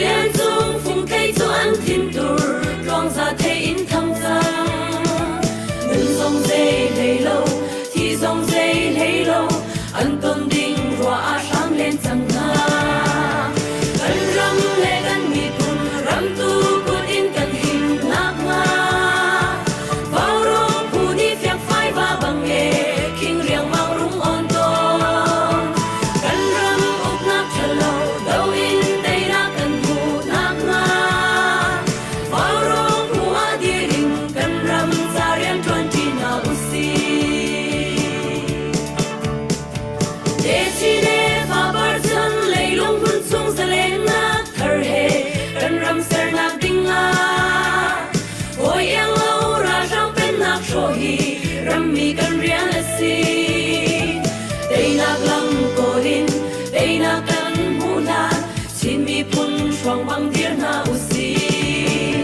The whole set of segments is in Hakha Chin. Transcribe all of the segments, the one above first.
Rian cung fungthei cu an thintur tluangza thei in thang cang. Nun zong zei hlei lo, thi zong zei hlei lo, an ton ding rua ah hram len cang hna. Kan ram le kan miphun ramtu kut in kan him nakhnga. Vaurawng phu nih fiangfai va bang e, khing riangmang rung on tawn. Kan ram uknak ṭhalo do in teinak kan hmuh nakhnga. Vaurawng phu ah dir in kan ram ca rian ṭuanṭi hna usih. Techin le fapar chan leilung hmun chung zalennak thar he kan ram sernak ding ah hawi iang lo ralhrang pennak hrawh hi rammi kan rian a si. Teinak lam kawl in teinak kan hmuh hlan Chin miphun hruang bang dir hna usih.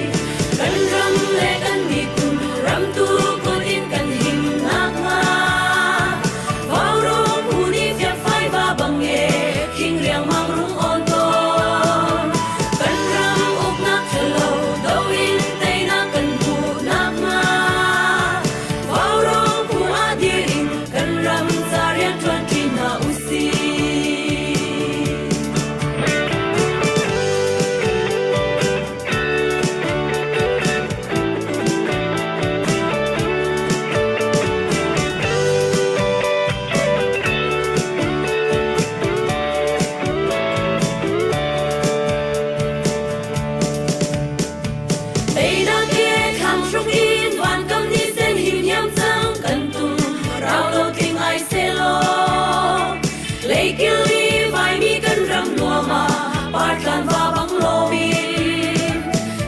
Kan ram le kan miphun ramtu kut in kan him nakhnga. Vaurawng phu nih fiakfai va bang e khing riangmang rung awn tawn. Kan ram uknak ṭhalo do in teinak kan hmuh nakhnga. Vaurawng phu ah dir in kan ram ca rian ṭuanṭi hna usih. Teinak ke thlang hruk in vankam ni sen him hiam cang kan tum rau lo tling ai selaw Leikil i vaimi kan ram nuam ah partlan va bang loin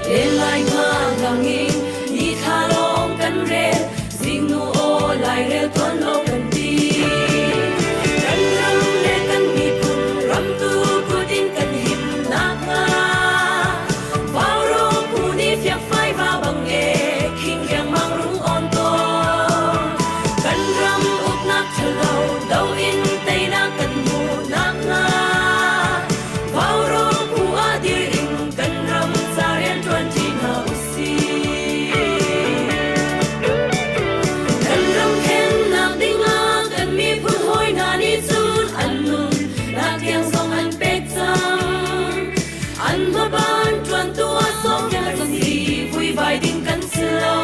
len lai nga ngang in ni thla lawng kan rel zingnu aw lairel tuan lo kan ti kan ram le kan miphun ramtu kut in kan him nakhnga Vaurawng phu nih fiakfai va bang e khing riangmang rung on tawn kan ram uknak ṭhalo do in teinak kan hmuh nakhnga Vaurawng phu ah dir in kan ram ca rian ṭuan ṭi hna usih. Kan ram khennak dingah kan miphun hawi hna nih cun an nun nak tiang zong an pek cang. An hmaban ṭuantu ah sawm kan si vuivai ding kan si lo.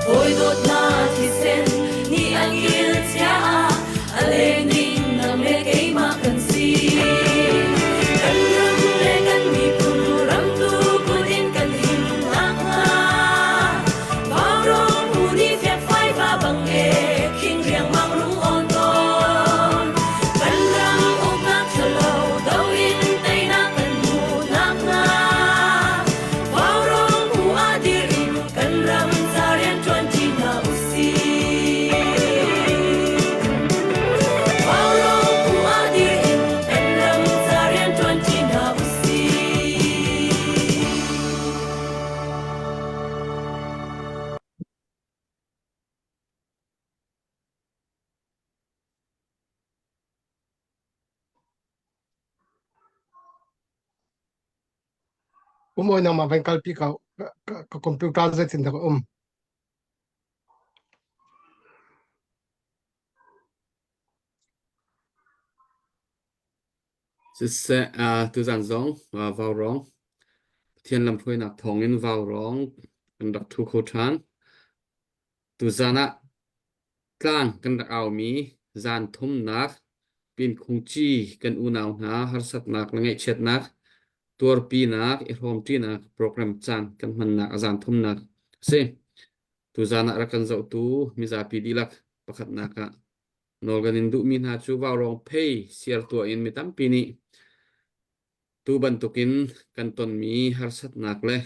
Hawi dawtnak thisen nih an kil chia ah a leng ding nang le keimah kan si. Kan ram le kan miphun ramtu kut in kan him nakhnga Vaurawng phu nih fiakfai va bang e khing riangmang rung awn tawn. Kan ram uknak ṭhalo do in teinak kan hmuh nakhnga Vaurawng phu ah dir in kan ram ca rian ṭuanṭi hna usih. Vaurawng phu ah dir in kan ram ca rian ṭuanṭi hna usih. Um oi nangmah van kalpi ko. Ka computer zeitin dah ka um. Siseh, uh, tuzan zong uh, vaurawng Pathian lamhruainak thawngin vaurawng kan rak ṭhu kho ṭhan. Tuzan ah tlang kan rak aumi zan thumnak pinkhungci kan unau hna harsatnak le ngaihchiatnak tuarpinak i hrawmṭinak program caan kan hmannak a zan thumnak a si. Tuzan ah rak kan zohtu mizapi dihlak pakhatnak ah Nawl kan in duhmi hna cu vaurawng phei siar tuah in mi tampi nih tu bantukin kan tonmi harsatnak le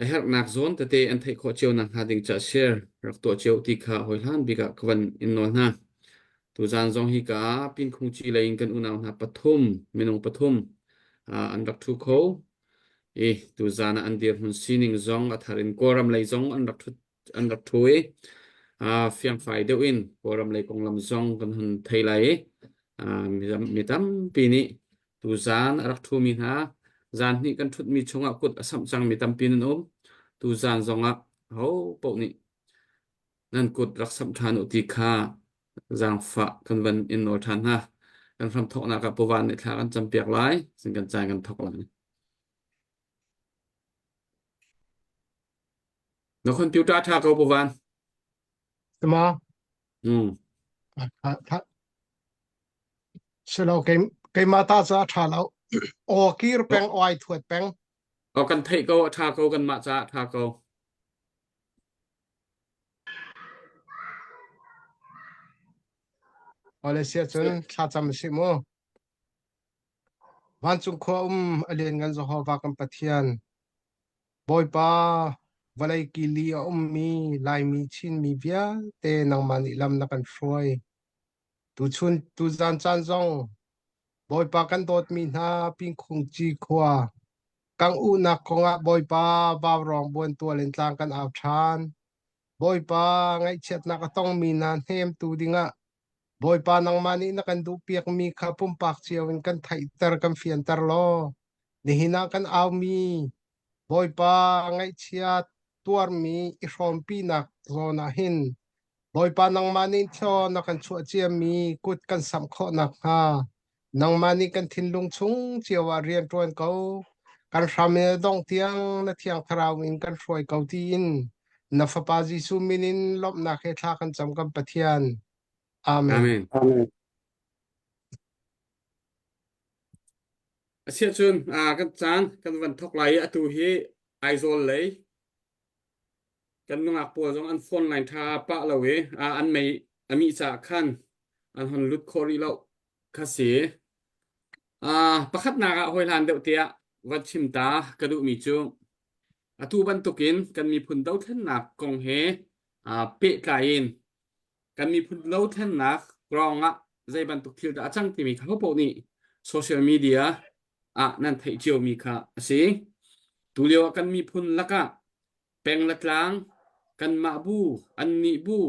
a herhnak zawn tete an theih khawh cio nakhnga ding ca share rak tuah cio ti kha hawihlan bik ah ka van in nawl hna. Tuzaan zong hi ka Pinkhungci lei in kan unau hna pathum, minung pathum an rak ṭhu kho. I tuzaan ah an dirhmun sining zong a thar in Kawlram lei zong an rak ṭhut an rak ṭhu i fiangfai deuh in Kawlram lei konglam zong kan hun thei lai i mi tampi nih. Tuzaan a rak ṭhumi hna zan hnih kan ṭhutmi chungah kut a samh cangmi tampi nan um. Tuzaan zongah ho paoh nih nan kut rak samh ṭhan u ti kha zaangfah kan van in nawl ṭhan hna. Kan hramthawknak ah Puvan nih thla kan campiak lai, cun kan caan kan thawk lai. Na computer ṭha ko Puvan. Tama. Mm. Silo keimah ta cu a ṭha lo. Aw kir peng, aw ai thuat peng. Aw kan theih ko, a ṭha ko kanmah caah a ṭha ko. Awle sia cun thlacam a si mu. Vancung khua um a lianngan Jehovah kan Pathian, Bawipa, vawlei kili a ummi Laimi Chinmi vialte nangmah nih lam na kan hruai. Tuchun tuzan caan zong Bawipa kan dawtmi hna Pingkhungci khua kang uhnak kongah Bawipa vaurawng buantual in tlang kan au ṭhan. Bawipa ngaihchiatnak a tongmi hna hnemtu dingah Bawipa nangmah nih na kan duhpiakmi kha pumpak cio in kan theihter kan fianter law nihin ah kan aumi Bawipa ngaihchiat tuarmi i hrawmpinak zawn ah hin Bawipa nangmah nih thaw na kan chuah ciami kut kan samh khawh nakhnga nangmah nih kan thinlung chung cio ah rian ṭuan ko. Kan hram in a dongh tiang na Thiang Thlarau in kan hruai ko tiin na Fapa Jesuh min in lawmhnak he thla kan cam kan Pathian. Amen. Amen. Asiahcun kan caan kan van thawk lai i atu hi Aizawl lei Kan nungak pawl zong an phone line ṭha pah lo i an mei a mih caah khan an hon lut khawh rih lo kha si. Pakhatnak ah hawihlan deuh tiah van chim ta ka duhmi cu atu bantukin kan miphun dothlennak kong he pehtlai in kan miphun dothlennak ruangah zei bantuk thil dah a cang timi kha hopaoh nih social media ah nan theih ciomi kha a si. Tulio ah kan miphun lakah peng le tlang, kanmah bu, annih bu,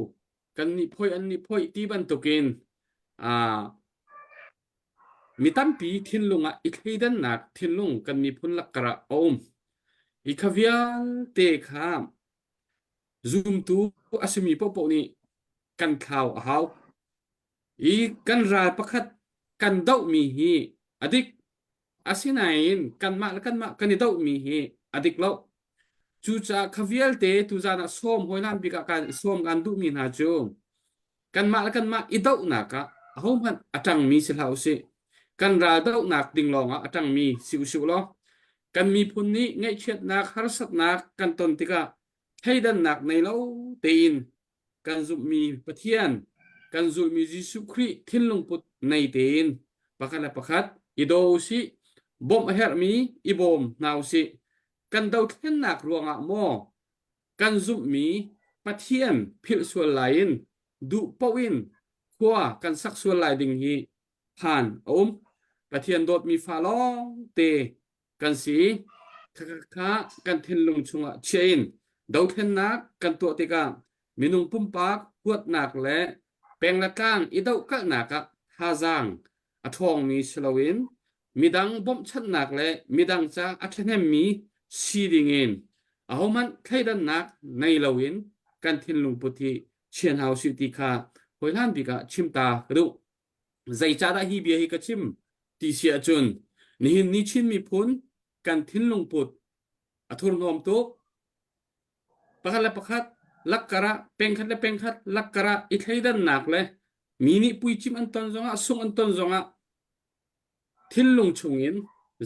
kannih phoi, annih phoi ti bantukin aa mi tampi thinlung ah i thleidannak thinlung kan miphun lakkar ah a um. Hi kha vialte kha zumtu a simi paohpaoh nih kan thlau a hau. I kan ral pakhat kan dohmi hi a dik. Asinain kanmah le kanmah kan i dohmi hi a dik lo. Cucaah kha vialte tuzaan ah sawm hawilan bik ah kan sawm kan duhmi hna cu kanmah le kanmah i dohnak ah ahohmanh a ṭangmi si hlah usih. Kan ral dohnak ding lawngah a ṭangmi si usih law kan miphun nih ngaihchiatnak harsatnak kan ton tikah thleidannak nei lo tein kan zumhmi Pathian, kan zulhmi Jesuh Khrih thinlung put nei tein pakhat le pakhat i daw usih, bawmh a herhmi i bawm hna usih. Kan dothlennak ruangah maw kan zumhmi Pathian philh sual lai in duh paoh in khua kan sak sual lai ding hi phan a um. Pathian dawtmi fa lawng te kan si. Kha kan thinlung chungah chia in dothlennak kan tuah tikah minung pumpak huatnak le peng le tlang i dohkalhnak ah thazaang a ṭhawngmi si loin midang bawmhchanhnak le midang ca a ṭhahnemmi si dingin ahohmanh thleidannak nei loin kan thinlung put hi chia hna usih ti kha hawihlan bik ah chim ta ka duh. Zeicahdah hi bia hi ka chim ti si ahcun nihin ni Chin miphun kan thinlung put a thurhnawm tuk. Pakhat le pakhat lakkar ah pengkhat le pengkhat lakkar ah i thleidannak le mi nih puicim an ton zongah sungh an ton zongah thinlung chungin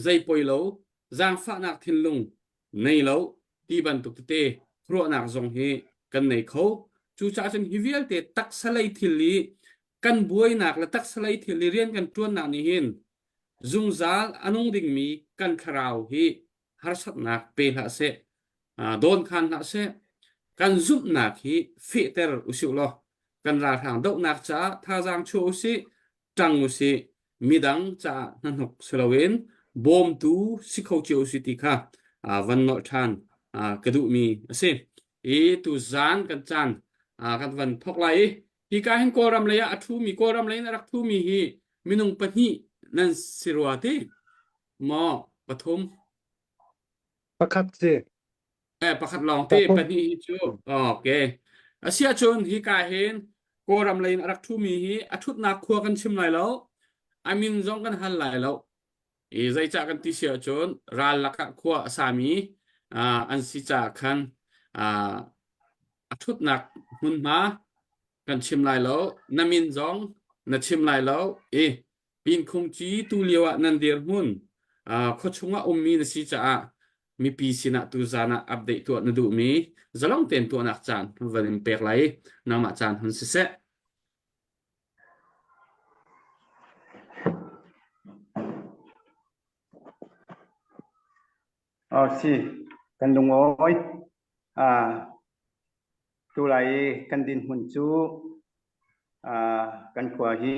zei poi lo zaangfahnak thinlung nei lo ti bantuk tete ruahnak zong hi kan nei kho. Cucaah cun hi vialte taksa lei thil i kan buainak le taksa lei thil i rian kan ṭuannak nih hin zungzal a nung dingmi kan thlarau hi harsatnak pe hlah seh, dawnkhan hlah seh. Kan zumhnak hi fehter usih law kan ralhrang dohnak caah thazaang chuah usih, ṭang usih, midang caah hnahnok si loin bawmtu si kho cio usih ti kha van nolh ṭhan ka duhmi a si. I tuzaan kan caan kan van thawk lai i hika hin Kawlram lei ah a ṭhumi Kawlram lei in a rak ṭhumi hi minung pahnih. nan si rua ti maw pathum Pakhat si. Eh pakhat lawng te pahnih hi cu okay asiahcun hika hin Kawlram lei in a rak ṭhumi hi a ṭhutnak khua kan chim lai lo a min zong kan hal lai lo i zeicah kan ti si ahcun ral lakah khua a sami an si caah khan a ṭhutnak hmunhma kan chim lai lo na min zong na chim lai lo i Pinkhung ci tu lio ah nan dirhmun khuachung ah ummi na si caah mipi sinah tuzan ah update tuah na duhmi zalong tein tuahnak caan van in pek lai nangmah caan hun siseh. Oh si, kan lungawi. Ah, tulai kan dinhmun cu ah, kan khua hi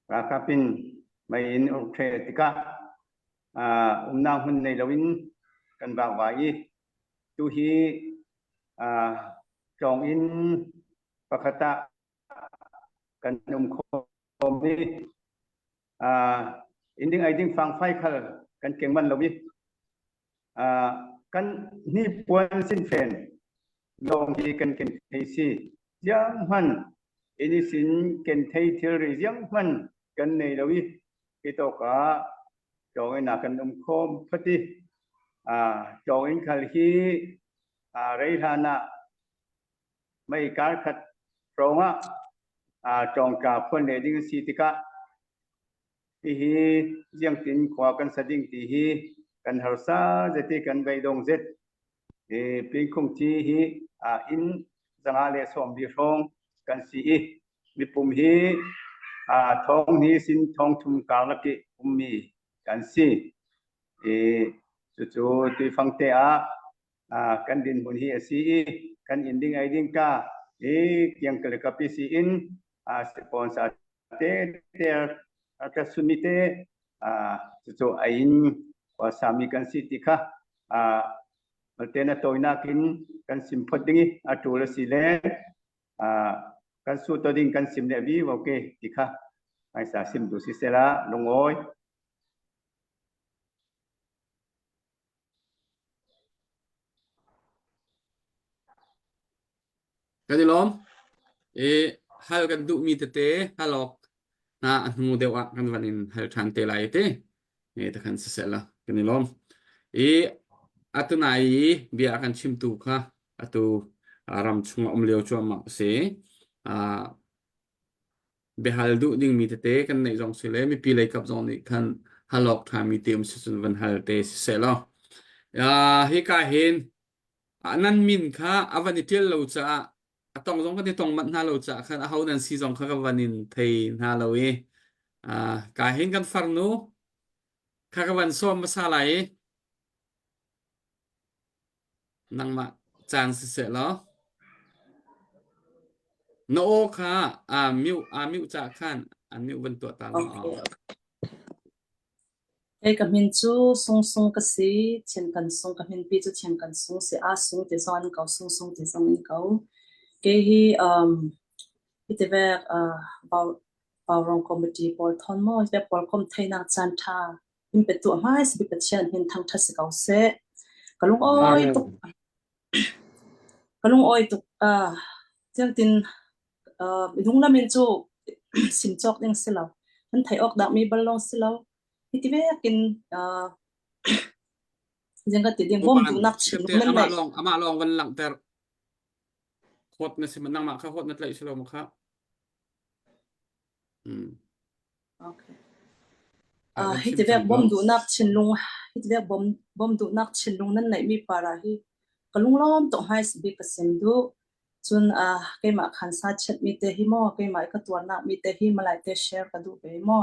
ralkap in mei in uk ṭhe tikah ah, umnak hmun nei loin kan vakvai i tuhi ah, tlawng inn pakhat ah kan um khom i inn ding ei ding fangfai khal kan keng manh lo i kan hnipuan sinfen lawng hi kan ken thei si ziang hman ini sin ken thei thilri ziang hman kan nei lo i hi tawk ah tlawng in kan um khom phati tlawng in khal hi rei hlan ah mei kar khat hrawng ah tlawngtla phuan le ding a si tikah hihi ziangtin khua kan sa ding ti hi kan harsa zet i kan beidong zet. Pingkhung ci hi inn zanga le sawm bi hrawng kan si i mipum hi thong hnih sin thong thum karlak i ummi kan si. Cucu tuifang te ah kan dinhmun hi a si i kan inn ding ei ding ka i kiang kalikapi si in sponsor te te ka sumi te cucu a in sami kan si ti kha malte na tawinak in kan sim phot ding i a tul a si le kan su to ding kan sim le vi okay ti kha hmaisa sim du si sela lungawi Kan i lawm. I hal kan duhmi tete hal awk hna a hnu deuh ah kan van in hal ṭhan te lai ti. E takhan siseh la kan i lawm. I atunai i bia a kan chimtu kha atu ram chung a um lio cuahmah a si. Ah biahal duh dingmi tete kan neih zong si le mipi lei kap zong nih khan hal awk ṭhami te um si cun van hal te siseh law. Uh, hika hin nan min kha a van i ṭial lo caah a tong zong kan i tong manh hna lo caah khan aho nan si zong kha ka van in thei hna lo i uh, ka hin kan farnu kha ka van sawm hmasa lai i Nangmah caan siseh law na aw kha aa mute aa mute caah khan an mute van tuah ta law. Okay. Kei ka min cu Sung Sung ka si. Chin kan sung ka minpi cu Chin kan sung si. A sung ti zong an ko, Sung Sung ti zong in ko. Kei hi um hiti vek uh Vaurawng committee pawl thon maw hi pawl kom theinak caan ṭha in pe tuah hmai si Pathian hin thangṭhat si ko seh. Ka lungawi tuk. Ka lungawi tuk. Uh, tiangtin uh, lunglam in cu sim cawk ding si lo. Kan theih awk dah mi bal lawng si lo. Hiti vekin uh, zing ka ti ding bom duhnak chim nan amah lawng amah lawng van langhter hot na si nangmah kha hot na tlaih si lo ma kha Mm. Okay. Uh, hi te vek bom duhnak thinlung hi te vek bom bom duhnak thinlung nan neihmi para hi ka lunglawm tuk hmai bi ka sim du cun uh, keimah khan sa chet mi te hi mo keimah ka tuarnak mi te hi malai te share ka duh ve mo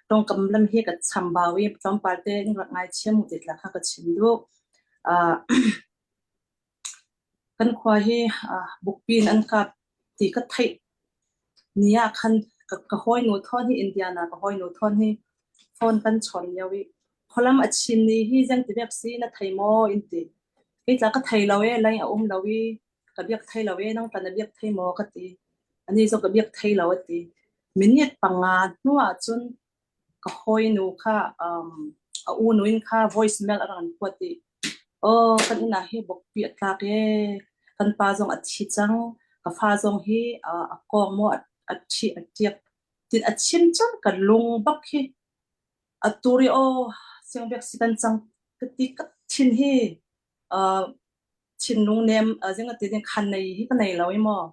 tongkam lam hi ka chambau i tlawmpal te in rak ngai chiam mu ti tla kha ka chim du uh, Kan khua hi bukpi in an kap ti ka theih ni ah khan ka hawinu thawn hi Indiana ka hawinu thawn hi phone kan chawn lio i khualam a chin ni hi zeiti vek si na thei maw in ti. Kei tla ka thei lo ee, lei a um lo i ka biak thei lo ee, nang tah na biak thei maw ka ti. Anih zong ka biak thei lo a ti. Minute panga hnu ah cun. Ka hawinu kha um, a unu in kha voice mail a rak an kuat i aw kan inn ah hi bawkpi a tlak ee kan pa zong a thi cang ka fa zong hi uh, a kawng maw a, a thi a tiak tin a chim cang ka lung bak hi a turi aw siangbek si kan cang ka ti ka thin hi uh, thinlung nem zing a ti ding khan nei hi ka nei lo i maw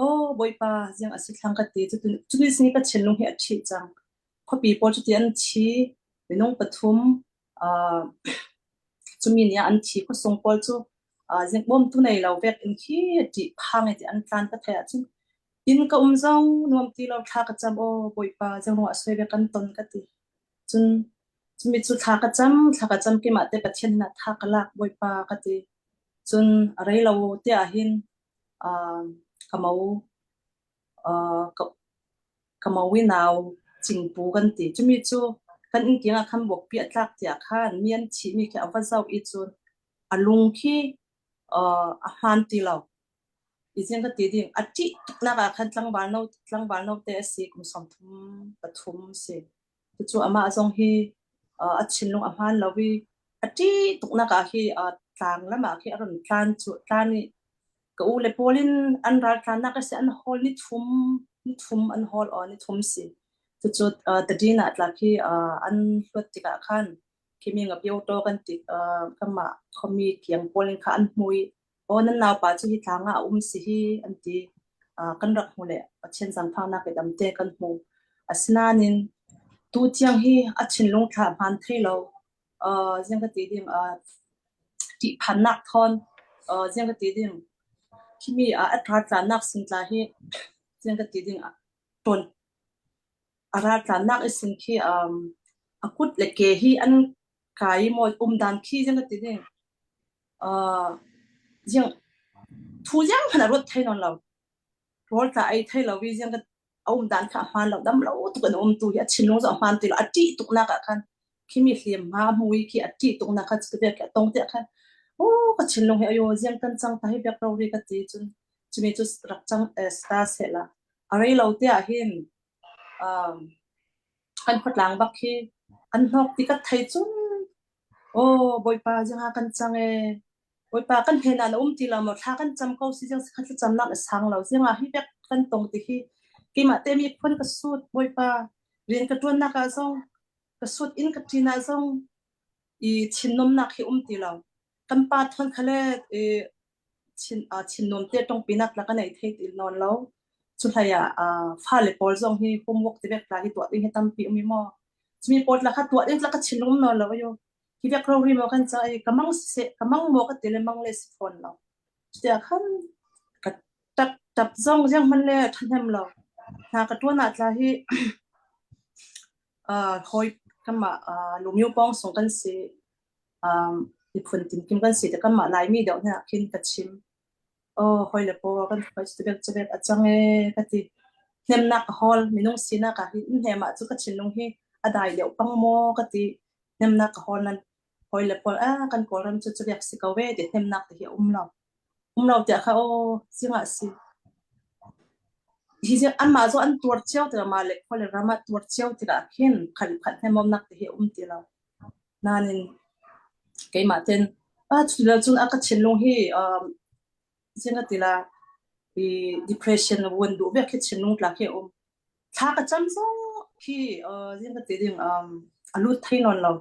oh bawipa zing a si thlang ka ti cu cu ni sing ka thinlung hi a thi cang khuapi pawl cu ti an thi minung pathum uh, cumi ni ah an thi khuasung pawl cu uh, zing bom tu nei lo vek in khi ti phang ti an tlan ka thei ahcun inn ka um zong nuam ti lo thla ka cam o bawipa zing ruah soi ve kan ton ka ti Cun cumi cu thla ka cam, thla ka cam keimah te Pathian nih tha ka lak Bawipa ka ti. Cun a rei lo te ah hin uh, ka mo uh, ka, ka mo i nau cingpu kan ti. Cumi cu kan inn kiang ah khan bawkpi a tlak tiah khan mi an thihmi khi a va zoh i cun a lung khi uh, a hmaan ti lo. I zing ka ti ding a ṭih tuknak ah khan tlangval no tlangval no te a si kum 33 si. Cucu amah zong hi a thinlung a hmaan lo i a ṭih tuknak ah hi tlang lam ah khi a run tlan cu tlan i ka u le pawl in an raltlannak a si an hawl ni thum ni thum an hawl aw ni thum si. Cucu tadin ah tla khi an hluat tikah khan khimi ngapio to kan ti kanmah khuami kiang pawl in kha an hmu i Aw nan naupa cu hi tlang ah a um si hi an ti. Uh, kan rak hmu le Pathian zaangfahnak i damte kan hmu. Asinain tu tiang hi a thinlung thla hmaan thei lo. Uh, ziang ka ti ding uh, ṭihphannak thawn uh, ziang ka ti ding khimi uh, a raltlannak singtla hi ziang ka ti ding ṭawn a raltlannak i sin khi um, a kut le ke hi an kai i maw umdan khi ziang ka ti ding Uh, ziang thu ziang hmanh a ruat thai nawn lo. Rawl tla ei thai lo i ziang ka a um dan kha a hmaan lo dam lo tuk in a um tu hi a thinlung cu a hmaan ti lo a ṭih tuk nak ah khan khimi hliam hma hmu i khi a ṭih tuk nak kha cu bek a tong te khan o ka thinlung hi ayo ziang kan cang ta hi bek ro ri ka ti cun cumi cu rak cang sta se la a rei lo te ah hin um kan khuatlang bak khi an hnok ti ka thei cun Aw Bawipa zingah kan cang ee. Bawipa kan hnen ah na um ti lo maw thla kan cam ko si zing kha thlacamnak na sang lo zingah hi bek kan tong ti hi keimah te mi phun ka sut Bawipa rian ka ṭuannak ah zong ka sut in ka ṭin ah zong i thinnomnak hi um ti lo kan pa thon khale i chin uh, chinnom te tong pinak la ka nei thei ti non lo cu hlei ah uh, fale pawl zong hi homework te vek la hi tuah ding hi tampi um i maw chumi pot la kha tuah ding la ka chinlung no lo yo hi vek ro ri mo kan cha i ka mang se ka mang mo ka ti le mang le si phone lo tia khan ka tap tap zong jiang man le thanem lo na ka tuan ah tla hi uh hoi kama uh lumyu pong song kan si um, miphun tinkim kan si te kanmah Laimi deuh hna khin ka chim. Oh, hoi le paw kan hoi cebek cebek a cang e ka ti. Hnemnak ka hawl minung sinak ah hin hnem ah cu ka thinlung hi a dai deuh pang maw ka ti. Hnemnak ka hawl nan hoi le pawl ah kan Kawlram cu cebek si ko ve ti hnemnak te hi a um lo. Um lo tiah kha aw singah si. Hi anmah cu an tuar cio tikah mah le khua le ram ah tuar cio tikah khin khat khat hnemawmnak te hi a um ti lo. Nain keimah ten ah cu cun a ka thinlung hi um, zing a ti la i depression vun duh vek khi thinlung tla khi a um. Thla ka cam zong khi uh, zing ka ti ding um, a lut thai nawn lo.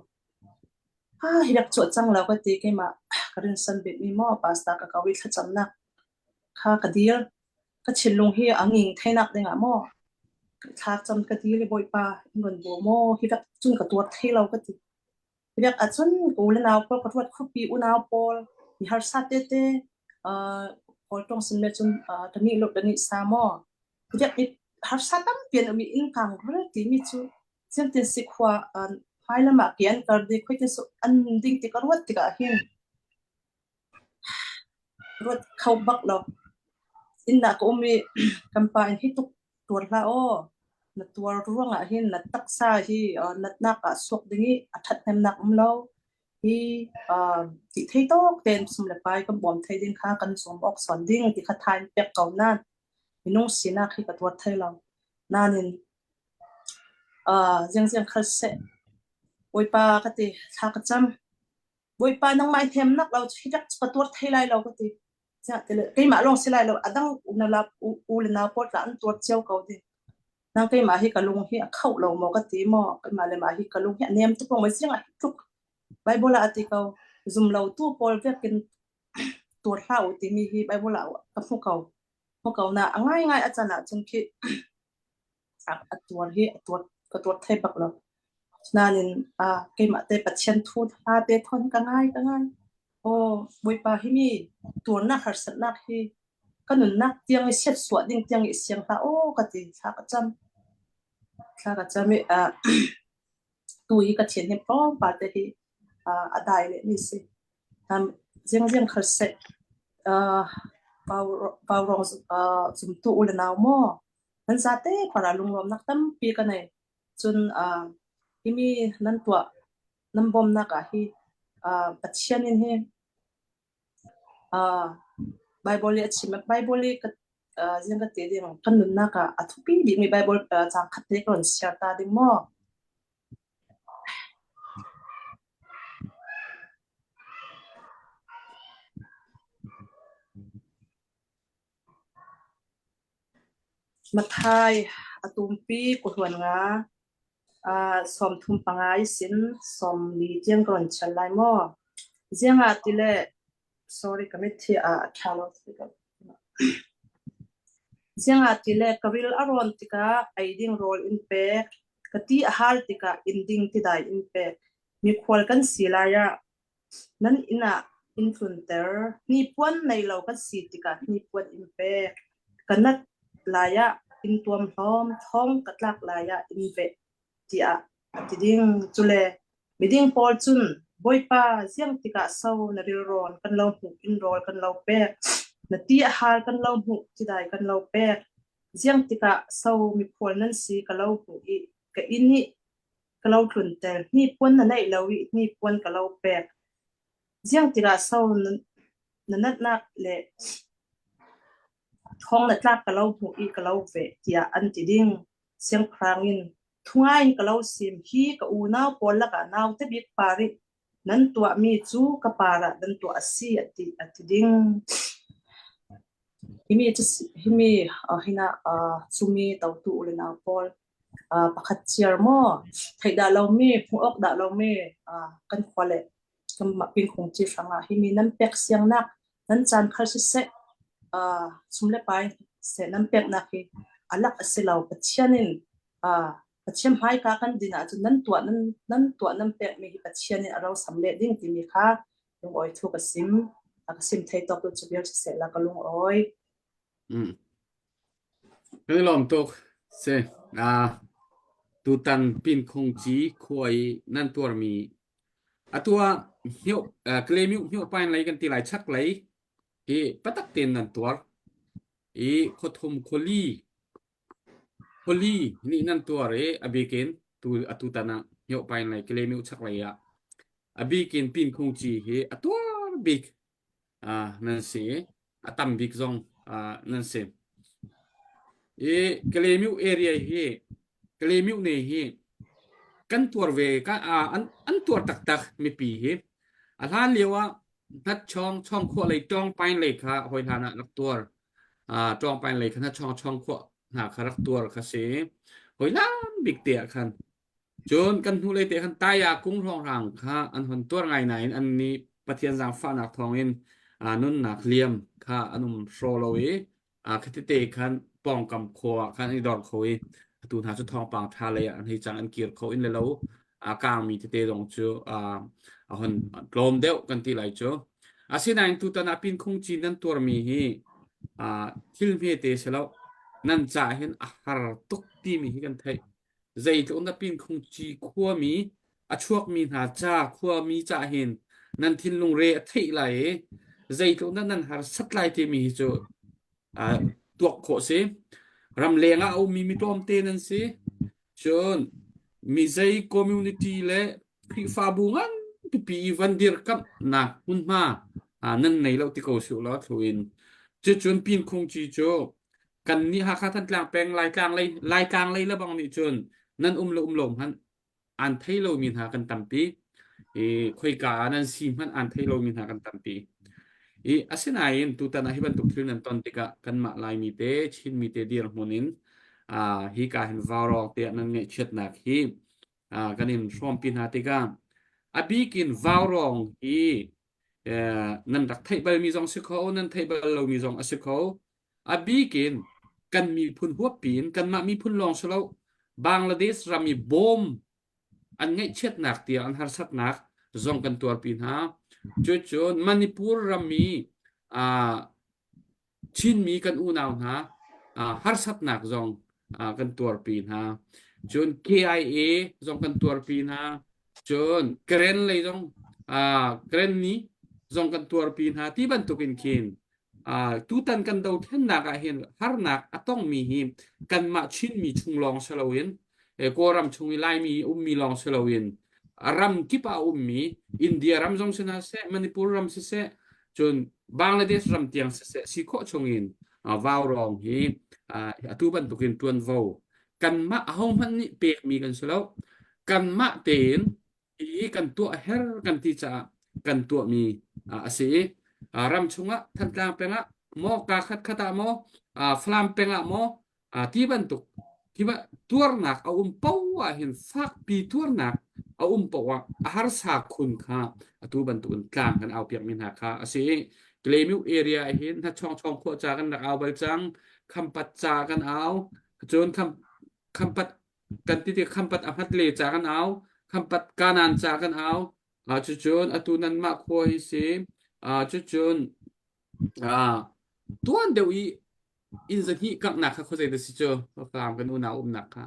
Ah, hi rak chuah cang lo ka ti keimah ka rin san bik mi maw pastor ka kau i thlacamnak kha ka dil. Ka thinlung hi a nging thainak ding ah maw thla cam ka dil i Bawipa in run bawm maw hi rak cun ka tuar thai lo ka ti. Hi rak ahcun ka u le nau pawl ka ruat khuapi unau pawl mi harsa tete uh, kawl tong sin le cun uh, tani lo tani sa maw hi rak i harsa tampi an um i inn kang rul timi cu siamtin sikhua uh, hmailam ah ke an kar di khoi tin an ding ti ka ruat tikah hin Ruat kho bak lo. Inn ah ka um i kan pa in hi tuk tuar hlah aw. Na tuar ruangah hin na taksa hi uh, natnak ah suak ding i a ṭhathnemnak um lo. Hi uh, ti thei tawk tein sum le pai kan bawm thei ding kha kan zuam awk sawn ding ti kha thain pek ko nain minung sinak hi ka tuar thei lo. Nain. Uh, ziangziang khal seh. Bawipa ka ti, thla ka cam. Bawipa nangmah i hnemnak lo hi rak ka tuar thei lai lo ka ti. Keimah lawng si lai lo, a dang u le nau pawl tah an tuar cio ko ti. Nang keimah hi ka lung hi a khoh lo maw ka ti maw, keimah le mah hi ka lung hi a nem tuk lo maw siang ah hi tluk Bible ah a ti ko, zum lo tu pawl vekin tuar hlah u timi hi Bible ah ka hmu ko. Hmu ko na a ngaingai a can ahcun khi a tuar hi a tuar ka tuar thai bak lo. Nain keimah te Pathian thu hla te thon ka ngai ka ngai. Aw Bawipa hi mi tuarnak harsatnak hi ka nunnak tiang i siatsuah ding tiang i siang hlah aw ka ti thla ka cam. Thla ka cam i tu hi ka thian hi tlawmpal te hi a dai leh mi si. Ziangziang khal seh vaurawng zumtu u le nau maw nan zate para lunglawmnak tampi ka nei. Cun himi nan tuah nan bawmnak ah hi Pathian in hi Bible i a chim Bible i ka ziang ka ti ding kan nunnak ah a thupi bikmi Bible caang khat te ka run share ta ding maw? Mathai a tumpi kuhluan nga 35 i sin 40 tiang ka run chial lai maw? Ziangah ti le sorry ka mitthli ah a ṭha lo. Ziangah ti le ka ril a rawn tikah ei ding rawl in pek, ka ti a hal tikah inn ding tidai in pek. Mikhual kan si lai ah Nan inn ah in tlunter. Hnipuan nei lo kan si tikah hnipuan in pek. Ka nat lai ah in tuamhlawm, thong ka tlak lai ah in veh, tiah a ti ding. Cule miding pawl cun, Bawipa, ziang tikah so na rilrawn kan lo hmuh in rawl kan lo pek, na ti a hal kan lo hmuh tidai kan lo pek, ziang tikah so mikhual nan si ka lo hmuh i ka inn i ka lo tlunter. Hnipuan na neih lo i hnipuan ka lo pek. Ziang tikah so na natnak le thong na tlak ka lo hmuh i ka lo veh tiah an ti ding. Siangpahrang in thungai in ka lo sim hi ka unau pawl lakah naute bik par i nan tuahmi cu ka par ah nan tuah a si a ti, a ti ding. Himi cu himi uh, hina uh, cumi totu u le nau pawl pakhat chiar maw theih dah lomi hmuh awk dah lomi kan khua le kanmah pingkhung ci hrangah himi nan pek siangnak nan caan khal siseh sum le pai seh nan peknak hi alak a si lo Pathian in Pathian hmaika kan din ahcun nan tuah nan nan tuah nan pekmi hi Pathian in a rosam leh ding timi kha lungawi thu ka sim a ka sim thei tawk cu vial siseh la ka lungawi Mm. Kan i lawm tuk. Si. Ah, tutan Pinkhungci khua i nan tuarmi atu ah hmioh uh, Klemyu hmioh pain lei kan ti lai chak lei hi patak tein nan tuar i khuathum khuali khuali nih nan tuar i a bikin tu atu tan ah hmioh pain lei Klemyu chak lei ah a bikin Pinkhungci hi a tuar bik ah nan si i a tam bik zong ah nan si. I Kalaymyo area hi Kalaymyo ne hi kan tuar ve ka ah, an an tuar taktak mipi hi a hlan lio ah hnatchawng chawng khuah lei tawng pain lei kha hoi hlan ah rak tuar ah tawng pain lei kha hnatchawng chawng khuah hna kha rak tuar kha si hoi hlan bik te ah khan Cun kan hnulei te khan Taya kung hrawnghrang kha an hon tuar ngai nain an nih Pathian zaangfahnak thawngin aa nunnak liam kha an um hraw lo i aa khatete khan pawngkam khua ah khan an i dor kho i atu hna cu thawngpang ṭha lei ah an hei cang an kir kho in le lo aa kaangmi tete zong cu aa a hon tlawm deuh kan ti lai cu. Asinain tutan ah Pinkhung cin nan tuarmi hi aa thil hmete si lo nan ca hin a har tuk timi hi kan theih. Zeitluk na pinkhungci khuami a chuakmi hna ca khuami ca hin nan thinlung re a theih lai i zeitluk na nan harsat lai timi hi cu uh, tuak khawh si. Ramleng ah a ummi mi tlawmte nan si. Cun mi zei community le Khrihfabu ngan pipi i van dirkamhnak hmunhma uh, nan nei lo ti ko su law thlu in. Cucun pinkhungci cu kannih Hakha Thantlang peng Laitlang lei Laitlang lei lebang nih cun. Nan um le um lo hmanh an thei lomi hna kan tampi. I khoika ah nan si hmanh an thei lomi hna kan tampi. I asinain tutan ah hi bantuk thil nan ton tikah kanmah Laimi te, Chinmi te dirhmun in ah hika hin vaurawng te ah nan ngaihchiatnak hi ah kan in hrawmpi hna tikah a bik in vaurawng hi eh, nan rak theih balmi zong si kho, nan theih bal lomi zong a si kho. A bik in kan miphun huappi in kanmah miphun lawng si lo Bangladesh ram i bawm an ngaihchiatnak tiang an harsatnak zong kan tuarpi hna. Cucun Manipur ram i ah Chinmi kan unau hna ah harsatnak zong ah kan tuarpi hna. Cun KIA zong kan tuarpi hna. Cun Karen lei zong ah Karenni zong kan tuarpi hna ti bantuk in khin Uh, tutan kan dothlennak ah hin harnak a tongmi hi kanmah Chinmi chung lawng si loin eh, Kawlram chung i Laimi ummi lawng si loin ram kip ah ummi India ram zong si hna seh, Manipur ram siseh, cun Bangladesh ram tiang siseh si khawh chungin uh, vaurawng hi uh, atu bantukin ṭuanvo kanmah ahohmanh nih pekmi kan si lo. Kanmah tein hi kan tuah her kan ti caah kan tuahmi a si i ram chungah Thantlang peng ah maw kaa khat khat ah maw Falam peng ah maw ti bantuk hi tuarnak a um poah ah hin fakpi tuarnak a um poah ah a harsa khun kha atu bantuk in tlang kan au piakmi hna kha a si i Kalaymyo area ah hin hnachawng chawng khua ca kan rak au bal cang Khampat ca kan au cun Khampat kan ti tik Khampat a hmat le ca kan au Khampat kanan ca kan au ah cucun atu nanmah khua hi si ah cucun ah tuan deuh i inn zahnih kanghnak kha khuazei dah si cu Falam kan unau umnak kha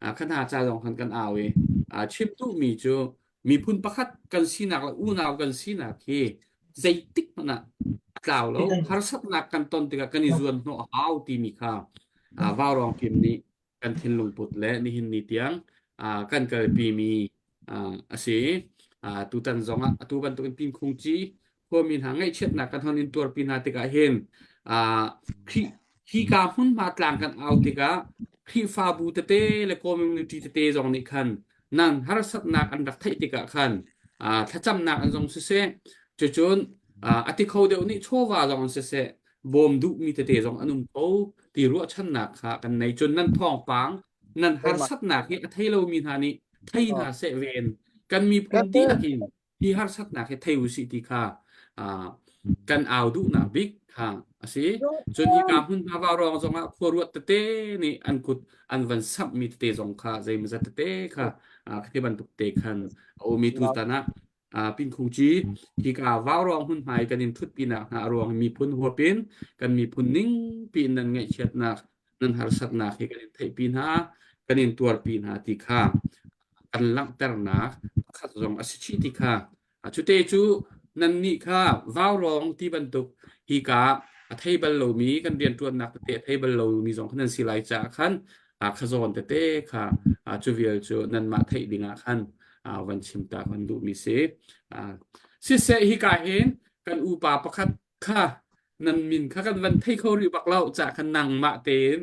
ah kha hna ca zong khan kan au i ah chim duhmi cu miphun pakhat kan sinak le unau kan sinak hi zeitik hmanh ah a tlau lo harsatnak kan ton tikah kan i zuan hnawh a hau timi kha ah Vaurawng Kim nih kan thinlung put le nihin ni tiang kan kalpimi a si. Tutan zongah atu bantukin Pinkhung Ci khuami hna ngaihchiatnak kan hon in tuarpi hna tikah hin Khrih hika hmunhma tlang kan au tikah Khrihfabu tete le community tete zong nih khan nan harsatnak an rak theih tikah khan thlacamnak an zong siseh cucun a ti kho deuh nih chawva zong an siseh bawm duhmi tete zong an um kho ti ruahchannak kha kan nei. Cun nan thawngpang nan harsatnak hi a thei lomi hna nih thei hna seh ven kan miphun dihlak in hi harsatnak hi thei usih ti kha kan au duhnak bik kha a si. Cun hika hmunhma vaurawng zongah khuaruat tete nih an kut an van samhmi tete zong kha zeimawzat tete kha khi bantuk te khan a umi tutan ah Pinkhung Ci hika vaurawng hmunhma i kan in ṭhutpinak hna a ruang miphun huap in kan miphun ning piin nan ngaihchiatnak nan harsatnak hi kan in theihpi hna kan in tuarpi hna ti kha kan langhternak pakhat zong a si chih ti kha cute cu nannih kha vaurawng ti bantuk hika a thei bal lomi kan rianṭuannak tete a thei bal lomi zong kha nan si lai caah khan kha zawn tete kha cu vial cu nanmah theih dingah khan van chim ta kan duhmi si. Siseh hika hin kan upa pakhat kha nan min kha kan van thei kho rih bak lo ca khan nangmah tein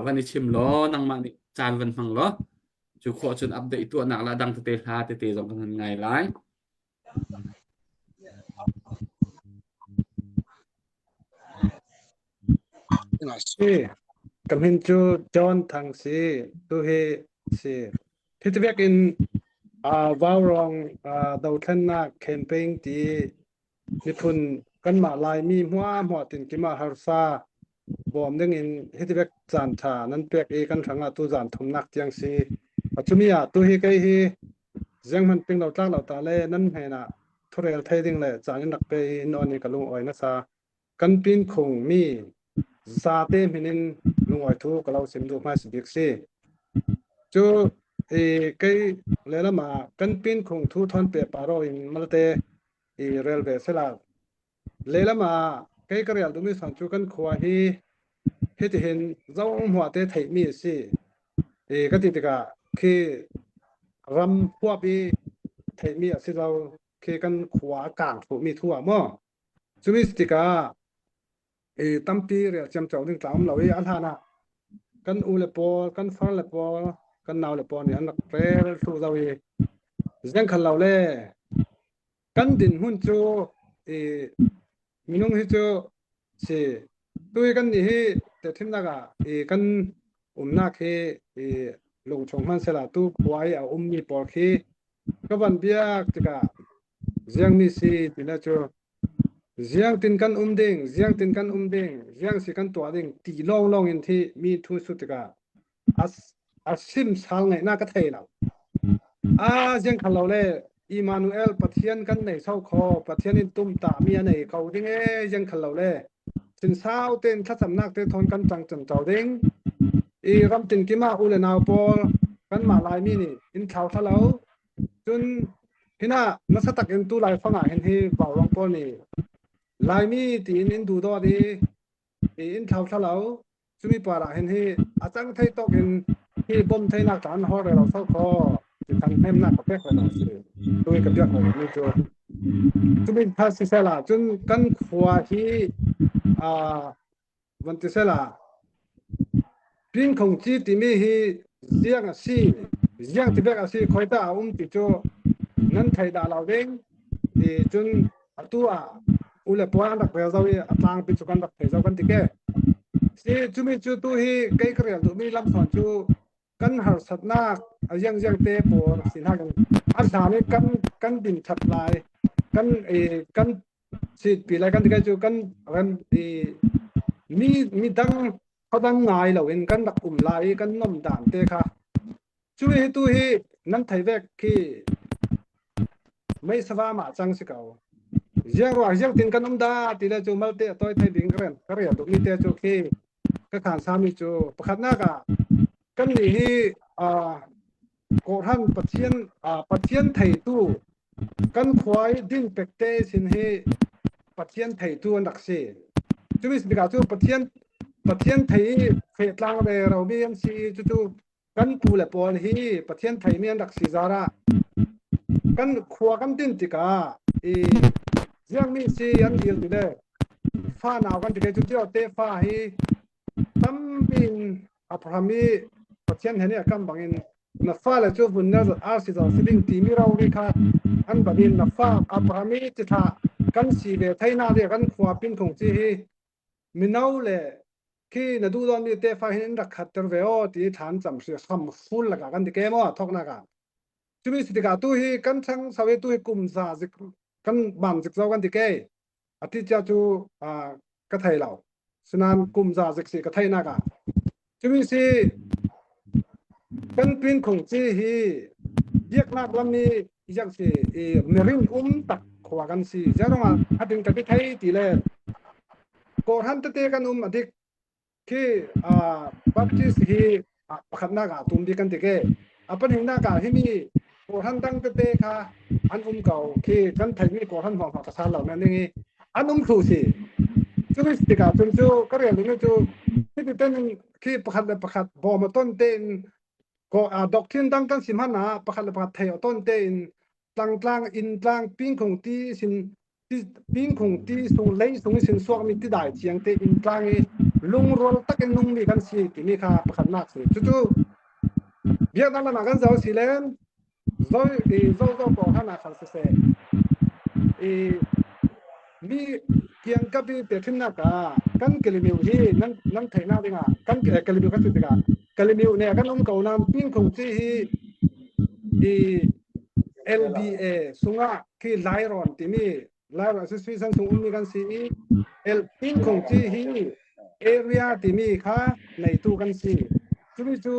van i chim law nangmah nih caan van hmang law cu khawh cun update tuahnak la dang tete hla tete zong kan ngai lai. Si. Ka min cu John Thang si. Tu hi si. Hi ti in uh, Vaurawng uh, dothlennak campaign ti miphun kanmah Laimi hmuahhmuah tin kima harsa bawm ding in hiti vek caan ṭha nan pek i kan hrang ah tu zan thumnak tiang si. Acumi ah tu hi kei hi Zeihmanh ping lo tlak lo ta le nan hnen ah thurel thei ding le caan in rak pe i in on i ka lungawi nasa. Kan pin khung mi zate min in lungawi thu ka lo sim duh hmai bik si. Cu i kei lehlam ah kan pin khung thu thon pe paro in malte i rel ve sela. Lehlam ah kei ka rel duhmi son cu kan khua hi hitihin zohhmuah te theihmi a si. I ka ti tikah khi ram huap i theihmi a si lo khi kan khua a kang thluhmi thu ah maw. Cumi si tikah i tampi rel ciamco ding tla um lo i a hlan ah kan u le pawl kan far le pawl. Kan nau le pawl nih an rak rel thlu zo i zeng khal lo le kan dinhmun cu i minung hi cu si tu hi kan nih hi te thimnak ah i kan umnak hi i lungchung hmanhsehla tu khua i a ummi pawl khi ka van biak tikah ziangmi si tina cu ziang tin kan um ding ziang tin kan um ding ziang si kan tuah ding ti lawng lawng in thi mi thu su tikah a sim sal ngaihnak ka thei lo. A ziang khal lo le Emmanuel Pathian kan nei sau kho Pathian in tum ta mi a nei ko ding e ziang khal lo le sinsau ten thlacamnak te thon kan cang cam chau ding i ram tin kima u le nau pawl kan mah lai mi nih in thlau thalo cun hina nasa tak in tu lai fang ah hin hi vaurawng pawl nih laimi tiin in du dawt i in thlau thalo Cumi par ah hin hi a cang thei tawk in hi bom theinak ta an hor relo tho kho ti than hnemnak ka pek relo si tui ka biak relo mi cu cumi tha si sela cun kan khua hi a van ti sela pin khong chi timi hi ziang a si ziang ti bek a si khoi ta a um ti cu nan thei dah lo ding ti cun atu ah u le pawl an rak rel zau i a tlangpi cu kan rak thei zau kan ti ke si cumi cu tu hi kei ka rel duhmi lamsawn cu kan harsatnak a ziang ziang te pawl si hna kan a hlan i kan kan din that lai kan e kan sit pi lai kan ti kai cu kan ran i mi mi dang khodang ngai lo in kan rak um lai i kan nom dan te kha Cu hi tu hi nan thei vek khi mei sava mah cang si ko. Ziang ruang ziang tin kan um da ti le cu malte a toi thei ding ka rel ka rel duhmi te cu khi ka khan sami cu pakhatnak ah kan nih hi uh, kawhran Pathian uh, Pathian theitu kan khua i din pek te sin hi Pathian theitu an rak si. Cumi tikah cu Pathian Pathian thei i fehtlang ve romi an si i cucu kan pu le pawl hi Pathian theimi an rak si zar ah kan khua kan tin tikah i ziangmi si an dil ti le fa nau kan ti ke cu tio te fa hi tampi in Abraham i Pathian he nih a kam bangin na fale cu vun na ar si zong si ding timi ro ri kha an banin na fa Abraham i cithlah kan si ve theina de kan khua pin khung chi hi mino le khi na duh dawnmi tefa hin in rak khatter ve aw ti thlan cam hri hram ful laka kan ti ke maw thoknak ah cumi si tikah tu hi kan chang sawe tu hi kum za zik kan bam zik zo kan ti ke ati chia cu ka thei lo sinan kum za zik si ka thei nak ah cumi si kan pin khung chi hi biaknak lam i yak si i mirin um tak khua kan si zarong ah atin ka ti thei ti le Kawhhran tete kan um a dik. Khi Baptist hi pakhatnak ah tum bik kan ti ke. A pahnihnak ah himi kawhhran dang tete kha an um ko. Khi kan theimi kawhhran hmang ka sal lo na ning i an um thlu si. Cumi tikah cun cu ka rel ding cu hiti ten khi pakhat le pakhat bawm a ton tein ko doctrine dang kan sim han ah pakhat le pakhat thei a ton tein tlangtlang inn tlang pingkhung ti sin Pingkhung ti sung lei sung i sin suakmi tidai thiang te in tlang i lungrual tak in nungmi kan si timi kha pakhatnak si. Cucu biaknak lam ah kan zoh si len zo i zo zo ko han ah khan siseh i mi kiangkap i pethimnak ah kan Kalimiu hi nan nan theihnak dingah kan Kalimiu kan si tikah Kalimiu ne kan um ko nain Pingkhung ci hi i LBA sungah khi Lairawn timi Lairawn Association chung ummi kan si i El Pingkhung ci hi area timi kha neitu kan si. Cumi cu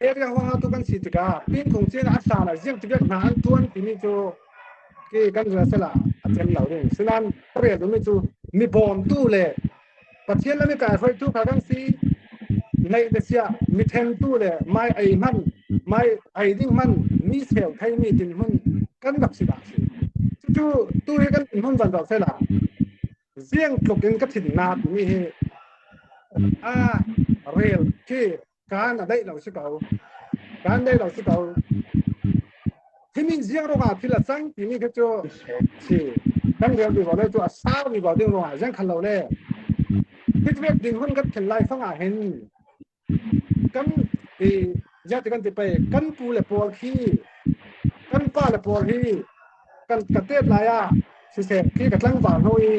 area huaha tu kan si tikah Pingkhung ci a hlan ah ziang tibiak hna an tuan timi cu ki kan rel sela a cem lo ding. Sinan rel dumi cu mi bawmtu le Pathian le mi kai hruaitu kha kan si. Neih le siah mi thentu le mai ei hman mai ei ding hman mi cheu theimi dinhmun kan rak si dah si. Cucu tu hi kan dinhmun van zoh sela ziang tluk in ka thin na timi hi a rel khi Kaan a daih lo si ko. Kaan daih lo si ko. Himin ziang ruangah thil a cang timi khi cu si kan rel bi le cu a sau bi ding ruangah ziang khan lo le hitvek ding hun kan thil lai fang ah hin kan I ziah ti kan ti pei kan pu le pawl khi kan pa le pawl hi kan ka tet lai ah siseh khi ka tlangval hno i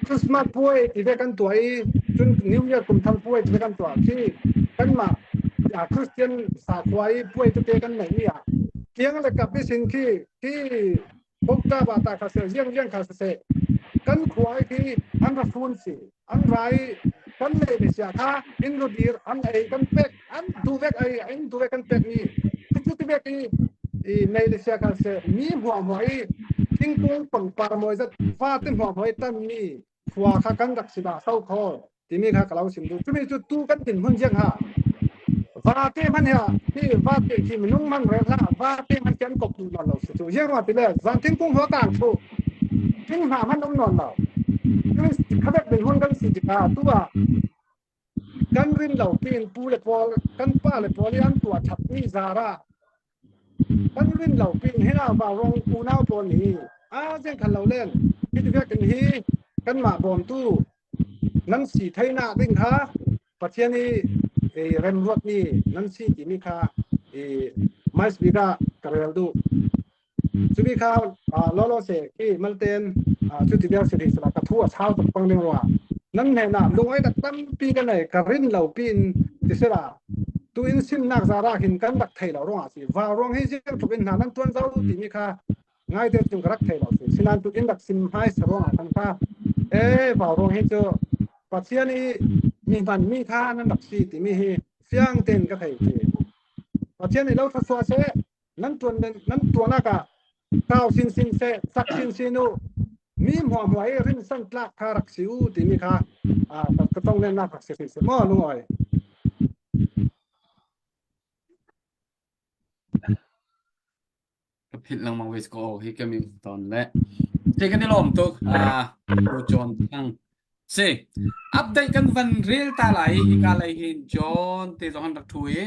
Christmas puai ti ve kan tuah i cun New Year kum thar puai ti ve kan tuah khi kanmah Christian sakhua i puai tete kan neih mi ah kiang le kap i sin khi khi Bokta ba ta kha seh ziang ziang kha seh kan khua khi an ra fun si an rai kan le mi sia kha in ru dir an ei kan pek an du vek ei an du vek kan pek mi cu ti vek i i nei le sia kha se mi hmuah hmuah i thingkung pangpar mawi zat fa te hmuah hmuah i tan mi khua kha kan rak si dah so kho timi kha ka lo sim duh cumi cu tu kan tin hun jiang ha vate man ha hi vate khi minung man re hla vate man kan kop tu non lo si chu jiang wa ti le zan thingkung ho tang thu thing hna man um non lo cumi khabek bin hun kan si tikha tu ah kan rin lo pin pu le pawl kan pa le pawl i an tuah that mi zara kan rin lo pin hina va rong unau pawl nih a zen khan lo len hi ti kan hi kan mah bawmtu nan si theina ding kha Pathian i remruat mi nan si timi kha i mais bik ah ka rel duh Cubi kha lawlaw se khi malten cu ti vial si rih sala ka thu a sau tuk pang ding rua. Nan hnenah lung tak tampi ka nei ka rin lo pin ti sila tu in simnak zara hin kan rak thei lo ruangah si va ruang hi ziang tluk in hna nan tuan zau timi kha ngai te chung ka rak thei lo si sinan tu in rak sim hmai sa ruangah kan kha e vau ruang hi cu Pathian i mi hman mi kha nan rak si timi hi fiang tein ka thei si Pathian i lo thluachuah seh nan tuan nan tuanak ah kau sin sin seh sak sin sin u mi hmuah hmuah i rin san tlak kha rak si u timi kha ka tong len nak rak si si maw lungawi Ka philh lengmang ve ko hi ka mi ton le. Te kan i lawm tuk. Ah, Pu John Thang. Si, update kan van rel ta lai hi ka lei hin John te zong han rak thu i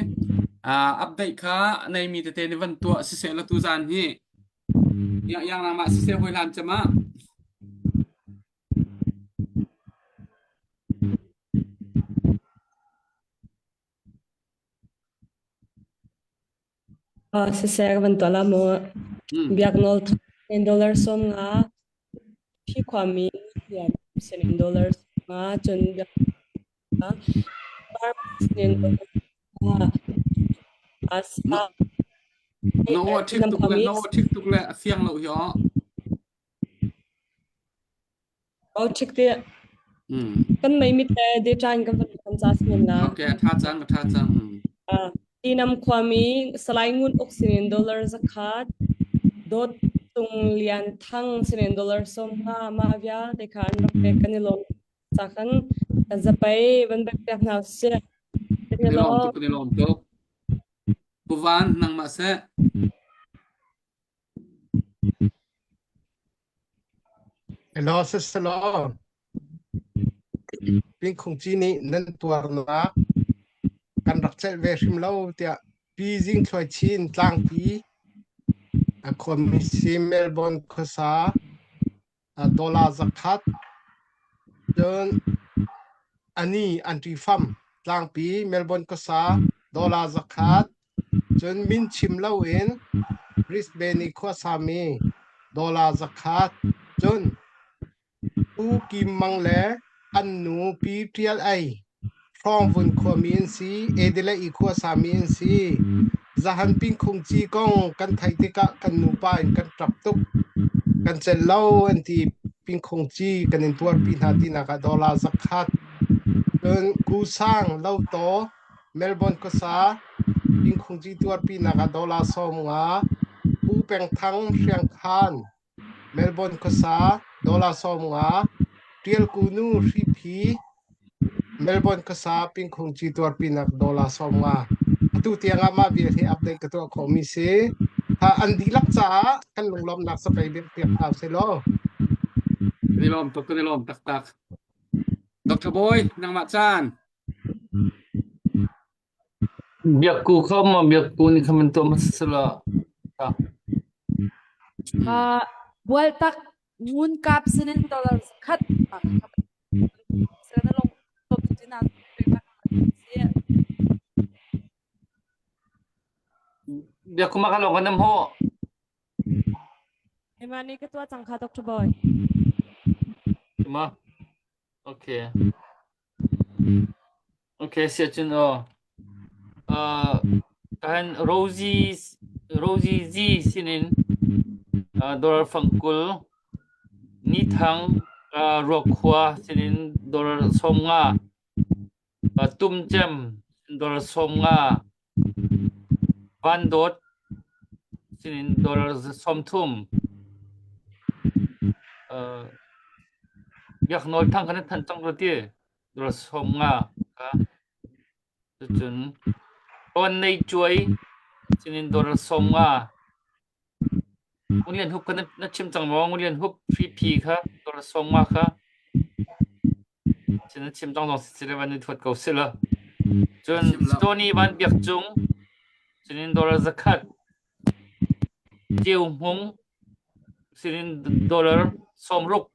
ah update kha nei mi tete ni van tuah siseh la tu zan hi yang yang nangmah siseh hoi hlan chama Siseh ka van tuah la mu. Biak nawl in dollar 50 Phi khuami lian sinin dollar 50 cun biak par sinin dollar 50 Na aw ṭhik tuk le na aw ṭhik tuk le a fiang lo hi aw. Oh, ṭhik te. Kan mei mit le data in kan van kan ca sin la. Okay, a tha cang, a tha cang. Tinam khuami Salai Ngun Uk sinin dollar zakhat, Dawt Tung Lian Thang sinin dollar 50 mah vialte kha an rak pek kan i lawm ca kan kan zapei van bek piak hna usih. Kan i lawm tuk, kan i lawm tuk. Pu Van, nangmah seh. Hello, siselaw. Pingkhung ci nih nan tuarnak kan rak celh ve hrim lo tiah Pi Zing Thluai Chin tlangpi a khuami si Melbourne khuasa dollar zakhat cun ani an ṭi fam tlangpi Melbourne khuasa dollar zakhat Cun min chim loin Brisbane i khuasami dollar zakhat, cun Pu Kim Mang le an nu Pi Ṭial Ei, Hrawngvun khuami an si, Adelaide i khuasami an si. Zahan Pingkhung ci kong kan theih tikah kan nupa in kan ṭap tuk. Kan celh lo an ti. Pingkhung ci kan in tuarpi hna tinak ah dollar zakhat. Cun Ku Sang Lotaw Melbourne khuasa Pingkhungci tuarpinak ah dollar 50, Pu Peng Thang Hriangkhan Melbourne khuasa dollar 50, Ṭialku nu Hriphi Melbourne khuasa Pingkhungci tuarpinak dollar 50. Atu tiang ah mah vial hi update ka tuah khawhmi si. Ha, an dihlak caah kan lunglawmhnak sapei piak hna usih law. Kan i lawm tuk, kan i lawm taktak. Dr. Bawi, nangmah caan. Biakku kha ma biakku nih kha man tuah hmasa sela. Uh, Bualtak ngun kap sinin dollar khat Biakuma ka lawng kan nam hawh. Keimah nih ka tuah cang kha Dr. Boy. Ma. Okay. Okay, sia cun aw. Uh, kahan Rosie Rosie Z sinin uh, dollar fangkul ni thang uh, ruakhua sinin dollar 50 uh, tum cem dollar 50 Van Dawt sinin dollar 30 uh, Biak Nawl Thang kan than cang lo ti dollar 50 ka cun Rawn Nei Cuai sinin dollar 50 Ngun Lian Hup kha na chim cang maw? Ngun Lian Hup hripi kha dollar 50 kha Cun na chim cang zong si le van i thuat ko si lo. Cun Stony Van Biak Cung sinin dollar 100 Ceu Hmung sinin dollar 60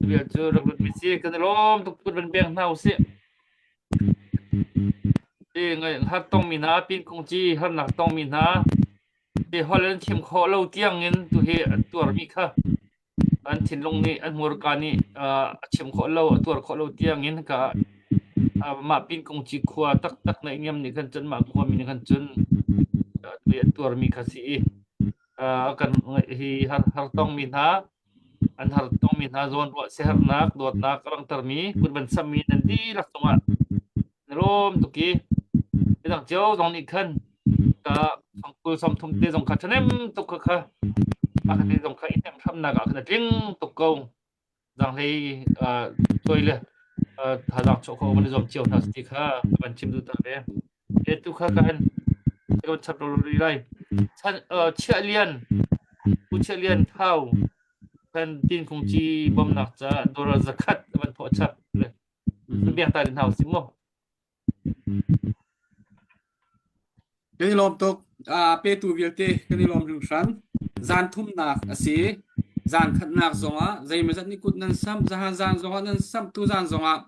vial cu rak lut mi si kan i lawm tuk kut van beng hna usih. Ti ngai har tong mi hna pin kung ci harnak tong mi hna ti holh an chim khawh lo tiang in tuhi an tuarmi kha an thinlung nih an hmurka nih a chim khawh lo a tuar khawh lo tiang in ka mah pin kung ci khua taktak na ngiam nih khan cun mah khua mi nih khan cun tuhi an tuarmi kha si i kan hi har har tong mi hna an har tongmi hna zawnruah siaherhnak dawtnak a langhtermi kut van sammi nan dihlak cungah na lawm tuk i midang cio zong nih khan ka fangkul 30 te zong kha ṭhahnem tuk kha kha a kha te zong kha i hnemh hramnak ah khan a tling tuk ko zanghlei tuai le thazaang chuah khawh van i zuam cio hna ti kha van chim duh ta ve e tu kha ka han ka chap lo ri lai chan chiah lian pu chiah lian thau kan tin kung chi bom nak ca dollar 100 van thawh chap le biak ta din hau si mo Kan i lawm tuk. Petu vialte kan i lawm hringhran. Zan thumnak a si. Zan khatnak zongah zeimawzat nih kut nan samh, zahan zan zongah nan samh, tuzan zongah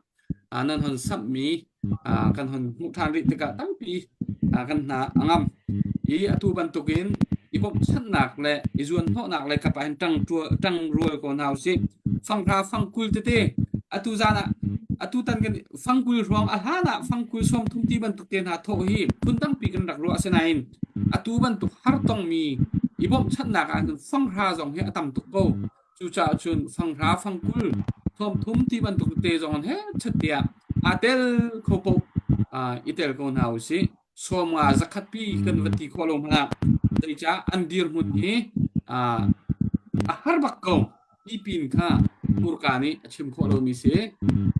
nan hon samhmi kan hon hmuh ṭhan rih tikah tampi kan hna a ngam. I atu bantukin i bawmhchanhnak le i zuanhnawhnak le kap ah hin ṭang ṭang rual ko hna usih. Fanghra fangkul tete atu zan ah atu tan kan fangkul hrawng a hlan ah fangkul 30 ti bantuk te hna thawh hi phun tampi kan rak ruah asinain atu bantuk har tongmi i bawmhchanhnak ah cun fanghra zong hi a tam tuk ko. Cucaah cun fanghra fangkul 30 ti bantuk te zong an he chat tiah aa tel kho paoh i tel ko hna usih. 50 100 pi kan va ti khawh lo hmanh ah zeicah an dirhmun hi a har bak ko ti pin kha hmurka nih a chim khawh lomi si.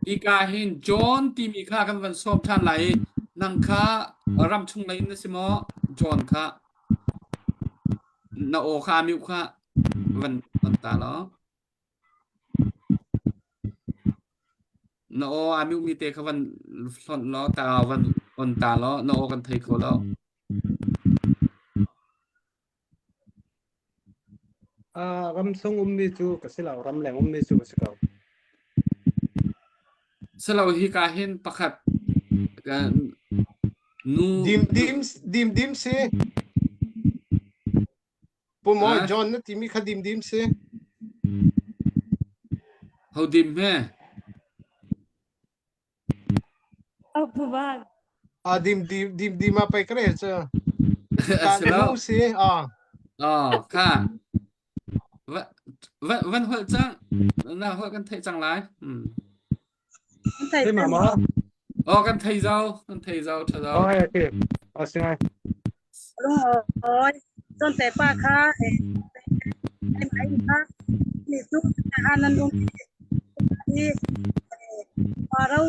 Hika hin John timi kha kan van sawm ṭhan lai i nang kha ramchung lei in na si maw? John kha na aw kha a mute kha van on ta law. Na aw aa mute mi te kha van hlonh law ta van on ta law na aw kan thei kho lo. Uh, ram chung ummi cu ka si lo, ramleng ummi cu ka si ko. Silo hika hin pakhat nu Dim dim dim dim si. Pu Mawi Ah? John na timi kha dim dim si. Ho dim he? Oh, Pu Van. Ah dim dim dim dim ah pei ka rel cu. A si lo. Nu si. Ah. Oh, kha. Va va van holh cang. Na holh kan theih cang lai. Hmm. Thei ma maw? Oh, kan thei zau, kan thei zau, tha zau. Oh, okay. Oh, si ngai. Lung cun te pa kha ai mai kha ni tu ha nan um i ro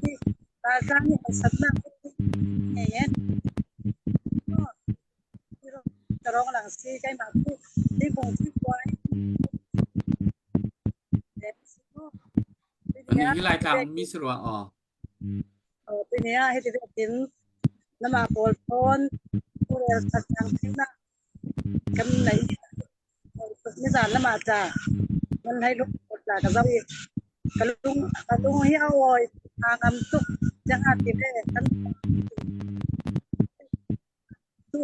ri ralzam nih harsatnak ngei en rong lang si keimah cu thingkung thi kuai Ani hi Laitlang mi si rua aw. Pinia hiti tin nama pawl phone urel that chang thina kan nei ni zan lama cha man hai luk la ka zau i ka lung ka lung hi a awi ngam tuk jang a ti ve kan tu.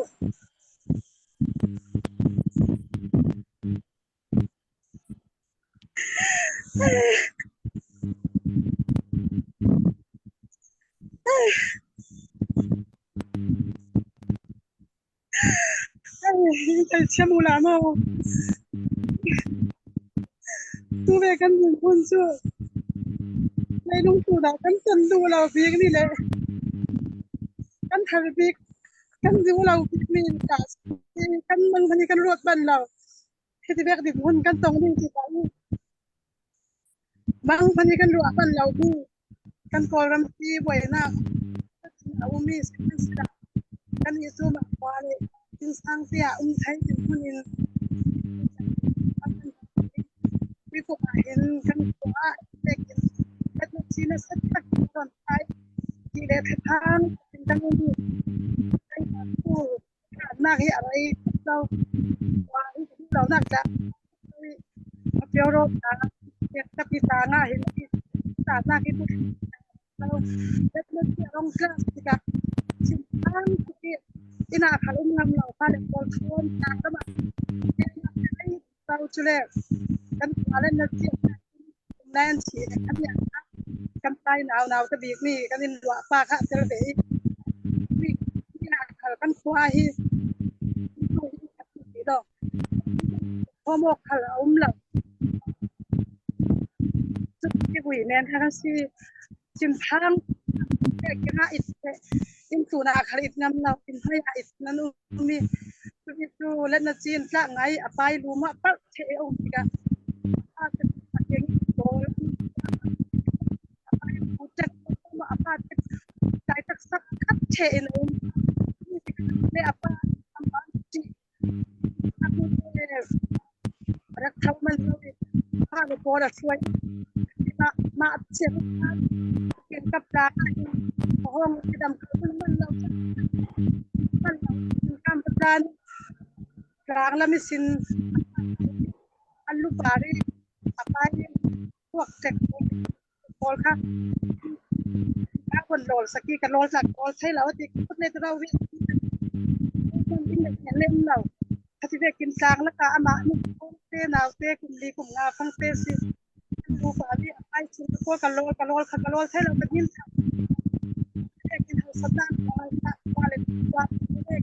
Chiam u la maw? Tu ve kan miphun cu leilung tu dah kan ton duh lo bik ni le kan har bik kan duh lo bik mi dah kan mang hi kan ruat bal lo. Hiti vek dirhmun kan tong ding tikah i mang hmanh hi kan ruah bal lo mi kan Kawlram pi buainak a ummi sihmanhsehlaw kannih cu mah khua le innsang te ah um thai dirhmun in Tuikum ah hin kan khua ah pek in kan chin a set tak ton thai ti le thlaphang in kan um i nak hi a rei lo wa hi lo nak ca a pio ro ta ta pi ta nga hin ta na ki pu lo let let ti rong class tika chin ang ki ina khal um ngam lo fa le pol thon ta ta ma tau chu le kan pa le na chi nan chi kan ya kan tai nau nau ta bik mi kan in lua pa kha tel ve mi ina khal kan khua hi do homo khal um lo chu ti hui nen kha kan si chim thang te kina it in tu na khal it ngam lo in hai it nan um mi cu cu let na cin tla ngai a pai lu ma par the um tika a a keng bol a pai pu tek ma a pa tek tai tak sak khat the in um le a pa am ba ti a ku le rak thau man lo pa le por a suai ma ma che ken kap ta hong dam man lo man lo kam plan tlang lam sin an lu pari apai tuak tek pawl kha ka kon lol saki ka lol tlak kawl thei lo ti kut le rau ri in lem lo khati ve kin tlang la ka ama ni te nau te kum li kum nga phang te si lu pa bi ai chin ko ka lol ka lol kha ka lol thei lo ka nin kin hau sat na wa le wa le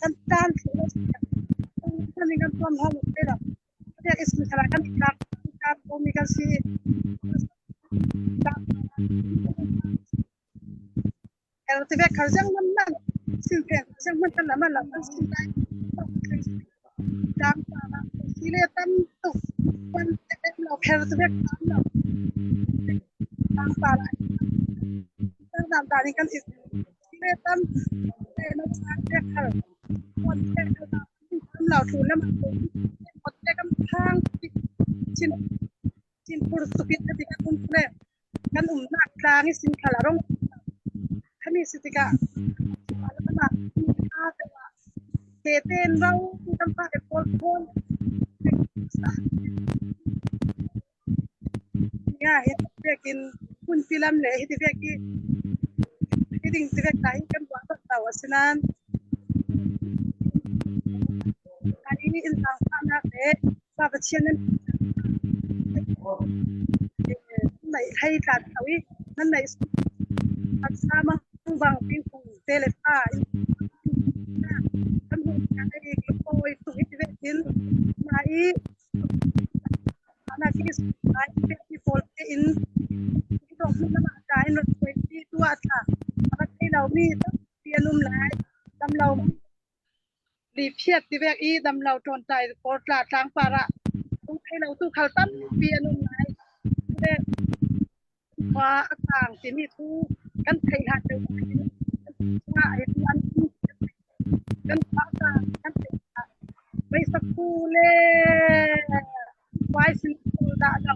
kan tan kan kan tuam ho te lo Kaya is kan kan umi kan si ti ve khar jang man man sin pe jang man kan man la kan sin dai dam ta na si le tam tu pan te lo pher ti ve kam lo tang pa la tang dam ta ni kan is si le tam te na cha te khar kon te ka lo thu la ma ot te kam thang chin chin pur tukin ti kan um le kan um nak tlang i sin khala rong khami sitika ma a te wa te ten rau kan pa te pol pol ya hi te kin kun pilam le hi te ki hi ding te tai kan wa ta taw asinan ai in tang na te pa pathian nan nei hay tlan tho i nan nei at sama bang ping pung te le pa kan hu ai koi tu hi ve tin na i na ki ai te ti pol te in dong hu na ma ta in ro ti tu a tha a thei lo mi ti anum lai dam lo li phiat ti vek i dam lo ton tai por tla tlang para tung thei lo tu khal tam pi anum lai le khua a tang timi thu kan thei hlan deuh nga ai tu an kan khua tang kan thei mei sakku le wai sin da da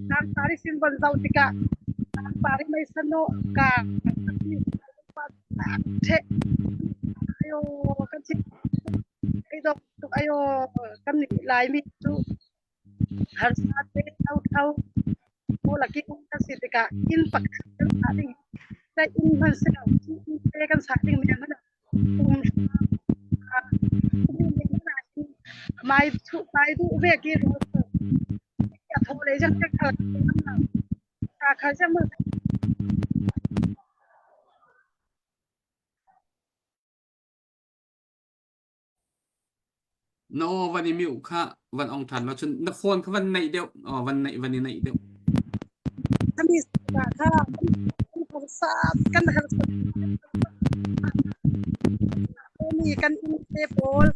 tang pari sin bon zau tikah tang pari mei sano ka the ayo kan chi ai dok tuk ayo kan ni lai mi chu harsa te thau thau ko laki um kan si tikah inn pakhat kan sa ding ta inn hman se lo inn te kan sa ding men mana um mai chu mai du ve ki ro ya tho le. Le jang te khal ka khal jang mu. Na aw van i mute kha van ong ṭhan law cun na phone kha van naih deuh. Aw van naih van i naih deuh. Kami ka kha sa kan har mi kan in te pawl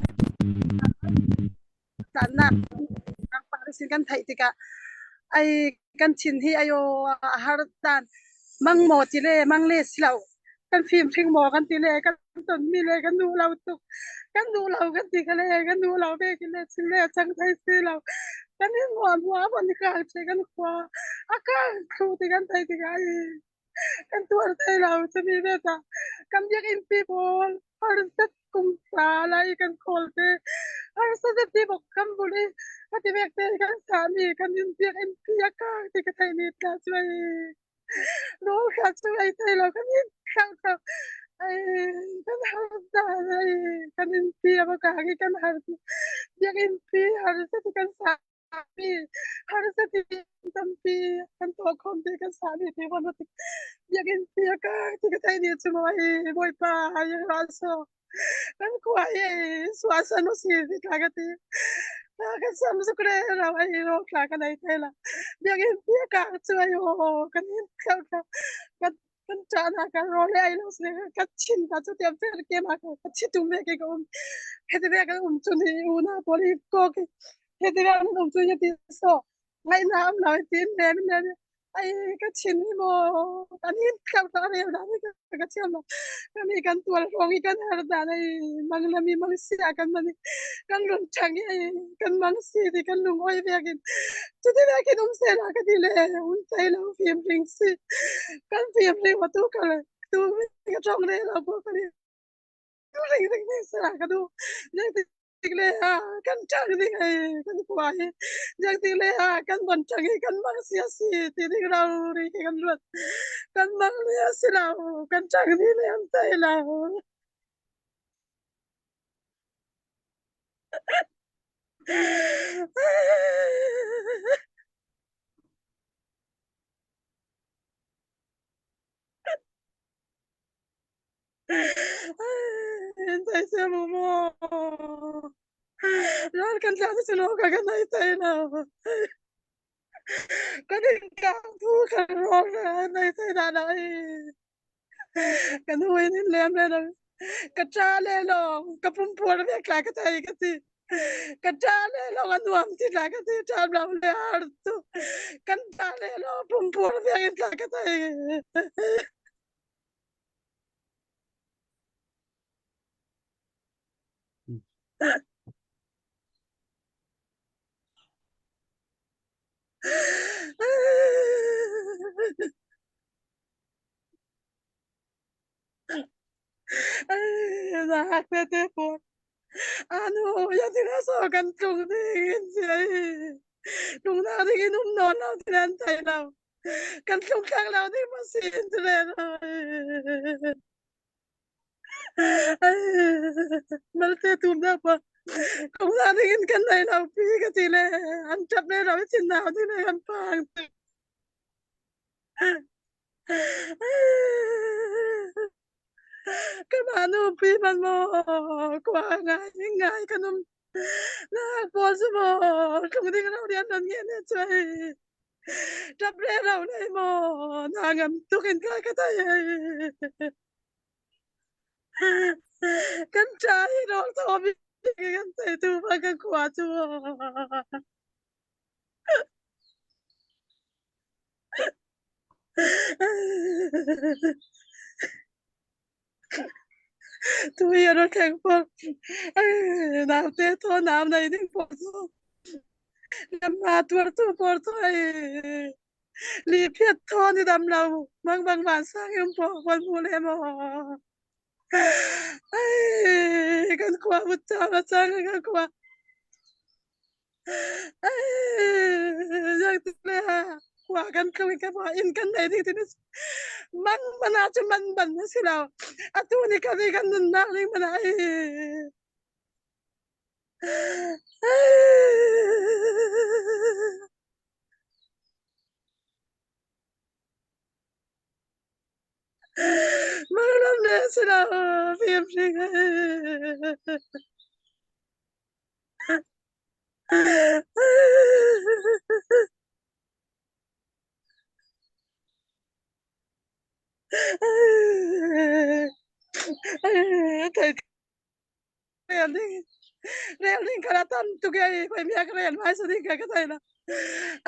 tlannak sin kan theih tikah ai kan thin hi ayo a har dan mang maw ti le mang le si lo kan fim hring maw kan ti le kan ton mi le kan duh lo tuk kan duh lo kan ti ka le kan duh lo ve ki le chin le chang thai si lo kan in hua hua bon ka che kan khua a ka thu ti kan thai ti ai kan tuar thai lo chumi ve ta kan biakinn pi pawl harsat kum sa lai kan khawl te harsat ti bok kan bul i ka ti vek te kan sa mi kan in biakinn pi a ka ti ka thai ni tla chu ai no kha chu ai thai lo kan in khang khang ai kan har da ai kan in pi a ka ngi kan har biakinn pi harsat kan sa mi harsa ti tampi kan tuah khom ti kan sa mi ti bon ti biakinn pi ka ti ka thai ni chu mo hi bawipa yang ra so kan khua hi suwa san si ti tla ka ti kan sam su kre ra ai ro tla ka nei thai la biakinn pi ka chu ai ho kan hin khau kha kan kan cha na kan ro le ai lo se ka chin ta chu tiam fer ke ma ka chi tu me ke ko um he te ka um chu ni u na poli ko ke he te um um chu ni ti so ngai na am lo tin ne ne ai ka chin ni mo kan hin ka ta re da ni ka chiam lo mi kan tual rong i kan har da nei mang la mi mang sia kan mani kan run chang i kan mang si ti kan lung oi vekin cuti vekin um se la ka ti le un thai lo fim ring si kan fim ring ma tu ka le tu ka chong le lo po ka ni tu ring ring ni se la ka du yang tik le ha kan chang ding ai kan kwa hi yang tik le ha kan bon chang hi kan mang sia si ti ding rau ri ke kan ruat kan mang le si lo kan chang ni le an tai lo. Tai se mo mo. Ral kan tla se lo ka kan ai tai na. Kan in ka thu kan ro nai tai na na. Kan hui in lem le na. Ka cha le lo ka pum puar ve kla ka tai ka ti. Ka cha le lo ka nuam ti tla ka ti cha lo le har tu. Kan ta le lo pum puar ve tla ka tai. Nak te pawl anu ya ti so kan tlung ding in si tlung nak ding in um nawn lo ti nan thei lo kan tlung thlak lo ding ma si in ti le malte tum na pa kong na ding in kan nei lo pi ka ti le an tap le lo chin nau ti le kan pang Ka mah nupi man maw khua ngai ngai kan um na pawl cu maw tlung ding lo rian nan nge ne cuai ṭap le ro nei maw na ngam tuk in ka ka thai kan ṭa hi rawl thaw bik kan thei tu pa ka khua cu. Tu hi a thleng pawh naute thaw nam nei ding pawh cu lamma tuar tu por tu ai li phiat thaw ni dam lo mang bang van sang um pawh kwan mu le mo ai kan khua mut chang a chang kan khua Yang le khua kan tlung ka fa in kan nei ding tin mang mana chu man ban na si lo atu ni ka vi kan nun nak ding mana ai. Sila fim hring. Thei rel ding rel ding kha tam tuk ei koi miak rel mai sa ding ka ka thai la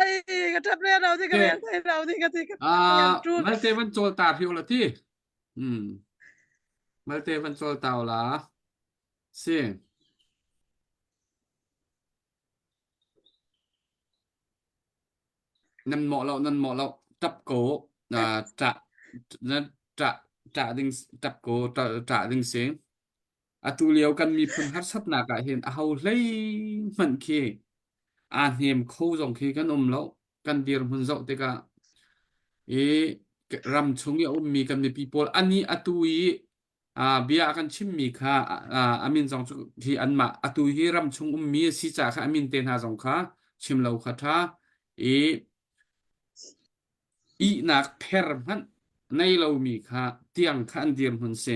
ai ka tap rel lo ding ka rel thai lo ding ka ti ka Ah, malte van chawl ta hriu la ti. Hmm. Malte van chawl ta la. Si. Nan mawh lo, nan mawh lo. Tap ko uh, ṭah na ṭah ṭah ding tap ko ṭah ding si. Atu lio kan miphun harsatnak ah hin aho hlei hmanh khi aa hnem kho zong khi kan um lo. Kan dirhmun zoh tikah i ram chung i a ummi kan mipi pawl ani atu i uh, bia a kan chimmi kha uh, a min zong cu hi anmah atu hi ram chung ummi a si caah kha a min te hna zong kha chim lo kha ṭha i ihnak pher hmanh nei lomi kha tiang kha an dirhmun si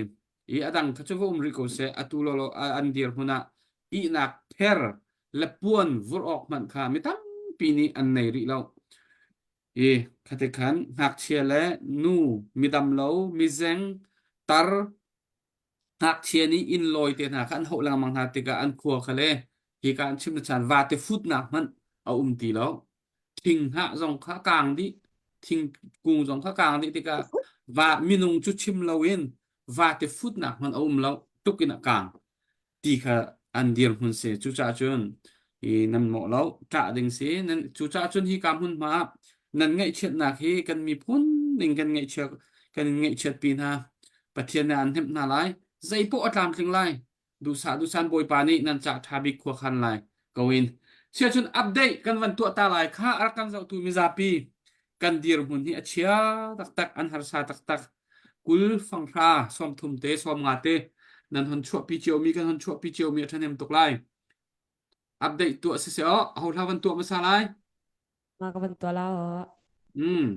i a dang kha cu va um rih ko seh atu lolo an dirhmun ah ihnak pher le puan vurh awk hmanh kha mi tampi nih an nei rih lo I khate khan ngakchia le nu, midam lo, mizeng, tar, ngakchia nih inn lawi te hna kha an hauh lengmang hna tikah an khua kha le hika an chim chan vate futnak hmanh a um ti lo. Thing hnah zong kha kaang dih, thingkung zong kha kaang dih tikah va minung cu chim loin vate futnak hmanh a um lo, tuk in a kaang. ti kha an dirhmun si. Cucaah cun i nan mawh lo, ṭah ding si. Nan, cucaah cun hika hmunhma ah nan ngaihchiatnak hi kan miphun ning kan ngaihchia kan in ngaihchiatpi hna. Pathian nih aan hnemh hna lai. Zeipoh a tlamtling lai. Duhsah duhsan Bawipa nih nan cah ṭha bik khua khan lai. Ko in. Siacun update kan van tuah ta lai kha a rak kan zohtu mizapi kan dirhmun hi a chia taktak, an harsa taktak. 20 fanghra 30 te 50 te nan hon chuahpi ciomi kan hon chuahpi ciomi a ṭhahnem tuk lai. Update tuah siseh aw, aho hla van tuah hmasa lai? Ma ka van tuah la aw. Mm.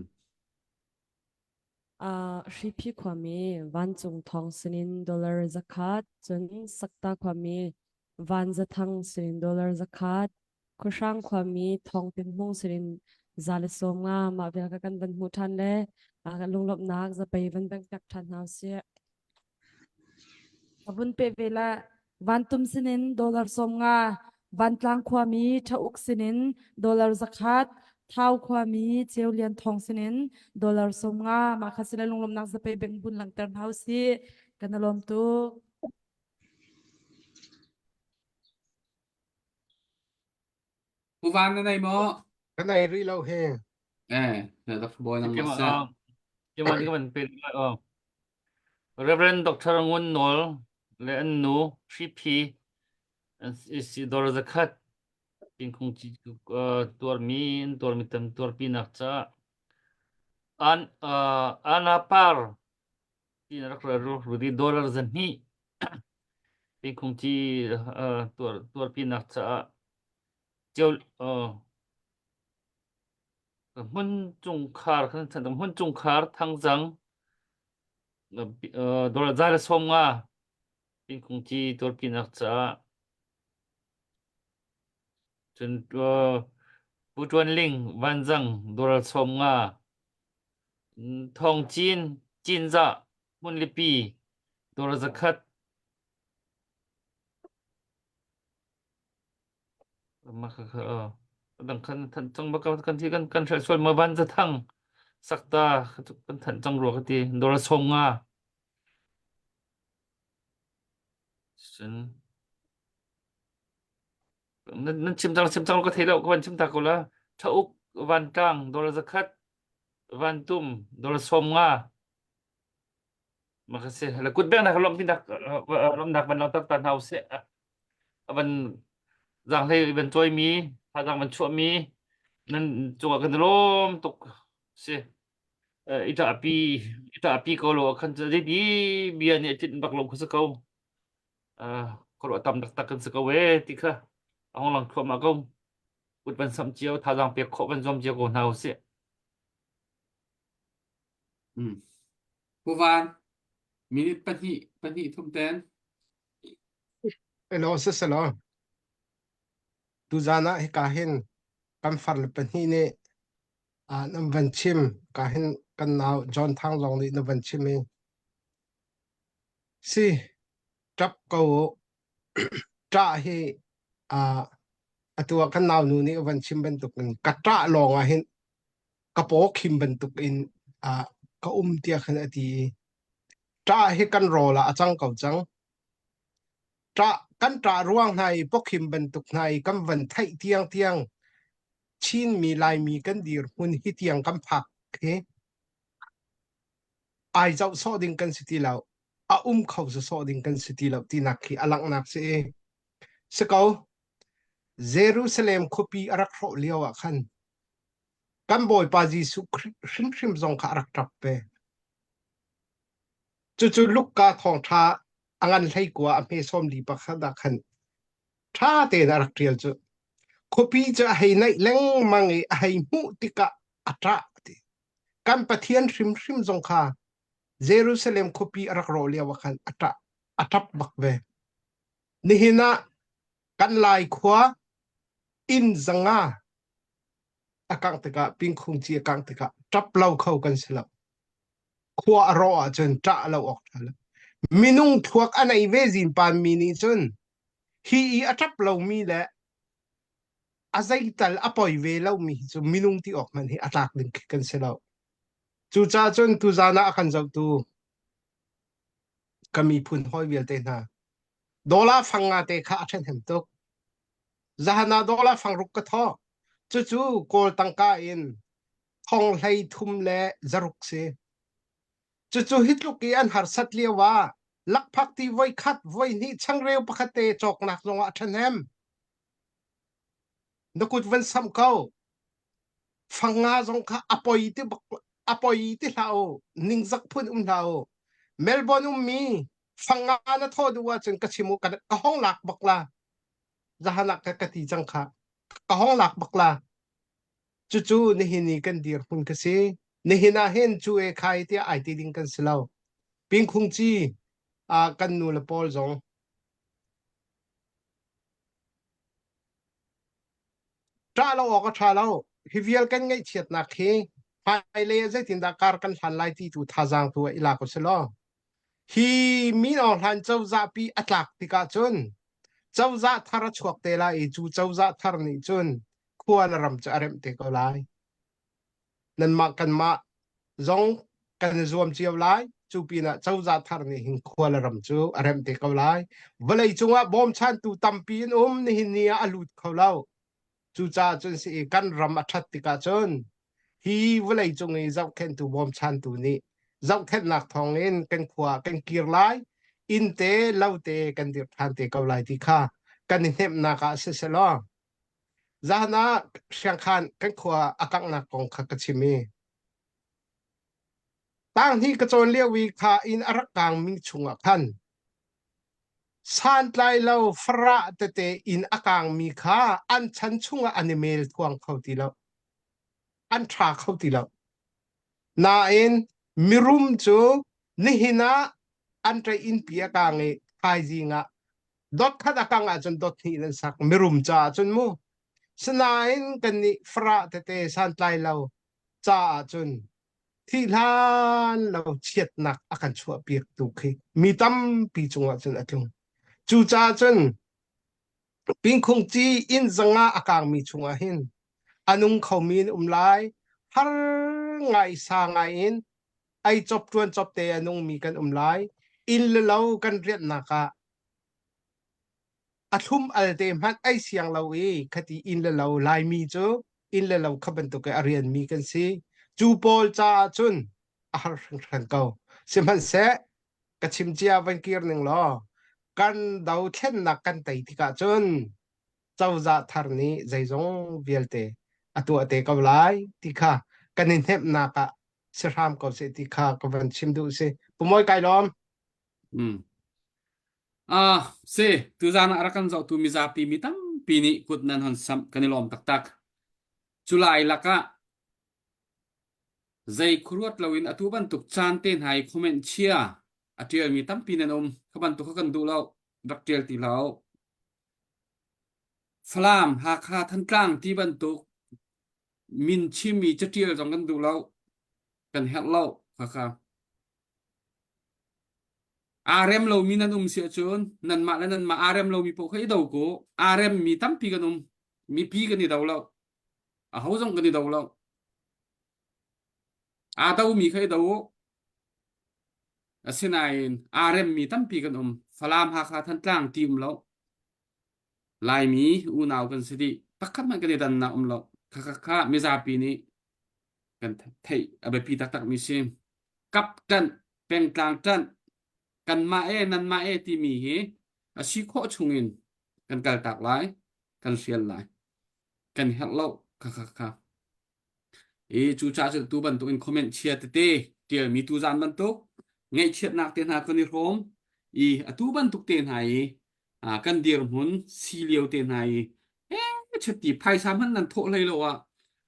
Uh, Hriphi khuami Vancung Thawng sinin dollar zakhat, cun Sakta khuami Van Zathang sinin dollar zakhat, Khuahrang khuami Thawng Tin Hmung sinin 150 mah vial ka kan van hmuh ṭhan le kan lunglawmhnak zapei van bengh piak ṭhan hna usih. Ka vun pe ve la. Vantum sinin dollar 50, Vantlang khuami Ṭha-uk sinin dollar 100, Thau khuami Ceu Lian Thawng sinin dollar 50 mah kha sile lunglawmhnak zapei beng bun langhter hna usih. Kan i lawm tuk. Pu Van na nei maw? Ka nei rih lo he. Eh, na dak bawi nang ma seh. Keimah nih ka van pe lai aw. Reverend Dr. Ngun Nawl le an nu Hripi an si dor zakhat Pingkhung ci tuarmi an tuarmi tam tuarpinak caah an ana par ti rak ru dollar 200 Pingkhung ci tuar tuarpinak caah cio hmun chungkhar kan chan hmun chungkhar thangzang dollar 150 Pingkhung ci tuarpinak caah cun Pu Tuan Ling Vanzang dollar 50 Thawng Cin Cinzah Hmunlipi dollar 100 Dang kan thanh cang bak kan thi kan kan hrelh sual ma van zathang sakta kan thanh cang rua ka ti dollar 50 Cun nan nan chim cang chim cang ka thei lo ka van chim ta ko la thauk van tlang dollar 100 van tum dollar 50 Ma ka si la kut beng nak lom pinak lom nak van lang tak ta hna usih van zanghlei van cawi mi thazang van chuah mi nan cungah kan lawm tuk si i ṭahpi i ṭahpi ko lo khan cu zeiti bia nih a tlinh bak lo kha si ko khuaruah tam taktak kan si ko e ti kha a hong lang thluahmah ko kut van samh cio thazang pek khawh van zuam cio ko hna usih Mm. Pu Van. Minute pahnih pahnih thum ten. Elo siselaw tuzan ah hika hin kan farle pahnih nih ah nan van chim ka hin kan nau John Thang zong nih na van chim i si ṭap ko u ṭah hi ah atu ah kan nau nu nih a van chim bantuk in ka ṭah lawng ah hin ka paw khim bantuk in ah ka um tiah khan a ti i ṭah hi kan rawl ah a cang ko cang. Ṭah kan ṭah ruang hna i pawkhim bantuk hna i kan van theih tiang tiang Chinmi Laimi kan dirhmun hi tiang kan phak hi ai zoh sawh ding kan si ti lo. A um kho sawh ding kan si ti lo tinak khi a langhnak si i si ko Jerusalem khuapi a rak hrawh lio ah khan kan Bawipa Jesuh Khrih hrimhrim zong kha a rak ṭap ve. Cucu Luka thawngṭha a ngan hleikua a hme sawmli pakhat ah khan ṭha tein a rak ṭial cu. Khuapi cu a hei naih lengmang i a hei hmuh tikah a ṭah ti. Kan Pathian hrimhrim zong kha Jerusalem khuapi a rak rawh lio ah khan a ṭah a ṭap bak ve. Nihin ah kan Lai khua inn zanga a kangh tikah pingkhung ci a kangh tikah ṭap lo kho kan si lo. Khua a rawh ahcun ṭah lo awk ṭha lo. Minung thluak a nei ve zinpan mi nih cun hi i a ṭap lomi le a zeital a poi ve lomi hi cu minung ti awk hmanh hi a tlak ding khi kan si lo. Cucaah cun tuzaan ah a kan zohtu ka miphun hawi vialte hna dollar fang nga te kha a ṭhahnem tuk. Zahan ah dollar fang ruk ka thawh. Cucu Kawl tangka in thong hlei thum le zaruk si. Cucu hi tluk i an harsat lio ah lakphak ti voi khat voi hnih changreu pakhat te cawknak zongah a ṭhahnem. Na kut van samh ko. Fang nga zong kha a poi ti bak a poi ti hlah u. Ningzak phun um hlah u. Melbourne ummi fang nga na thawh duh ahcun ka chim u ka, ka hong lak bak la. Zahan ah ka, ka ti cang kha. Ka hong lak bak la. Cucu nihin i kan dirhmun ka si. Nihin ah hin cu e khai tiah ai ti ding kan si lo. Pingkhung ci ah kan nu le pawl zong Ṭah lo awk a ṭha lo. Hi vial kan ngaihchiatnak hi hmailei ah zeitindah kar kan hlan lai ti tu thazaang tu ah i lak usih law hi Min Aung Hlaing cozahpi a tlak tikah cun cozah thar a chuak te lai i cu cozah thar nih cun khua le ram cu a remh te ko lai. Nanmah kanmah zong kan i zuam cio lai. Cu pinah cozah thar nih hin khua le ram cu a remh te ko lai. Vawlei cungah bawmchantu tampi an um nihin ni ah a lut kho lo. Cucaah cun si i kan ram a ṭhat tikah cun hi vawlei cung i zohkhenhtu bawmchantu nih zohkhenhnak thawngin kan khua kan kir lai inn te lo te kan dirh ṭhan te ko lai ti kha kan i hnemhnak ah siselaw Zahan ah Hriangkhan kan khua a kanghnak kong kha ka chim i tanghnih ka cawn lio i kha inn a rak kaangmi chungah khan santlai lo farah tete inn a kaangmi kha an chan chungah an i mel thuang kho ti lo. An ṭha kho ti lo. Nain mirum cu nihin ah an ṭei innpi a kaang i thaizing ah dot khat a kang ahcun dot hnih in an sak mirum caah cun mu sinain kannih farah tete santlai lo caah cun thih hlan lo chiatnak a kan chuahpiak tu khi mi tampi cungah cun a tlung cucaah cun pingkhung ci inn zanga a kangmi chungah hin a nung khomi in um lai har ngai sa ngai in ei cop ṭuan cop te a nungmi kan um lai inn le lo kan rianhnak ah a thlum al te hmanh ei siang lo i khati inn le lo Laimi cu inn le lo kha bantuk i a rianmi kan si cu pawl caah cun a har hringhran ko sihmanhseh ka chim cia van kir ning law kan dothlennak kan tei tikah cun cozah thar nih zeizong vialte a tuah te ko lai ti kha kan i hnemhnak ah si hram ko seh ti kha ka van chim duh si pumawi kai lawm Mm. Ah, si, tuzaan ah rak kan zohtu mizapi mi tampi nih kut nan hon samh kan i lawm taktak. Culai lakah zei khuaruat loin atu bantuk caan te hna i comment chia a. a ṭialmi tampi nan um. Kha bantuk kha kan duh lo. Rak ṭial ti hlah u. Falam, Hakha, Thantlang ti bantuk min chimmi caṭial zong kan duh lo. Kan herh lo. Khakha. Aa rem lomi nan um si ahcun nanmah le nanmah aa rem lomi paoh kha i do ko. Aa remmi tampi kan um. Mipi kan i do lo. Aho zong kan i do lo. Aa domi kha i do u. Asinain aa remmi tampi kan um. Falam, Hakha, Thantlang ti um lo. Laimi unau kan si dih. Pakhat hmanh kan i dannak um lo. Khakha kha mizapi nih kan theih a biapi taktakmi si. Kap ṭanh, pengtlang ṭanh, kanmah e nanmah e timi hi a si khawh chungin kan kaltak lai, kan hrial lai. Kan herh lo. Khakha kha. I cucaah cun tu bantuk in comment chia tete ṭialmi tuzaan bantuk ngaihchiatnak te hna kan i hrawm i atu bantuk te hna i kan dirhmun si lio te hna i eh chatti phaisa hmanh nan thawh hlei lo ah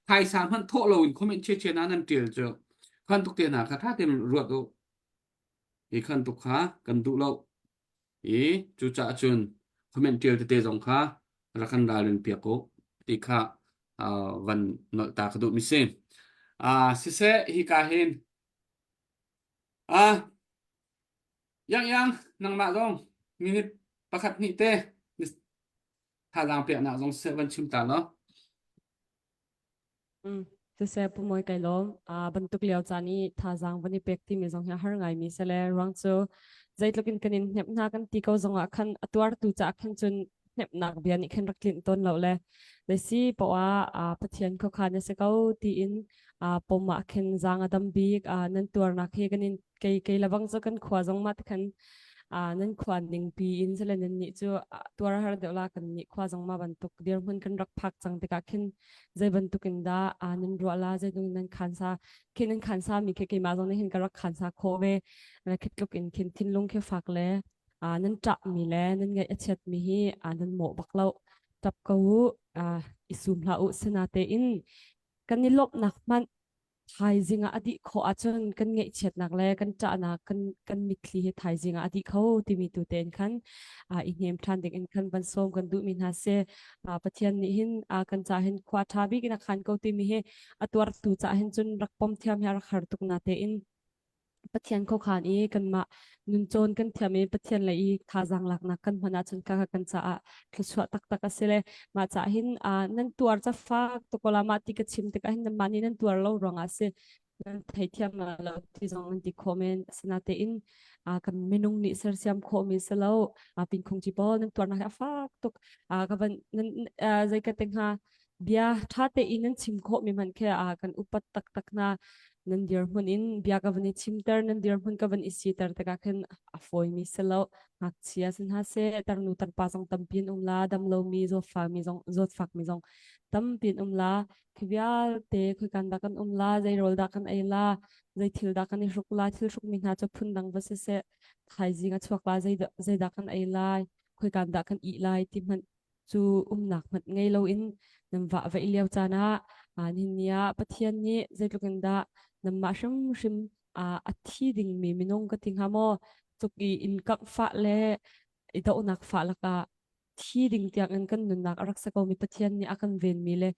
phaisa hmanh thawh lo in comment chia chia na nan ṭial cu khan tuk te hna kha ṭha tein ruat u hi khan tuk kha kan duh lo i cucaah cun comment ṭial tete zong kha rak kan ralrin piak u ti kha van nolh ta ka duh mi si. Uh, siseh hika hin uh, yang yang nangmah zong minute pakhat hnih te thazaang peknak zong siseh van chim ta law. Siseh Pu Mawi kai lawm. Aa bantuk lio caan i thazaang van i pek timi zong hi a har ngaimi si le ruang cu zeitluk in kan in hnemh hna kan ti ko zong ah khan a tuartu caah khan cun hnemhnak bia nih khan rak tlinh tawn lo le zeisi poah ah Pathian khuakhan a si ko tiin pom ah khin zaang a dam bik nan tuarnak hi kan in kei kei lebang cu kan khua zong mah khan nan khua ning pi in sile nan nih cu tuar har deuh la kan nih khua zong ma bantuk dirhmun kan rak phak cang tikah khin zei bantuk in dah nan ruah la zei nan khan sa khi nan khan sa mi khi keimah zong nih hin ka rak khan sa khawh ve khi tluk in khin thinlung khi fak le nan ṭah mi le nan ngaih a chiat mi hi nan mawh bak lo ṭap ko u i sum hlah u sinatein kan i lawmhnak hmanh thaizing ah a dih khawh ahcun kan ngaihchiatnak le kan ṭahnak kan kan mitthli hi thaizing ah a dih kho timi tu tein khan i hnem ṭhan ding in khan van sawm kan duhmi hna si Pathian nih hin kan ca hin khua ṭha bik in a khan ko timi hi a tuartu ca hin cun rak pom thiam hi a rak har tuk na tein Pathian khuakhan i kanmah nuncawn kan thiam i Pathian lei i thazaang laknak kan hman ahcun ka kan caah thluachuah taktak a si le mah caah hin nan tuar ca fak tukola mah ti ka chim tikah hin nanmah nih nan tuar lo ruangah si nan theithiam lo ti zong nan ti khawh men asinatein kan minung nih sersiam khawhmi si lo pinkhung ci pawl nan tuarnak hi a fak tuk ka van nan zei ka te hnga bia ṭha tein nan chim khawhmi hmanh khi kan upat taktak hna. Nan dirhmun in bia ka van i chimter, nan dirhmun ka van i siter tikah khin a fawimi si lo. Ngakchia si hna seh, tarnu tarpa zong tampi an um la, dam lomi, zawtfakmi zong, zawtfakmi zong tampi an um la. Khi vialte khoikan dah kan um la, zei rawl dah kan ei la, zei thil dah kan i hruk la, thil hrukmi hna cu phundang va siseh, thaizing a chuak la, zei zeidah kan ei lai, khoikan dah kan ih lai ti hmanh cu umnak hmanh ngei loin nan vah vaih lio caan ah nihin ni ah Pathian nih zeitluk in dah nanmah hrimhrim a thi dingmi minung ka ti hnga maw cuk i inn kangh fah le i dohnak fah lakah thi ding tiang in kan nunnak a rak si komi Pathian nih a kan venmi le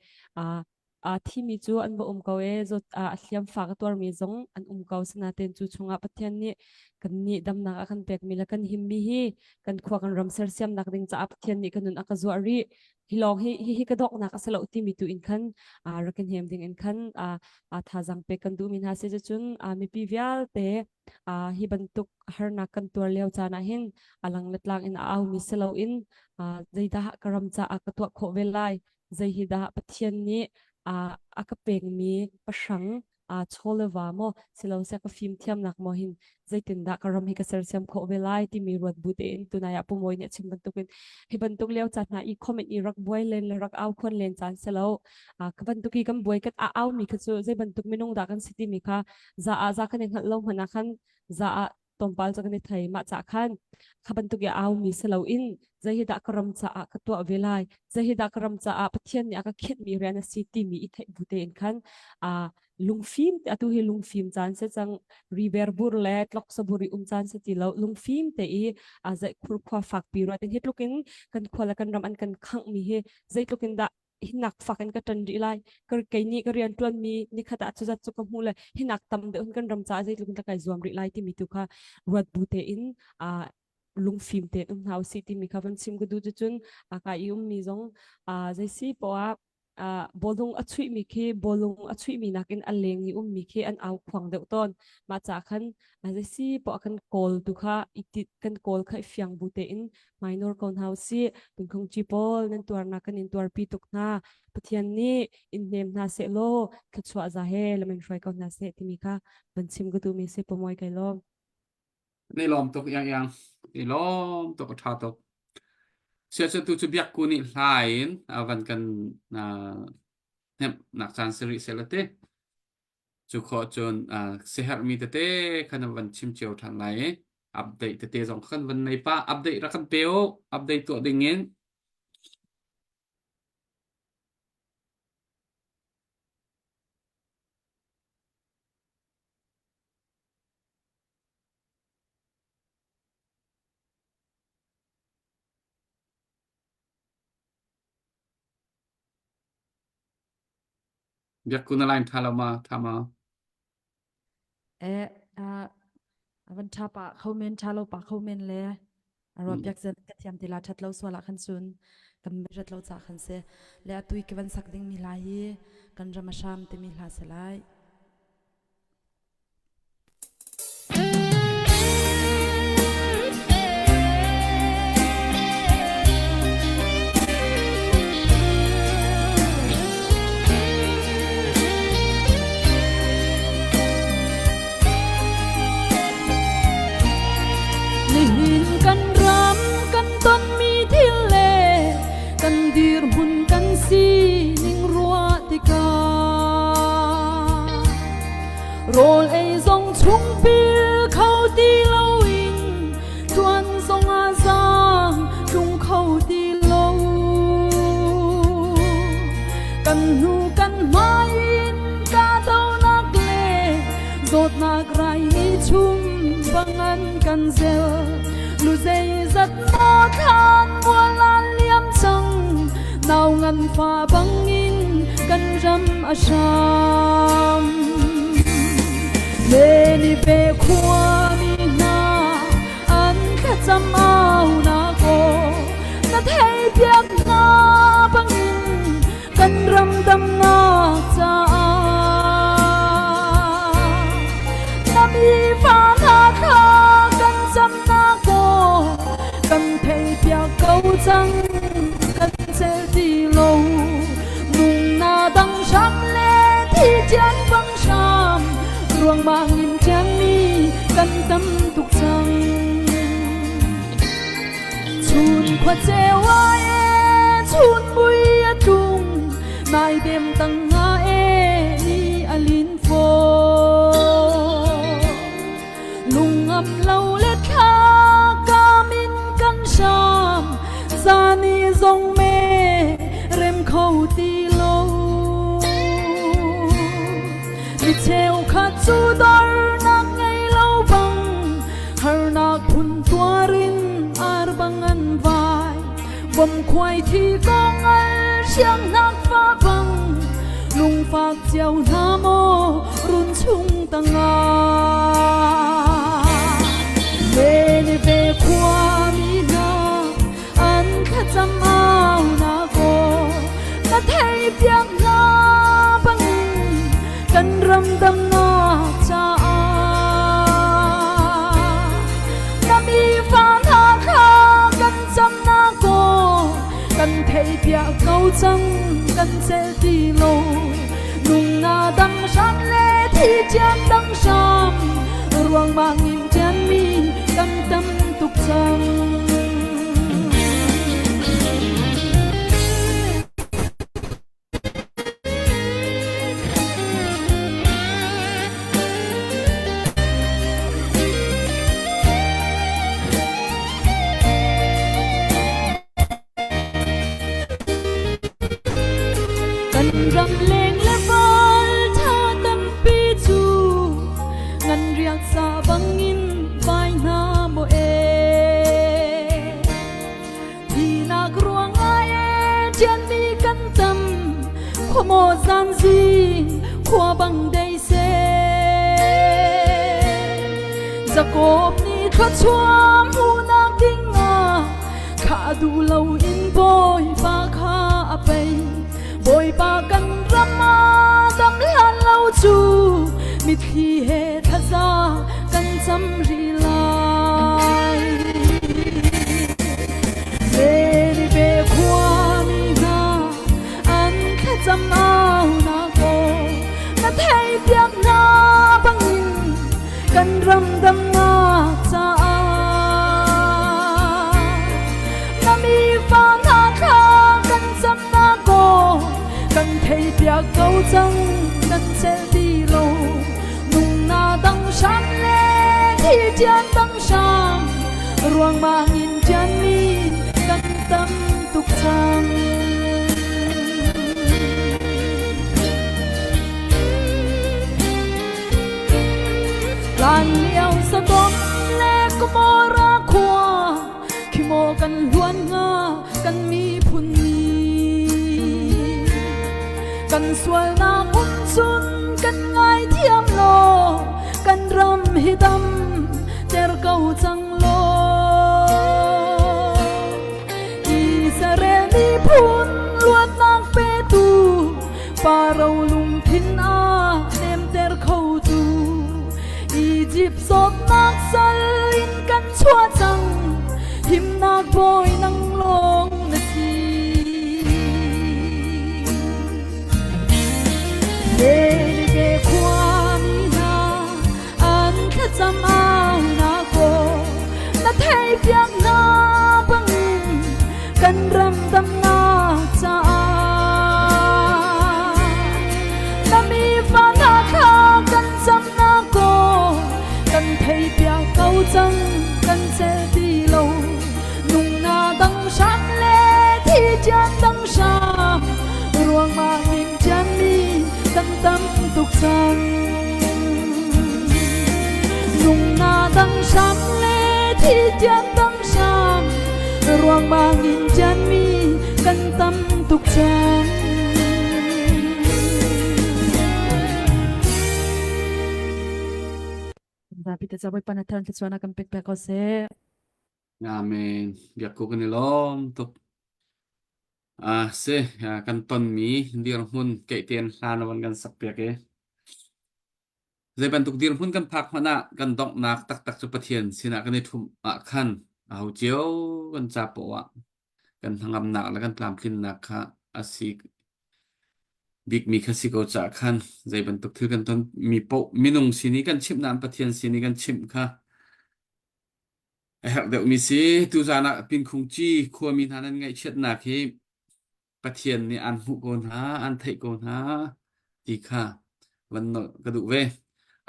aa thimi cu an va um ko e zawt a hliam fak a tuarmi zong an um ko sinain cu chungah Pathian nih kan nih damnak a kan pekmi le kan himmi hi kan khua kan ram sersiamnak ding caah Pathian nih kan nun a ka zuah rih hi lawng hi hi hi ka donghnak a si lo timi tu in khan rak kan hem ding in khan thazaang pek kan duhmi hna si cun mipi vialte hi bantuk harnak kan tuar lio caan ah hin a lang le tlang in a aumi si loin zeidah ka ram caah ka tuah khawh ve lai zei hi dah Pathian nih a ka pekmi pahrang chaw le va maw silose ka fim thiamnak maw hin zeitindah ka ram hi ka sersiam khawh ve lai timi ruat bu tein tunai ah pumawi nih a chim bantukin hi bantuk lio caan hna i comment i rak buai len le rak au khuan len caan si lo ka bantuk i kan buai kan a au mi kha cu zei bantuk minung dah kan si timi kha za ah za kan i hngalh lo hmanh ah khan za ah. tlawmpal cu kan i thei. Mah cah khan kha bantuk i au mi si loin zei hi dah ka ram caah ka tuah ve lai, zei hi dah ka ram caah Pathian nih a ka khinhmi rian a si timi i theih bu tein khan aa lungfim te atu hi lungfim caan si cang riber bur le tlok sabur i um caan si ti lo lungfim te i a zei khurkhua fakpi ruat in hi tluk in kan khua le kan ram an kan khangh mi hi zeitluk in dah hinak fak in ka ṭan rih lai ka kei nih ka rian ṭuan mi nikhat ah cuzat cu ka hmu le hinak tam deuh in kan ram caah zeitluk in dah kai zuam rih lai timi tu kha ruat bu tein a lungfim tein um hna usih timi kha van chim ka duh cucun a ka i ummi zong a zeisi poah bawlung a chuihmi khi bawlung a chuihmi nakin a leng i ummi khi an au khuang deuh tawn mah ca khan zeisi poah kan kawl tu kha i kan kawl kha i fiang bu tein minor ko hna usih Pingkhongci pawl nan tuarnak kan in tuarpi tuk hna Pathian nih in hnem hna seh law thluachuah za he lamin hruai ko hna seh timi kha van chim ka duhmi si pamuai kai lawm Ni lawm tuk yang yang. Ni lawm tuk a ṭha tuk. Siacu tu cu biakku nih hla in a van kan hnemhnak caan si rih seh la ti. Cu khawh cun siaherhmi tete khan an van chim cio ṭhan lai i update tete zong khan van nei pah. Update rak kan pe u. Update tuah ding in. Biakku na line ṭha lo ma? Ṭha ma? Eh, ah, van ṭha pa kho men ṭha lo pa kho men le a ruah piak zen ka thiam ti la ṭhat lo sual ah khan cun kan rat lo ca khan si le atu i ka van sak ding mi hla hi kan ram a hram timi hla si lai. Nihin kan ram kan tonmi thil le kan dirhmun kan sining ruah tikah Rawl ei zong chungpil kho ti loin ṭuan zong ah zaang tlung kho ti lo. Kan hnu kan hmai in kahdohnak le zawtnak rai nih chum bang an kan zel. Lu zeizat maw thlan mual ah liam cang nau nganfa bangin kan ram a hram. Leni ve khuami hna an thlacam au na ko na thei piak hna bangin kan ram damnak caah na mi fa hna kha kan camnak aw kan thei piak ko cang kan cel ti lo nung na dang hram le thi tian bang hram ruangmang in tian mi kan tam tuk cang chun khua ceu a e chun mui a tlung nai dem tang nga e ni a lin fo lungam lo le thla kamin kan hram zani zong me rem kho ti lo mi cheukhat cu dornak ngei lo bang harnak phun tuarin ar bang an vai bom khuai thi kong al siangnak fa bang lungfak cio hna maw run chung tangah Ve ve khuami hna an thlacam au na ko na thei piak hna bangin kan ram damnak caah na mi fa hna kha kan camnak ko kan thei piak ko cang kan cel ti lo nung na dang hram le thi tian dang hram ruangmang in tian mi kan tam tuk cang. Kan ram leng le val tha tampi cu ngan riak sa bangin vai hna maw e. Thinak ruangah e ṭianmi kan tam khuamaw zan zing khua bang dei seh. Jakob nih thluachuah hmuhnak dingah kha duh loin Bawipa kha a pei. Bawipa kan ram ah dam hlan lo cu mitthli he thlaza kan cam rih lai. Ninive khuami hna an thlacam aunak aw na theihpiak hna bangin kan ram damnak caah na mi fa hna thla kan camnak aw kan theihpiak ko cang kan celh ti lo nung na dang hram le thi tian dang hram ruangmang in tianmi kan tam tuk cang. Hlan lio Sodom le Gomorrah khua khi maw kan hluan hnga kan miphun nih kan sualnak um cun kan ngaithiam law kan ram hi dam ter ko cang law Israel miphun luatnak petu Faro lungthin a nemter khotu Egypt zawtnak sal in kan chuah cang himnak bawi nang lawng na si Ninive khuami hna an thlacam aunak aw na theihpiak hna bangin kan ram damnak caah na mi fa hna kha kan camnak aw kan theihpiak ko cang kan cel ti lo nung na dang hram le thi tian dang hram ruangmang in tianmi kan tam tuk cang nung na dang hram le thi tian dang hram ruangmang in tianmi kan tam tuk cang. Zapi te ca Bawipa na thar thluachuahnak kan pek piak ko seh. Amen. Biakku kan i lawm tuk. Ah, si, ah, kan tonmi dirhmun keihten hlan van kan sak piak i zei bantuk dirhmun kan phak hmanh ah kan donghnak taktak cu Pathian sinah kan i ṭhumh ah khan aho cio kan ca poah ah kan hnangamnak le kan tlamtlinnak kha a si bikmi kha si ko caah khan zei bantuk thil kan ton mi paoh minung sin i kan chimh nain Pathian sin i kan chimh kha a herh deuhmi si. Tuzaan ah Pinkhungci khuami hna nan ngaihchiatnak hi Pathian nih aan hmuh ko hna, aan theih ko hna ti kha van nolh ka duh ve.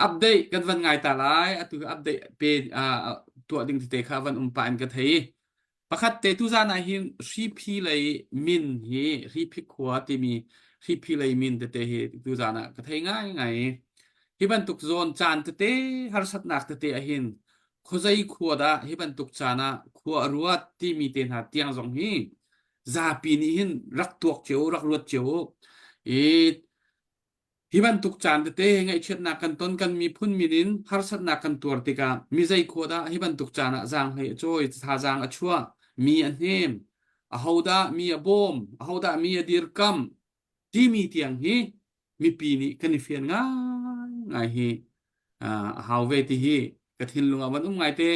Update kan van ngai ta lai. Atu update pe uh, tuah ding tete kha van um pah in ka thei. Pakhat te tuzaan ah hin Hriphi lei min hi Hriphi khua timi Hriphi lei min tete hi tuzaan ah ka thei ngaingai. Hi bantuk zawn caan tete harsatnak tete ahhin khuazei khua dah hi bantuk caan ah khua a ruat timi te hna tiang zong hi zapi nih hin rak tuak cio rak ruat cio u. I hi bantuk caan tete ngaihchiatnak kan ton kan miphun min in harsatnak kan tuar tikah mi zei khua dah hi bantuk caan ah zaanghlei a cawi thazaang a chuah mi a hnem ahodah mi a bawm ahodah mi a dirkamh timi tiang hi mipi nih kan i fian ngaingai hi a hau ve ti hi ka thinlung ah van um ngai te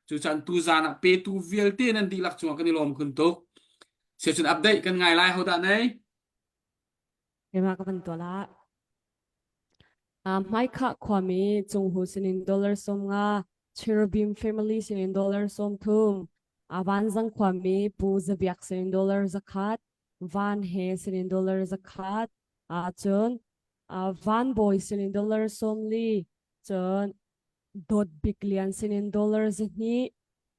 cucan tu zan ah petu vialte nan dihlak cungah kan i lawm khun tuk siacun update kan ngai lai hodah nei Keimah ka van tuah la. Hmaikhah khuami Cunghu sinin dollar 50, Cherubim family sinin dollar 30, Vanzang khuami Pu Zabiak sinin dollar 100, Van he sinin dollar 100, cun Van Bawi sinin dollar 40, cun Dawt Bik Lian sinin dollar 200,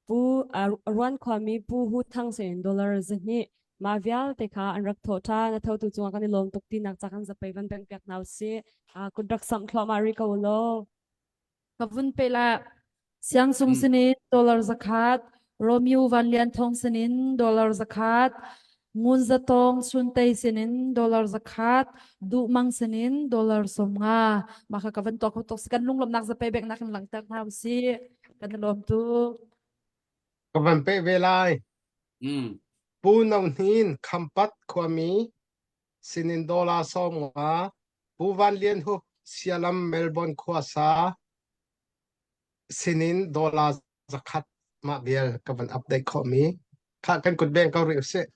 Pu Ruan khuami Pu Hu Thang sinin dollar 200. Mah vialte kha an rak thawh ṭhan. A thotu cungah kan i lawm tuk tinak ca kan zapei van bengh piak hna usih. Kut rak samh thluahmah rih ko u law. Ka vun pe la. Siang Sung sinin dollar zakhat, Romeo Van Lian Thong sinin dollar zakhat, Ngun Za Tawng Suntei sinin dollar zakhat, Duh Mang sinin dollar 50. Mah kha ka van tuah kho tuk si kan lunglawmhnak zapei beknak in langhter hna usih. Kan i lawm tuk. Ka van peh ve lai. Pu No Hnin Khampat khuami sinin dollar 50, Pu Van Lian Hup Sialam Melbourne khuasa sinin dollar 100 mah vial ka van update khawhmi. Kha kan kut beng ko rih usih.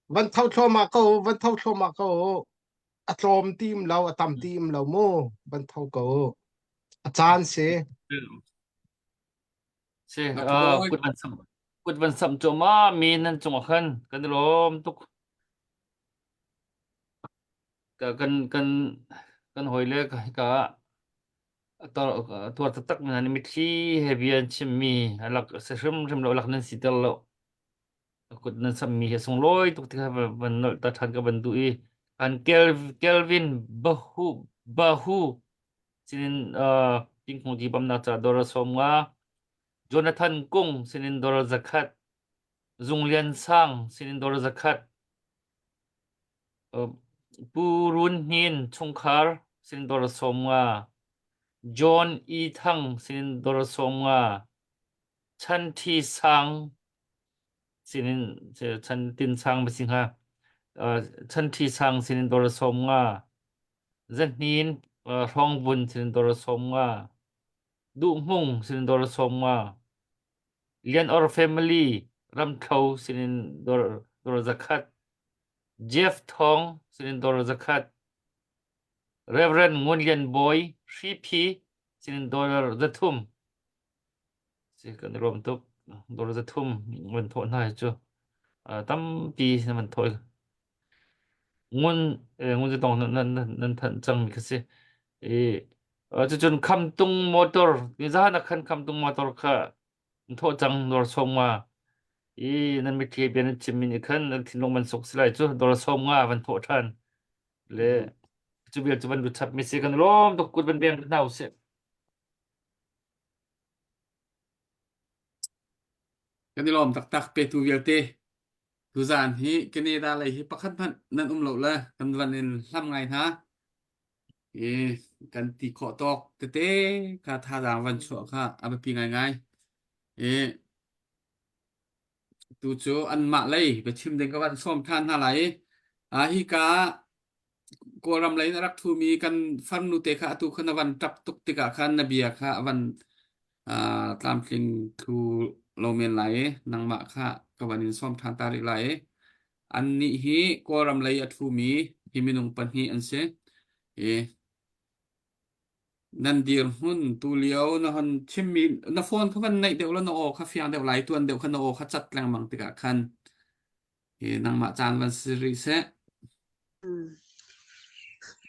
Van tho thluahmah ko, van tho thluahmah ko. A tlawm tim lo, a tam tim lo mu. Van tho ko. A caan si. Si, kut van samh kut van samh cuahmah mi nan cungah khan kan i lawm tuk. Ka kan kan kan hawile ka hika ah tuar taktak mi hna nih mitthli he bia an chimmi a lak si hrimhrim lo lak nan siter lo. A kut nan samhmi hi a sunglawi tuk ti kha van nolh ta ṭhan ka van duh i an Kelvin Bahu Bahu sinin uh, tingkung ti bamnak ca dollar 50, Jonathan Kung sinin dollar 100, Zung Lian Sang sinin dollar 100, uh, Pu Run Hnin chungkhar sinin dollar 50, John E Thang sinin dollar 50, Chan Thi Sang sinin Chan Tin Sang ba si hnga Chan Thi Sang sinin dollar 50, Zahnin Hrawngvun sinin dollar 50, Duhmung sinin dollar 50, Lian Or family Ramthlo sinin dollar 100, Jeff Thawng sinin dollar 100, Reverend Ngun Lian Bawi Hriphi sinin dollar 300. Si kan i lawm tuk. Dollar 300 van thawh hna hi cu tampi na van thawh. Ngun ngun zatong nan nan nan thanh cangmi kha si. I cucun khamtung motor nizan ah khan khamtung motor kha an thawh cang dollar 50. I nan mitthli bia nan chimmi nih khan nan thinlung man suk si lai cu dollar 50 van thawh ṭhan. Le cu vial cu van lut chap mi si kan lawm tuk kut van beng hna usih. Kan i lawm taktak petu vialte. Tuzaan hi Canada lei hi pakhat hmanh nan um lo le kan van in hlam ngai hna. I kan ti khawh tawk tete kha thazaang van chuah kha a biapi ngaingai. I tu cu anmah lei biachim ding ka van sawm ṭhan hna lai i ah hika Kawlram lei in a rak ṭhumi kan farnu te kha atu kha na van ṭap tuk tikah khan na bia kha a van uh, tlamtling thlu lo men lai i nangmah kha ka van in sawm ṭhan ta rih lai i annih hi Kawlram lei a ṭhumi hi minung pahnih an si i nan dirhmun tulio na hon chimmi na phone kha van naih deuh la na aw kha fiang deuh lai tuan deuh kha na aw kha cat lengmang tikah khan Hi nangmah caan van si rih seh.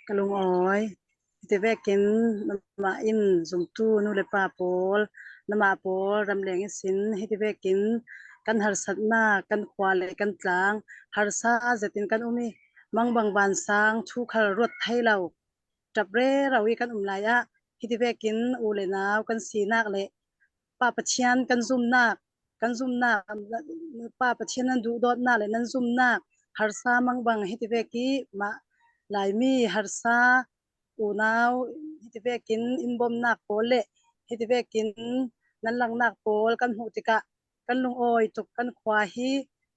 Ka lungawi. Hiti vekin namah in zumtu nu le pa pawl, namah pawl ramleng in hiti vekin kan harsatnak, kan khua le kan tlang harsa zetin kan um i mangbang vansang chukhal ruat thei lo ṭap rero i kan um lai ah hiti vekin u le nau kan sinak le Pa Pathian kan zumnak kan zumnak Pa Pathian nan duhdawtnak le nan zumnak harsa mangbang hiti vek i mah Laimi harsa unau hiti vekin in bawmnak pawl le hiti vekin nan langhnak pawl kan hmuh tikah kan lungawi tuk kan khua hi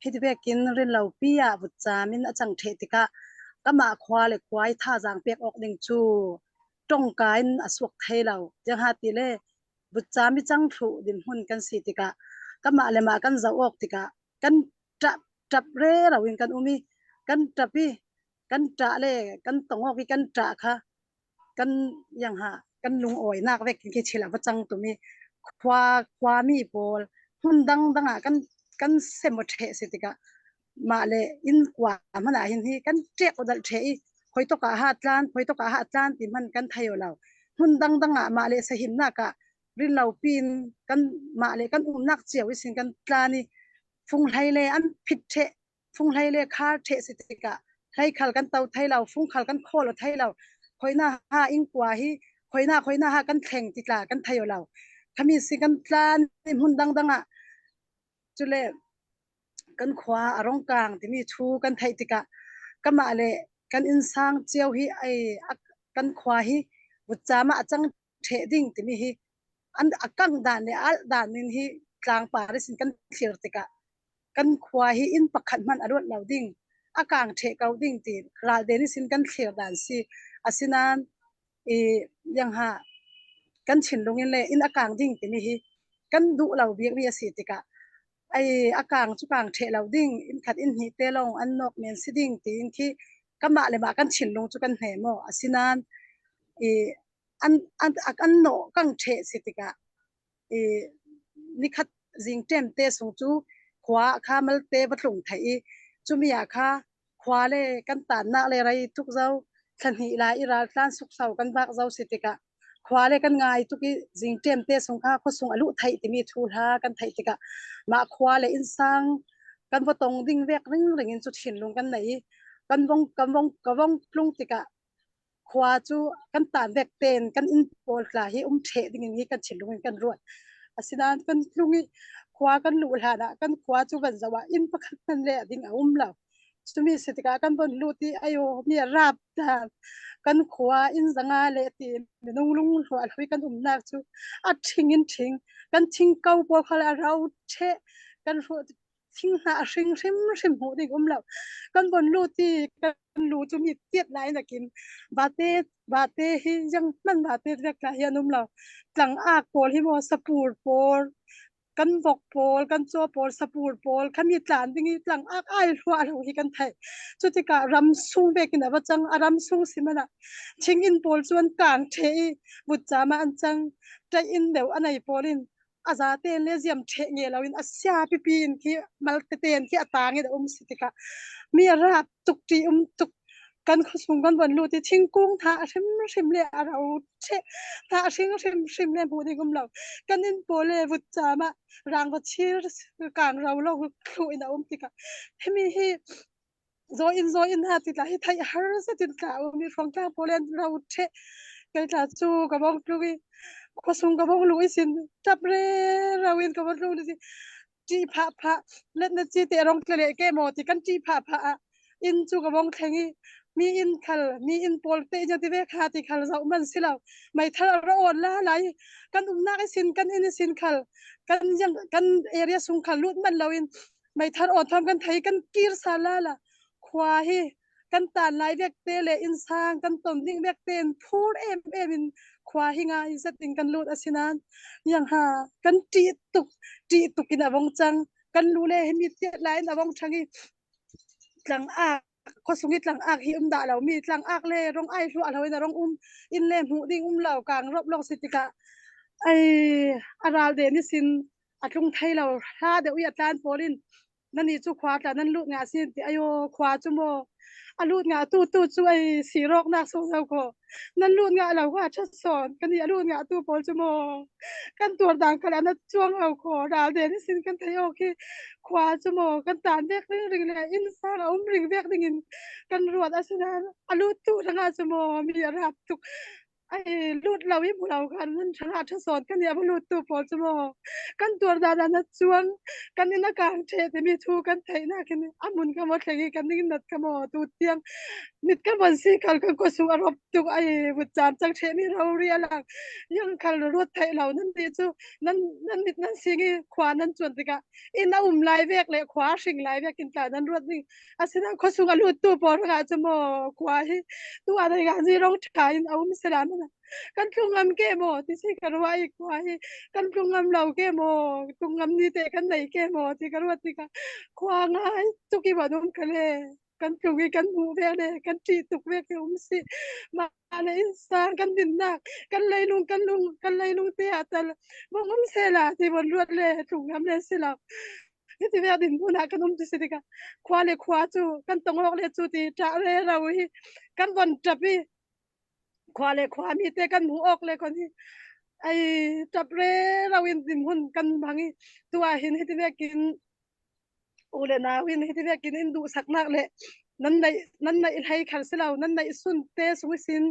hiti vekin rinlo pi ah vutcaam in a cang ṭheh tikah kamah khua le khua i thazaang pek awk ding cu tongka in a suak thai lo tiangha ti le Vutcaam i cangthluh dinhmun kan si tikah kanmah le mah kan zoh awk tikah kan ṭap ṭap rero in kan um i kan ṭap i kan ṭah le kan tong awk i kan ṭah kha kan iang ha kan lungawinak vek khi thil a va cang tum i khua khuami pawl hmun dangdang ah kan kan sem aw ṭheh si tikah mah le inn kua hmanh ah hin hi kan ṭek aw dal ṭheh i khoi tok ah ha tlan khoi tok ah ha tlan ti hmanh kan thei lo hmun dangdang ah mah le sahimnak ah rinlo pin kan mah le kan umnak cio i sin kan tlan i funghlei le an phit ṭheh. Funghlei le khar ṭheh si tikah hleikhal kan to thai lo, fungkhal kan khawl thai lo. Khoina ha ingkua hi khoina khoina ha kan thleng ti tla kan thei lo. Khami si kan tlan hmun dangdang ah cule kan khua a rong kang timi thu kan theih tikah kamah le kan innsang cio hi ai kan khua hi vutcam ah a cang ṭheh ding timi hi an a kang dan le alh dan ning hi tlangpar sin kan thlir tikah kan khua hi inn pakhat hmanh a luat lo ding a kang ṭheh ko ding ti ralden sin kan thlir dan si asinain i yang ha kan thinlung in le inn a kang ding timi hi kan duh lo bik mi a si tikah ai a kang cu kang ṭheh lo ding inn khat inn hnih te lawng an nok men si ding tiin khi kamah le mah kan thinlung cu kan hne maw asinain i an an an nawh kang ṭheh si tikah i nikhat zing ṭem te sung cu khua kha malte va tlung thei i cumi ah kha khua le kan tannak le rei tuk zo thla hnih lai i raltlan sukso kan vak zo si tikah khua le kan ngai tuk i zing ṭem te sung kha khuasung a luh theih timi thu hla kan theih tikah mah khua le innsang kan va tong ding vek ring ring in cu thinlung kan nei i kan vong kan vong ka vong tlung tikah khua cu kan tan vek ten kan inn pawl tla hi um ṭheh ding in hi kan thinlung in kan ruat. Asinain kan tlung i khua kan luh hlan ah kan khua cu van zoh ah inn pakhat hmanh le ding a um lo. Cumi si tikah kan von lut i ayo mi rap ta kan khua inn zanga le ti minung lung hluah hlui kan umnak cu a ṭhing in ṭhing kan thing ko pawl khal a ro ṭheh kan hruh thinghnah a hring hrimhrim hmuh ding um lo. Kan von lut i kan lu cu mi tiat lai nakin vate vate hi yang hman vate vek la hi an um lo. Tlang ak pawl hi maw sapur pawl kan vok pawl kan caw pawl sapur pawl khami tlan ding i tlang ak ai hluah lo hi kan theih. Cu tikah ram sung vekin a va cang a ram sung si mana thing inn pawl cu an kang ṭhe i vutcam ah an cang. Ṭaih inn deuh a nei pawl in a zaten le ziam ṭheh nge loin a sia pipi in khi mal tete in khi a tang in a um si tikah mi a rap tuk ṭi um tuk kan khuasung kan von lut i thingkung tha a hrim hrim le a ro ṭheh tha a hring hrim hrim le hmuh ding um lo kan inn pawl le vutcam ah rangva chir kang ro lo thlu in a um tikah himi hi Zaw in zaw in ha ti tla hi theih har zetin tla um i hruangtlang pawl an ro ṭheh kei tla cu ka bong tluk i khuasung ka bong lu i sin ṭap re ro in ka bong tluk si ṭih phah phah let na chi te rong tle le ke maw ti kan ṭih phah phah ah inn cu ka bong thleng i mi inn khal mi inn pawl te nya ti ve kha ti khal zoh man si lo meithal a ra on la lai kan umnak i sin kan inn i sin khal kan yang kan area sung khal lut man lo in meithal aw thawng kan thei kan kir sala la khua hi kan tan lai vek te le innsang kan ton ding vek te in phur em em in khua hi nga i zat in kan lut asinan yang ha kan ṭih tuk ṭih tuk in a vong cang kan lu le hi mi tiat lai in a vong ṭhang i tlang ak khuasung i tlang ak hi um dah lo mi tlang ak le rong ai hluah lo in a rong um inn le hmuh ding um lo kang rop lok si tikah ai a ral de ni sin a tlung thei lo hla deuh i a tlan pawl in nani cu khua tla nan lut nga sin ti ayo khua cu maw a lut nga tu tu cu ai sirok nak so zo ko nan lut nga lo wa tha son kan i a lut nga tu pawl cu maw kan tuar dang khala na chuang lo kho ral den sin kan thei ok hi khua cu maw kan tan vek ring ring le inn sang a um ring vek ding in kan ruat asinain a lut tu ranga cu maw mi a rap tuk ai lut lo i mu lo khan nan thanga tha sawn kan i a lut tu pawl cu maw kan tuar da na chuang kan in a kang the te mi thu kan theih na khin amun ka mo thleng i kan ning nat ka mo tu tiang mit ka bon si khal kan ko sung a rop tuk ai vut cam chang the mi ro ri alang yang khal ruat thei lo nan ti chu nan nan mit nan sing i khua nan chuan tikah in a um lai vek le khua hring lai vek in tla nan ruat ning asina khosung a lut tu por nga chu mo khua hi tu a dai ga zi rong tha in a um sela mana kan tlung ngam ke mo ti si ka ruwa i khua hi kan tlung ngam lo ke mo tlung ngam ni te kan nei ke mo ti ka ruat ti ka khua ngai tuki banum khale kan tlung i kan hmuh ve le kan ṭih tuk ve ke um si ma le innsang kan dinnak kan leilung kan lung kan leilung te ah tal bong um sela ti bon ruat le tlung ngam le si lo hiti ve din hmun ah kan um ti si tikah khua le khua cu kan tongok le cu ti ṭah re ro hi kan von ṭap i khua le khua mi te kan hmuh awk le kon hi ai ṭap re ro in din hun kan hmang i tu ah hin hiti vekin. U le nau in hiti vekin in duhsaknak le nan neih nan neih hlei khal si lo nan neih sun te sung sin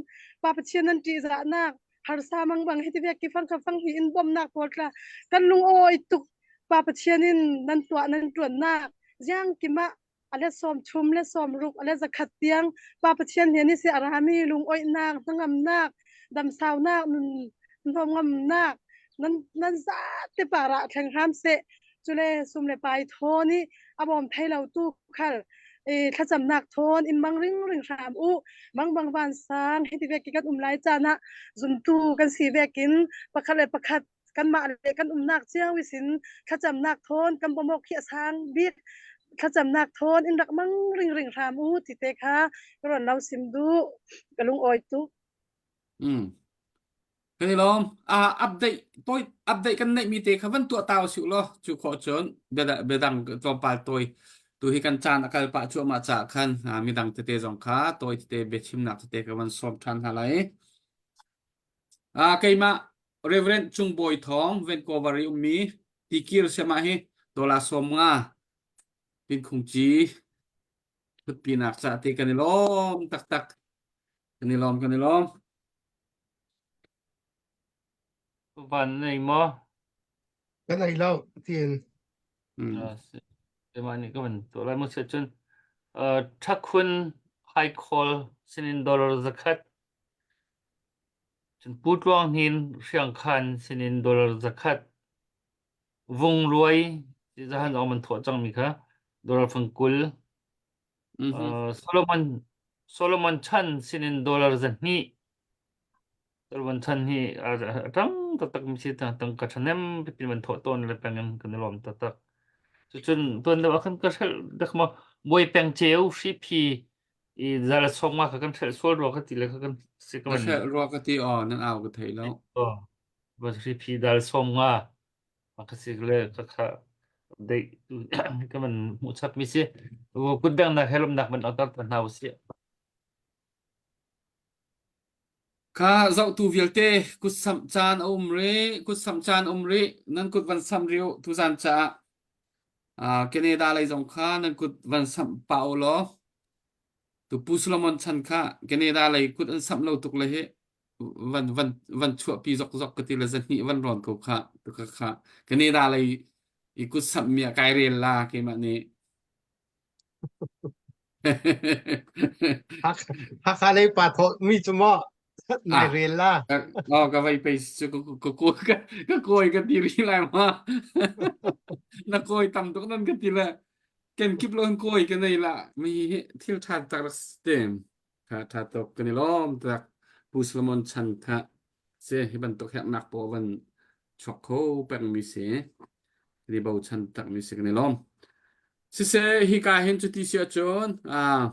pa Pathian nan ṭihzahnak harsa mang bang hiti vek ki fang kha fang hi in bawmnak pawl tla kan lung awi tuk pa Pathian in nan tuah nan ṭuannak ziang kima ale som thum le som ruk ale zakhat tiang pa Pathian he ni si arami lung oihnak hnangamnak damsaunak nun ngamnak nan nan za te para thleng hram se cule sum le pai thawn i a bawm thei lo tu khal e thlacamnak thawn in mang ring ring hram u mang bang van sang hiti vek kan um lai caan ah zumtu kan si vekin pakhat le pakhat kanmah le kan umnak cio sin thlacamnak thawn kan bawmok khi a sang bik thlacamnak thawn in rak mang ring ring hram u ti te kha ka ron lo sim du ka lung awi tu Mm. Kan i lawm. Ah, update toi update kan neih mi te kha van tuah ta usih law cu khawh cun biadang tlawmpal toi tu hi kan caan a kal pah cuahmah caah khan ah, midang tete zong kha toi tete biachimnak tete ka van sawm ṭhan hna lai. Ah, keimah Reverend Cung Bawi Thawng Vancouver i ummi tikir siamah hi dollar 50 pinkhung ci thutpinak ca te kan i lawm taktak. Kan i lawm, kan i lawm. Van nei maw? Kan ei lo tiin. Mm. Ah, si. Keimah nih ka van tuah lai maw si ahcun uh, Ṭhakhun High Call sinin dollar zakhat cun Pu Tluang Hnin Hriangkhan sinin dollar zakhat Vung Luai ti zahan ong man thawh cangmi kha dollar fang 20 Mhm. Uh, Solomon Solomon chan sinin dollar 200 Solomon chan hi a a tang taktak mi si tang tangka ṭhahnem pipi man thawh tawn le peng in kan i lawm taktak. Cucun tuan deuh ah khan ka hrelh dak maw Bawi peng ceu hriphi i zala sawm nga kha kan hrelh sual rua ka ti le kha kan si ka Na van hrelh rua ka ti aw nan au ka thei lo. oh hriphi dal sawm nga ka si le ka kha dei ka man hmuh chap mi si kutbengnak he lawmnak man autar ta hna usih. Kha zohtu vialte kut samh caan a um rih, kut samh caan um rih, nan kut van samh rih u tuzan caah. Uh, Canada lei zong kha nan kut van samh pah u law. Tu Pu Solomon chan kha Canada lei kut an samh lo tuk le hi van van van chuahpi zokzok ka ti le zahnih van rawn ko kha tu kha kha Canada lei i kut samh mi ah kai rel la keimah nih. Hakha lei pa thawh mi cu maw nai Ah, rel la. oh, ka vai pe cu ka ka ka ka kawi ka ti ri lai ma. Na kawi tam tuk nan ka ti le ken kip lo in kawi ka nei la mi hi thil tha tak rak te tha tha tuk kan i lawm tak Pu Solomon chan kha se hi bantuk hernak po van chuak kho peng mi si ri bochan tak mi si kan i lawm. Siseh hika hin cuti si ahcun ah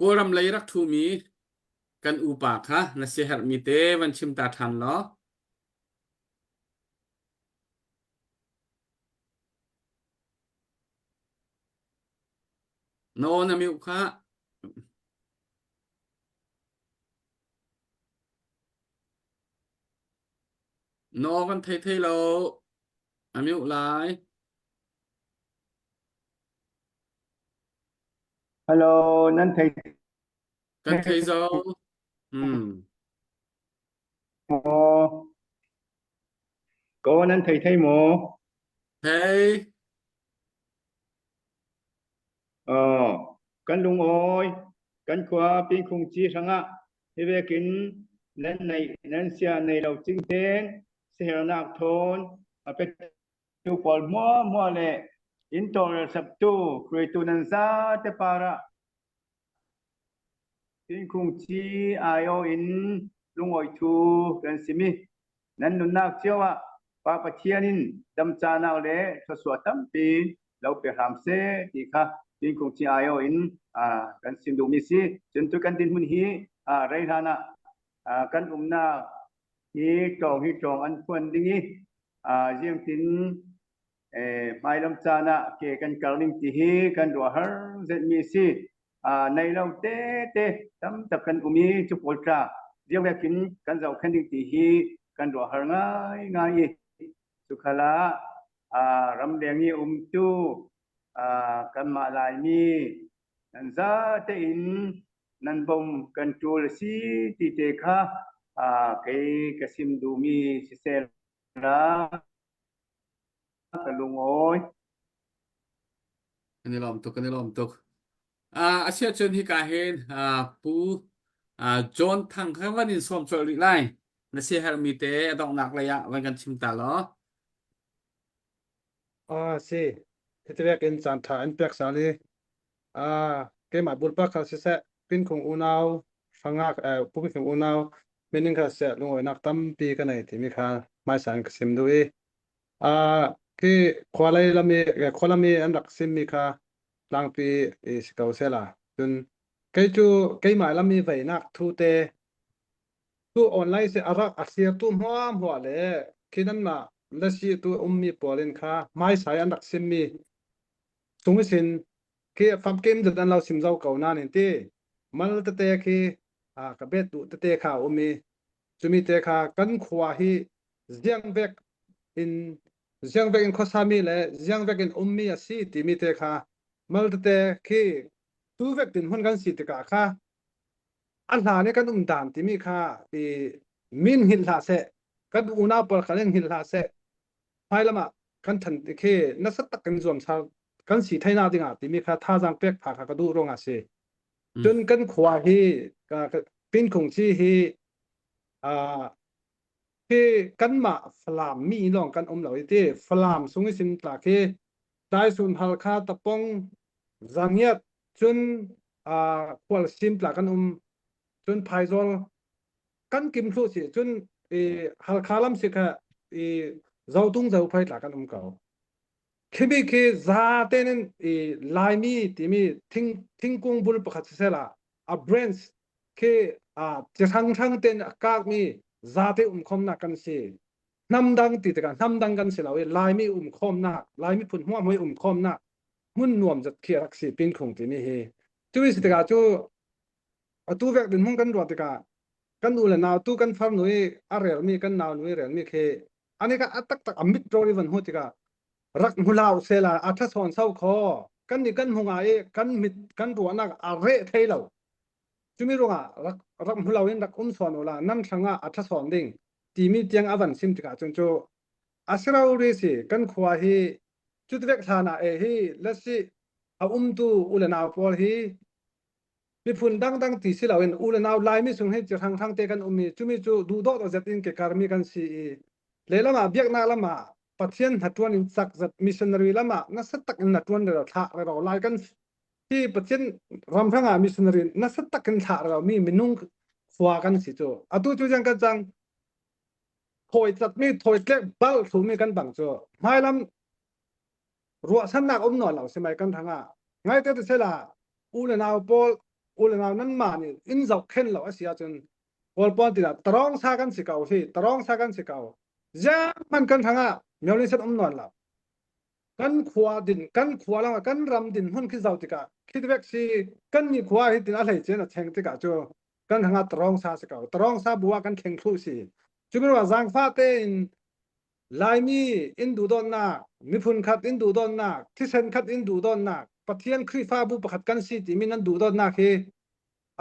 Kawlram lei rak ṭhumi kan upa kha na siaherhmi te van chim ta ṭhan law. Na aw na mute kha. Na aw kan thei thei lo. A mute lai. Hello, nan thei Kan thei zo. Hmm. maw? Ko nan thei thei maw? Thei. Aw, kan lungawi, kan khua Pingkhung ci hrangah hi vekin nan nei nan sia nei lo cingten sihernak thawn a petu pawl hmuahhmuah le inn tawlrel saktu hruaitu nan zate parah Pingkhung ci aiawh in lungawi thu kan simi nan nunnak cio ah Pa Pathian in damcanak le thluachuah tampi lo pe hram seh ti kha Pingkhung ci aiawh in kan sim duhmi si. Cun tu kan dinhmun hi rei hlan ah kan umnak hi tlawng hi tlawng an phuan ding i ziangtin hmailam caan ah ke kan kar ning ti hi kan ruah har zetmi a si. Nei lo te te tam tak kan um i cu pawl tla ziangvek in kan zohkhenh ding ti hi kan ruah har ngai ngai i. Cukhala ah ramleng i umtu kanmah Laimi nan zate in nan bawm kan ṭul a si ti te kha kei ka sim duhmi siseh la ka lungawi. Kan i lawm tuk, kan i lawm tuk. Uh, asiahcun hika hin uh, Pu uh, John Thang kha van in sawm colh rih lai. Na siaherhmi te a donghnak lei ah van kan chim ta law. Ah si. Hiti in caan ṭha in pek sal i ah keimah bulpak kha siseh pinkhung unau hrangak eh pumkhung unau mening kha siseh lungawinak tampi ka nei timi kha hmaisa in ka sim duh i ah khi khualei lam i khualam i an rak simmi kha tlangpi i si ko sela cun kei cu keimah lam i veinak thu te tu online si a rak a thlir tu hmuah hmuah le khi nanmah lasi tu ummi pawl in kha hmaisai an rak simmi sung sin khi famkim zat an lo sim zo ko na nin ti mal tete khi a ka bet duh tete kha um i cumi te kha kan khua hi ziang vek in ziang vek in khuasami le ziang vek in ummi a si timi te kha mal tete khi tu vek tin hun kan si tikah kha a hla nih kan um dan timi kha i min hngilh hlah seh kan unau pawl kha in hngilh hlah seh hmailam ah kan than khi nasa tak kan zuam sar kan si thaina dingah timi kha thazaang pek pha kha ka duh ruangah si cun kan khua hi pinkhung chi hi hi kanmah Falam mi lawng kan um lo i ti Falam sung i sin tla khi Taisun Halkha Tapong Zangiat cun khual sim tla kan um cun Phaizol kan kim thlu si cun i Halkha lam si kha i Zotung Zophei tla kan um ko khimi khi za ten in i Laimi timi thing thingkung bul pakhat sisela a branch khi a hrang hrang ten a kak mi zate um khomnak kan si hnam dang ti tikah hnam dang kan si lo i Laimi um khomnak Laimi phun hmuah hmuai um khomnak hmun nuam zat khi rak si pinkhung timi hi cu si tikah cu atu vek din hmung kan ruah tikah kan u le nau tu kan farnu i a relmi kan nau nu i relmi khi ani ka a taktak a mit ro i van hmu tikah rak hmu lau sela a tha sawn sau kho kan ni kan hmunga i kan mit kan ruahnak a re thei lo cumi ruangah rak rak hmu lo in rak um sawn ula nan thlangah a tha sawn ding timi tiang a van sim tikah cun cu asiro ri si kan khua hi cutvek hlan ah e hi lasi a umtu u le nau pawl hi miphun dangdang ti si loin u le nau Laimi chung hi hrang hrang te kan um i cumi cu duhdawt zet in ke karmi kan si i lehlam ah biaknak lam ah Pathian hnaṭuan in cak zat missionary lam ah nasa tak in hnaṭuan re thlah re ro lai kan hi Pathian ram hrang ah missionary nasa tak in thlah re mi minung khua kan si cu atu cu jang kan cang thawi catmi thawi tlek bal thumi kan bang cu hmailam ruahchannak um nawn lo si mai kan thang ah ngai te te sela u le nau pawl u le nau nan ma nih in zoh khen lo a si ahcun kawl pawl ti tarong sa kan si ko si tarong sa kan si ko ziang man kan thang ah myolin set um nawn lo kan khua din kan khua lang kan ram din hmun khi zau tikah khi vek si kan ni khua hi tin a hlei chen a cheng tikah cu kan hanga tarong sa si ko tarong sa bua kan thleng thlu si cumi wa zangfa tein Laimi in duhdawtnak, miphun khat in duhdawtnak, thisen khat in duhdawtnak, Pathian Khrihfabu pakhat kan si timi nan duhdawtnak hi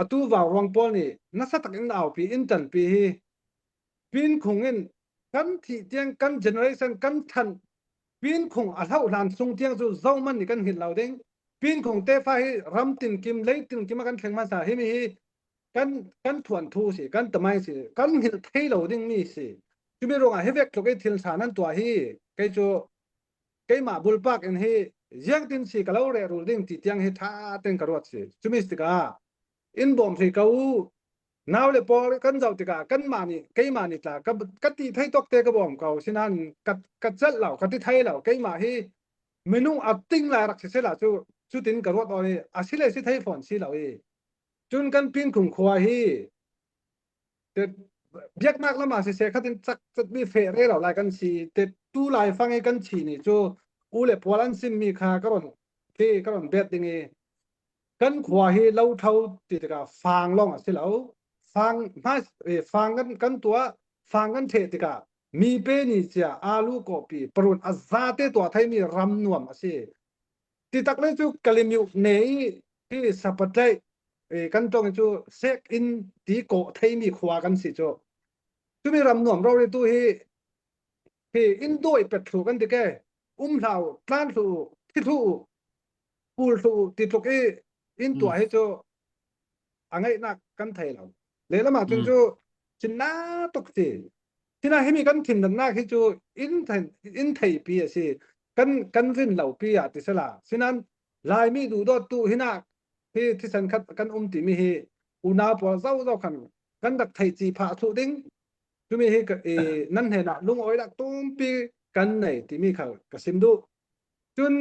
atu vauruang pawl nih nasa tak in aupi in ṭanpi hi pinkhung in kan thih tiang kan generation kan than pinkhung a hloh hlan sung tiang cu zohman nih kan hngilh lo ding pinkhung tefa hi ram tinkim lei tinkim a kan thleng hmasa hi mi hi kan kan thuan thu si kan tamai si kan hngilh thei lo ding mi si cumi ruangah hi vek tluk i thil tha nan tuah hi kei cu keimah bulpak in hi ziangtin si ka lo re rul ding ti tiang hi tha ten ka ruat si cumi tikah in bawm hri ko nau le pawl kan zoh tikah kanmah nih keimah nih tla ka ka ti thei tok te ka bawm ko sinain ka ka celh lo ka ti thei lo keimah hi minung a ting lai rak si sela cu cutin ka ruat oi a si le si thei fawn si lo i cun kan pinkhung khua hi biaknak lam ah siseh khatin cak mi fe re lo lai kan si te tu lai fang i kan chi ni cu u le pual an sim mi kha ka ron khi ka ron bet ding i kan khua hi lo tho ti tikah fang long a si lo fang hma fang kan kan tuah fang kan the tikah. Mi pe ni cia alu kawpi parun a zate tuah theimi ram nuam a si. Ti tak le cu Kalimyu ne i hi sapatlaih kan tong cu sek in ti kawh theimi khua kan si cu. Cumi ram nuam rori tu hi hi in dawi pet thlu kan ti ke um hlau tlan thlu thi thlu pul thlu ti tluk i in tuah hi cu a ngaihnak kan thei lo. Lehlam ah cun cu thinna tuk si. Thina himi kan thindannak hi cu in in theipi a si. Kan kan rin lo pi ah ti sela. Sinan Laimi duhdawt tu hina hi thisen khat kan um timi hi unau pawl zo zo khan kan rak thei ci phah thlu ding. Tumi hi nan hnen ah lungawi lak tumpi kan nei timi kha ka sim duh. Cun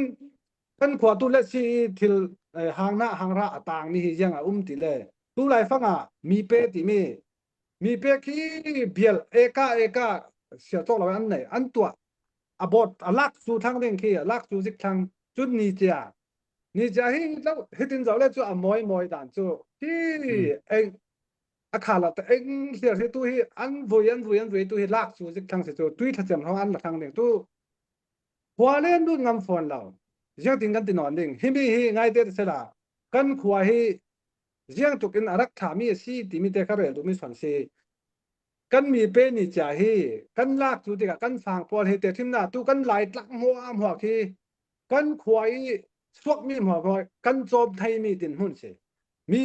kan khua tu le si thil hang na hang ra a tang mi hi ziang a um ti le tu lai fang ah mi pe ti mi mi pe khi bial eka eka sia cawk lo an nei an tuah a bot a lak su thang ding khi a lak su zik thang cun ni cia ni cia hi lo hitin zo le chu a moi moi dan chu hi eng a kha la ta eng hliar hi tu hi an vui an vui an vui tu hi lak su zik thang si chu tui thacem hong an la thang ding tu Khua le an lut ngam fawn lo. Ziangtin kan ti nawn ding. Himi hi ngaite te sela kan khua hi ziang tuk in a rak ṭhami a si timi te kha rel duhmi son si. Kan mi pe ni cia hi kan lak cu tikah kan fang pawl hi te thimna tu kan lai tlak hmuah hmuak hi kan khua i suakmi hmuak hmuak kan cawm theimi din hmun si. Mi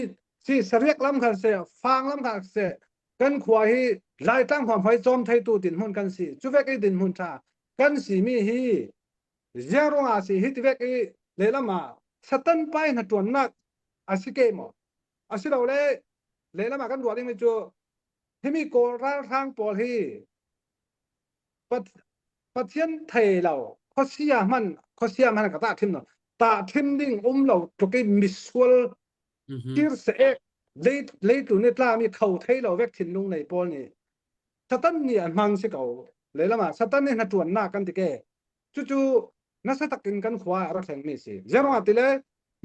si sariak lam kha se fang lam kha se kan khua hi laitlang huam hoi cawm theitu dinhmun kan si cu vek i dinhmun ṭha kan simi hi ziang ruangah si hi ti vek i lehlam ah satan pai hna ṭuannak a si ke maw asilole lehlam ah kan ruah dingmi cu himi kawl ralhrang pawl hi Pathian thei lo khuasia hman khuasia hman ka tah thim lo tah thim ding um lo tluk i misual tir se ek leitu nih tlami kho thei lo vek thinlung nei pawl nih Satan nih an hmang si ko lehlam ah Satan nih hnaṭuannak kan ti ke cucu nasa takin kan khua ah a rak thlengmi si zeruangah ti le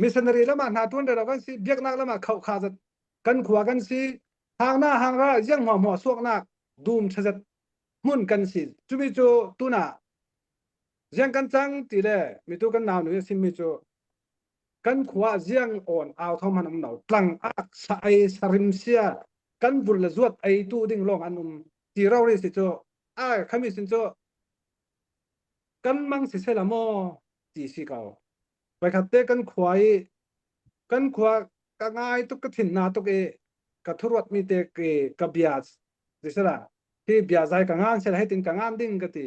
missionary lam ah hna ṭuan lo kan si biaknak lam ah khauh zat kan khua kan si hangna hangra ziang hmuah hmuah suaknak dum ṭhazat hmun kan si cumi cu tuna ziang kan cang ti le mitu kan nau nu simmi cu kan khua ziang awn au thom han um lo tlang ak sa ei sarim sia kan bur le zuat ei tu ding lawng an um ti ro ri si cu a khami sin cu kan mang si sela maw ti si ko Voikhat te kan khua i kan khua ka ngai tuk ka thin na tuk i ka thuruat mi te ke ka bia sila hi bia zai ka ngan sela hitin ka ngan ding ka ti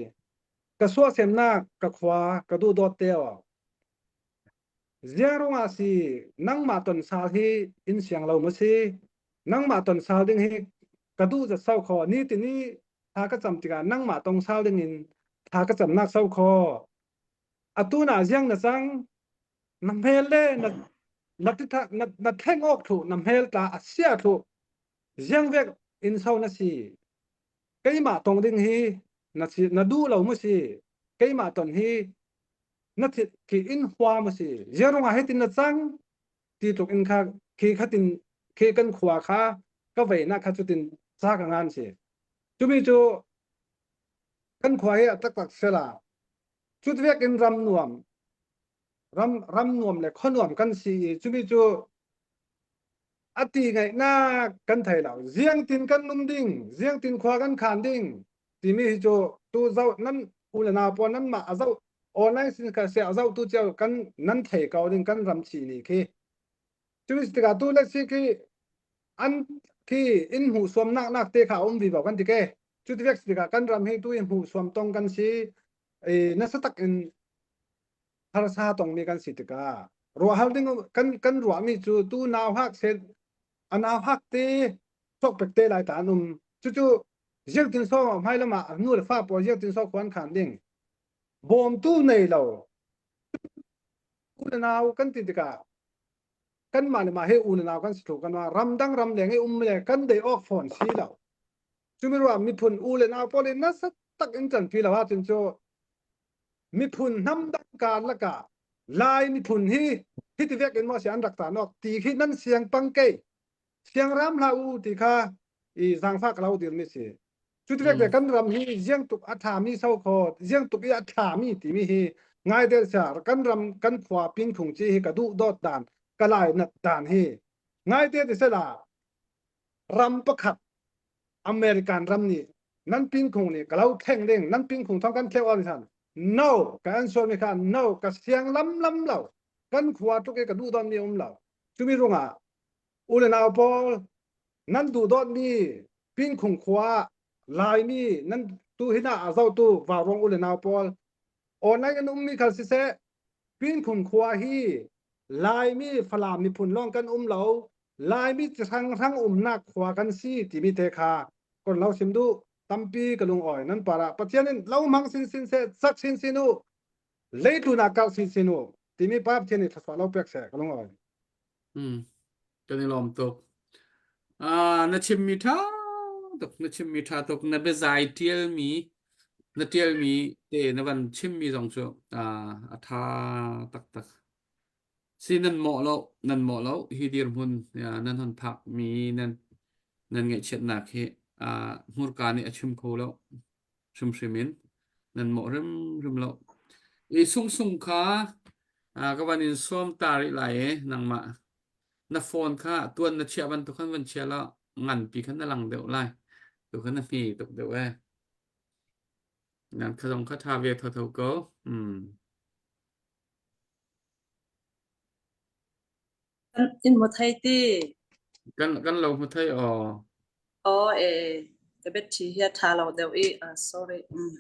ka suah semnak ka khua ka duh dawt te o Ziang ah si nangmah ton sal hi in siang lo ma si nangmah ton sal ding hi ka duh zat sau kho ni tini tha ka cam tikah nangmah tong sal ding in tha ka cam nak sau kho atu na ziang na cang na hmel le na na titha na na thleng awk thu na hmel tla a sia thu ziang vek in so na si keimah tong ding hi na si na duh lo mu si keimah ton hi na thit khi in hua ma si ziarung ah hitin na cang ti tluk in kha khi khatin khi kan khua kha ka vei na kha cutin ca ka ngan si cumi cu kan khua hi a taktak sela cut vek in ram nuam ram ram nuam le khua nuam kan si i cumi cu ati ngaihnak kan thei lo ziang tin kan num ding ziang tin khua kan khan ding timi hi cu tu zoh nan u le nau pawl nan mah a zoh online sin kha se a zoh tu cio kan nan thei ko ding kan ram chi ni khi cu tikah tu le si khi an khi in hmuh suam nak nak te kha um vi bo kan ti ke cu ti vek tikah kan ram hi tu in hmuh suam tong kan si e nasa tak in harsa tong mi kan si tikah ruah hal ding kan kan ruah mi cu tu nau hak se a nau hak te sok pek te lai ta an um cucu Ziangtin so hmai lam ah nu le fa pawl ziangtin so khuan khan ding bawmtu nei lo u le nau kan ti tikah kan mah le mah he u le nau kan si thlu kan mah ramdang ram leng i um le kan dei awk fawn si lo cumi ruah miphun u le nau pawl in nasa tak in can pi lo ahcun cu miphun hnam dang kar lakah lai miphun hi hiti vek in maw si an rak ta nok ti khi nan siang pang kei siang ram hlah u ti kha i zaangfah ka lo dirmi si. Cu ti vek kan ram hi ziang tuk a ṭhami so kho ziang tuk i a ṭhami timi hi ngai del sia kan ram kan khua pingkhung chi hi ka duh dawt dan ka lai nat dan hi ngai te ti sela ram pakhat American ram nih nan pingkhung nih ka lo thleng ding nan pingkhung thong kan thleu on san no ka an sual mi kha no ka siang lam lam lo kan khua tuk i ka duh don mi um lo cumi rungah u le nau pawl nan duh dawt mi Pinkhung khua Laimi nan tu hin ah a zohtu Vaurawng u le nau pawl online an ummi khal siseh Pinkhung khua hi Laimi Falam miphun lawng kan um lo Laimi hranghrang umnak khua kan si timi te kha kon lo sim duh tampi ka lungawi nan para Pathian in lo hmang sin sin seh sak sin sin u leitlun ah karh sin sin u timi pa Pathian nih thlasua lo pek seh ka lungawi Hmm. Kan i lawm tuk. Ah, na chimmi ṭha tuk, na chimmi ṭha tuk. Na biazai ṭialmi, na ṭialmi te na van chimmi zong cu ah, a ṭha taktak. Si nan mawh lo, nan mawh lo. Hi dirhmun ya, nan hon phakmi nan nan ngaihchiatnak hi ah, hmurka nih a chim kho lo. Hrimhrim in nan mawh hrimhrim lo. I sungsung kha ah, ka van in sawm ta rih lai i nangmah na phone kha tuan na chiah bantuk khan van chia law nganpi khan na lang deuh lai. Tu khan na hme tuk deuh e. Nan kha zong kha tha ve thotho ko. Hmm. In mu thei ti. Kan kan lo mu thei aw. Aw e ka bet thi hi a tha lo deuh i uh, sorry. Mm.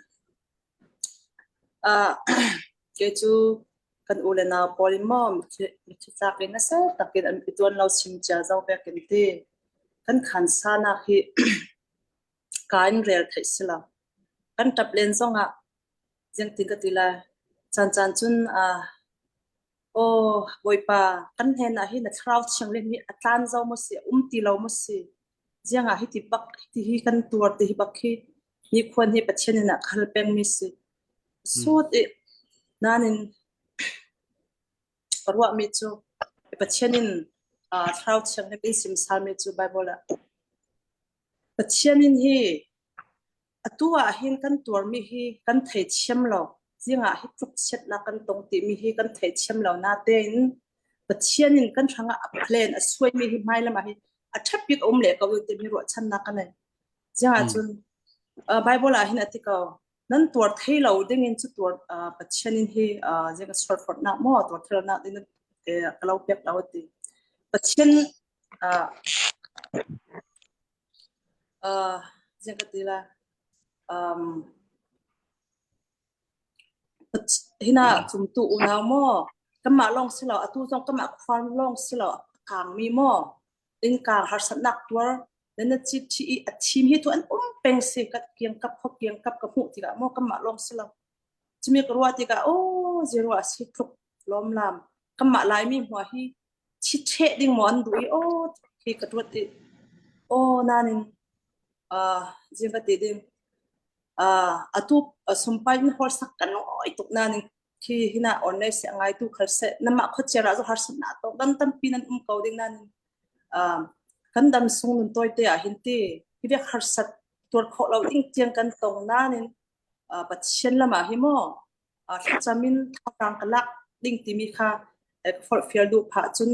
Uh, ke cu kan u le nau pawl in maw mithi tlak in nasa takin an i tuan lo chim cia zo pek in ti. Kan khan sa nak hi ka in rel theih si lo. Kan tap len zong ah Zengtin ka ti lai. Caan caan cun uh, Aw Bawipa, kan hnenah hin na Thlarau Thianghlim hi a tlan zau maw si, a um ti lo maw si? Ziangah hiti bak hiti hi kan tuar ti hi bak hi nikhuan hi Pathian in ah ka hal pengmi si. Sut i nain ka ruahmi cu Pathian in uh, Thlarau Thianghlim in simsalmi cu Bible ah Pathian in hi Atu ah hin kan tuarmi hi kan theithiam lo. Zingah hi tluk chiatnak kan tong timi hi kan theithiam lo. Natein Pathian in kan hrangah a plan a suaimi hi hmailam ah hi a ṭhat bik a um leh ko timi ruahchannak ka nei. Zingah cun uh, Bible ah hin a ti ko nan tuar thei lo ding in cu tuar uh, Pathian in hi uh, zing a sualforhnak maw tuar thei lonak ding eh, ka lo pek lo a ti. Pathian uh, Uh, ziang ka ti la. Um, hina cumtu unau maw kanmah lawng si lo atu zong kanmah khua lawng si lo a kaangmi maw innkaang harsatnak tuar nan na ci thi i a thim hi tu an um peng si ka kiang kap kho kiang kap ka hmuh tikah maw kanmah lawng si lo cumi ka ruah tikah oh zero a si tluk lawm lam kanmah laimi hmua hi Chiṭheh ding maw an duh i aw khi ka ṭuat i aw nain uh, zing ka ti ding uh, atu sumpai in hor sak kan oi tuk nain khi hina online se ngai tu khal se nama khochiar ah zo har na to dam tampi nan um ko ding nan uh, kan dam sung nun toy te ah hin ti hi vek harsat tuar khawh lo ding tiang kan tong nain uh, Pathian lama hi mo thlacam in thazaang ka lak ding timi kha ka forhfial duh phah cun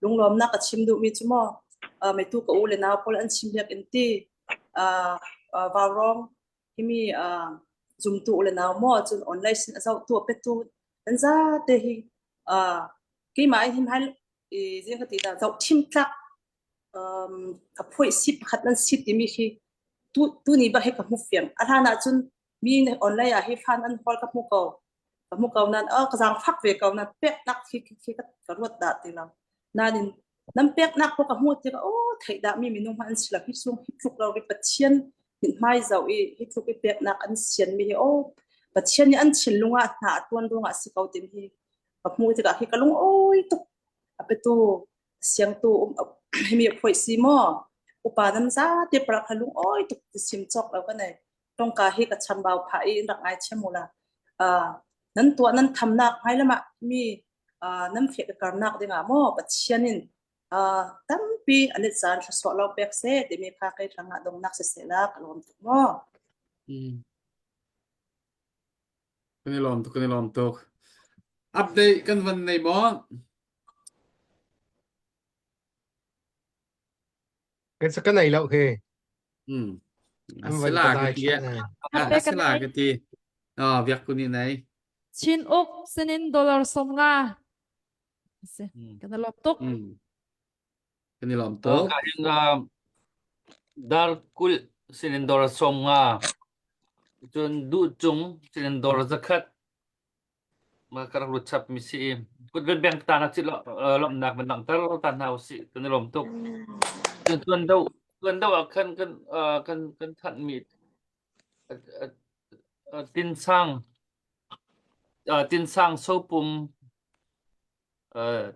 lunglawmnak ka chim duhmi cu maw meitu ka u le nau pawl an chim biak in ti vaurawng himi zumtu u le nau maw cun online sin a zohtu a petu an zate hi keimah in him zing ka ti dah zoh thim tlak ka phuai si pakhat nan si timi khi tu tu ni ba he ka hmu fiang a hlan ah cun Mi nih online ah hi fan an hawl ka hmu ko. Ka hmu ko nan oh ka zaangfak ve ko nan peknak khi khi khi ka ruat dah ti lo. Nain nan peknak ko ka hmuh tikah oh theih dah mi minung hmanh an si lo hi sung hi tluk lo ri Pathian mithmai zoh i hi tluk i peknak an sian mi hi oh Pathian nih an thinlung ah hna a tuan ruangah si ko tim hi ka hmuh tikah hi ka lung oi tuk a petu siangtu um himi phoi si maw upa nan zate pra kha lung oi tuk ti sim chok lo ka nei tongka hi ka chambau phah i rak ngai thiam u la. Uh, nan tuah nan thamnak hmai lamah mi uh, nan fek karnak dingah maw Pathian in uh, tampi alit zan thlasawh lo pek se timi kha kai hrangah dongnak se se la ka lawm tuk maw. Mm. Kan i lawm tuk, kan i lawm tuk. Update kan van nei maw? Kan sa kan ei lo he. Hmm. An van Asila ka ka dai ti. than ai. Asila ka ti. Oh, biak ku ni nei. Chin uk sinin dollar som nga. Si. Kan i lawm tuk. Mm. Kan i lawm tuk. Ka hin dar kul sinin dollar som nga. Cun duh cung sinin dollar zakhat. Ma ka rak lut chap mi si. Kut ven beng ta na chi lomnak ban langhter ta hna usih kan i lawm tuk. Cun tuan do tuan do ah khan kan kan kan thanh mi Tinsang Tinsang sopum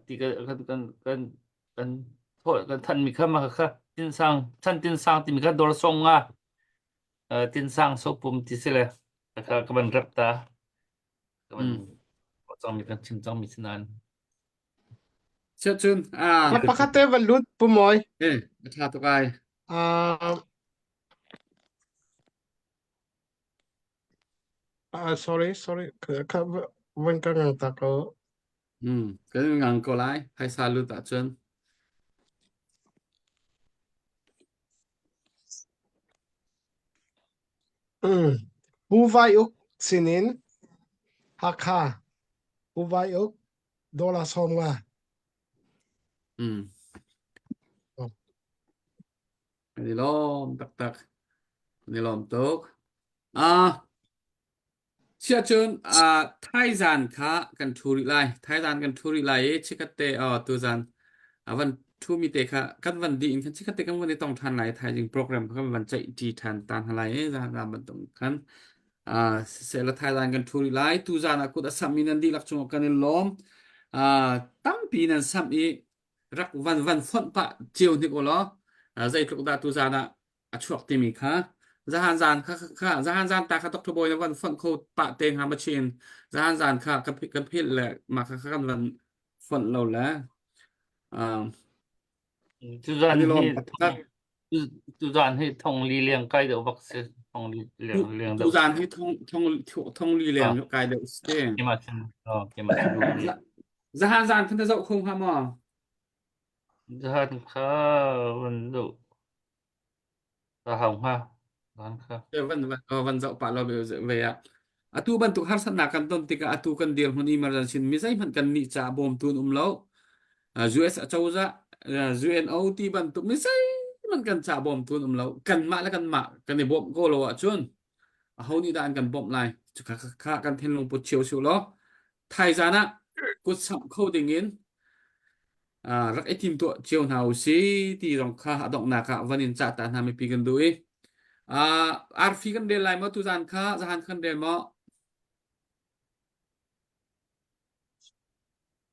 ti kan kan kan kan kan thanh mi kha ma kha Tinsang chan Tinsang timi kha dor song nga Tinsang sopum ti si le kha ka van rap ta ka van cang mi kan chim cang mi si nain Cun ah Pakhat te van lut pu moi. Eh, a tha tuk ai. Ah Uh, sorry, sorry. Ka van ka ngang ta ko. Hmm, kan ngang ko lai. Phaisa lut ahcun. Mm. Pu Vai Uk sinin Hakha Pu Vai Uk dollar som nga. Mm. Kan i lawm taktak. Kan i lawm tuk. Ah, siahcun ah thaizan kha kan ṭhu rih lai. Thaizan kan ṭhu rih lai i chikkhat te oh tuzan a van ṭhumi te kha kan van dih in khan chikkhat te kan van i tong ṭhan lai. Thaizing program kha kan van ceih ṭi ṭhan ta hna lai i zan zan bantuk khan ah siseh la thaizan kan ṭhu rih lai. Tuzan ah kut a samh mi nan dihlak cungah kan i lawm. Ah tampi nan samh i rak van van fonh pah cio hnik u law zeitluk dah tuzan ah a chuak timi kha zahan zan kha kha zahan zan ta kha Dr. Bawi na van fonh kho pah te hnga ma chin zahan zan kha ka ka philh le ma kha kha kan van fonh lo le tuzan hi tuzan hi thong li leng kai deuh bak si thong li leng leng deuh tuzan hi thong thong thong li leng kai deuh si kema chin kema chin Zahan zan khan na zoh kho hnga maw? Zahan kha van zoh ka hau hnga. Zahan kha. Van van van zoh pah lo ve ah. Atu bantuk harsatnak kan ton tikah atu kan dirhmun emergency mi zeihmanh kan nih caah bawmtu an um lo. US acozah UNO ti bantuk mi zeihmanh kan caah bawmtu an um lo. Kanmah le kanmah kan i bawmh ko lo ahcun aho nih dah an kan bawmh lai? Kha kha kan thinlung put cio su law thaizan ah kut samh kho ding in rak i timtuah cio hna u si ti zong kha a donghnak ah van in cah ta hna mipi kan duh i arfi kan rel lai maw tuzan kha zahan kan rel maw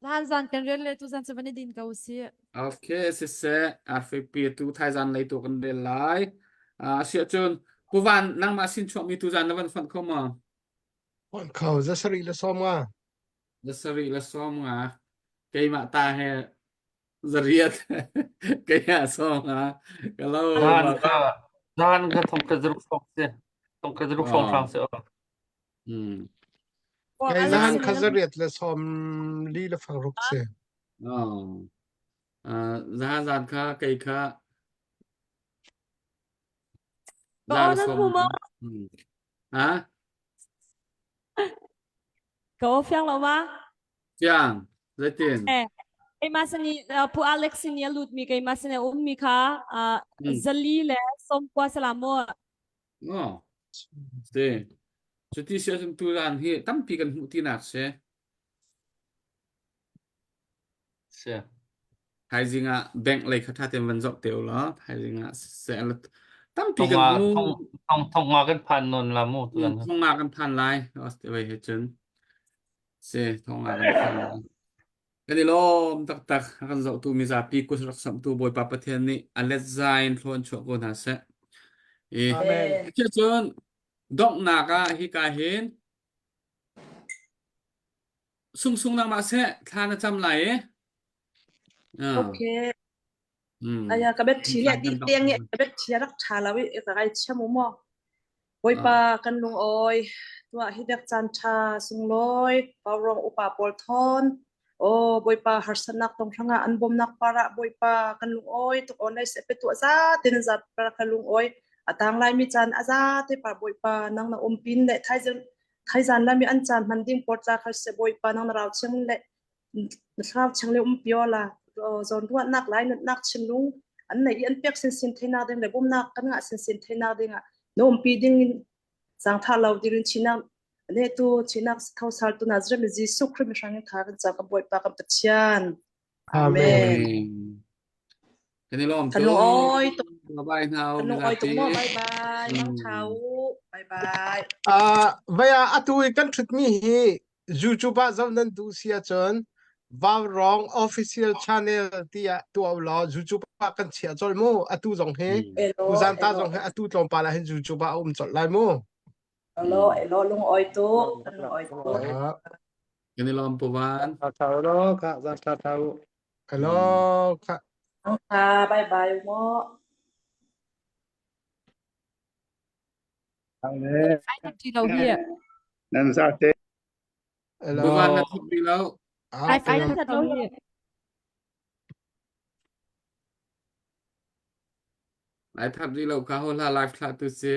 Zahan zan kan rel le tuzan cu van i din ko si. Okay, siseh arfi pi tu thaizan lei tu kan rel lai. Asiah cun Puvan nangmah sin chuakmi tuzan na van fonh kho maw? Fonh kho zasarih le sawm nga. Zasarih le sawm nga. Keimah ta he zariat keimah sawm nga. Ka lo. Zan ka zan ka thong ka zruk song se. Thong ka zruk song hrang se. Hmm. Kei zan kha zariat le sawm li le fang ruk se. Oh. Uh, zan zan kha kei kha Ka aw nan hmu maw? Ha? Ka aw fiang lo ma? Fiang. Zeitin? Eh, keimah sani Pu Alex sin i a lut mi keimah sin a um mi kha zali le sawmkua salam mu. Oh. Si. Cuti si ahcun tulan hi tampi kan hmuh tinak si. Si. Thaizing ah bank lei kha ṭha tein van zoh te u law thaizing ah seh tampi kan hmu. Thong thong nga kan phan nawn la mu tuan. Thong nga kan phan lai. Wei he cun. Si thong nga kan phan lai. Kan i lawm taktak a kan zohtu mizapi kut rak samhtu Bawipa Pathian nih a let zai in thlawn chuah ko hna seh. I Amen. cun donghnak ah hika hin Sungsung nangmah seh thla na cam lai i. Ah. Okay. Mm. Aya ka bet thi le di tiang nge ka bet thi rak tha lo i ka gai chiam u mo. Bawipa kan lungawi tuah hi dek caan ṭha sunglawi Vaurawng upa pawl thawn Aw Bawipa harsatnak tong hrangah an bawmnak parah Bawipa kan lungawi tuk aw nai se pe tuah za tin za par ka lungawi a tang lai mi caan a za te par Bawipa nang na um pin le thaizan thaizan lami an caan hman ding por tla khal se Bawipa nang na rau cheng le na thlarau cheng le um pio la zawn ruahnak lai nunnak chinlung an nei i an pek sinsin theinak ding le bawmnak kan ngah sinsin theinak ding ah na umpi ding in zangtha lo ding in chinak ne tu chinak tho sal tu Nazareth mi Jesuh Christ mi hrang in tha kan cang ka Bawipa kan Pathian Amen. Kan i lawm Kan tuk. lungawi tuk. Bye bye hna u Kan lungawi tuk mizapi. mu. Bye bye. Mang tha u. Bye bye. Ah, vaya atu i kan ṭhutmi hi YouTube ah zoh nan duh si ahcun Vaurawng official channel tiah tuah u law YouTube ah kan chiah colh mu. Atu zong hi Elo, tuzan ta elo, zong hi atu tlawmpal ah hin YouTube ah a um colh lai mu. elo, elo, lungawi tuk. Kan lungawi tuk. Ah, Kan i lawm Pu Van. Tha tha u law kha zan tha tha u. hello kha Mang tha. Bye bye mu. Ai tak ti lo hi. Nan zate. hello Pu Van na thut rih lo. Ah, Ai ai tak lo hi. Ai that rih lo kha ho hla live thlah tu si.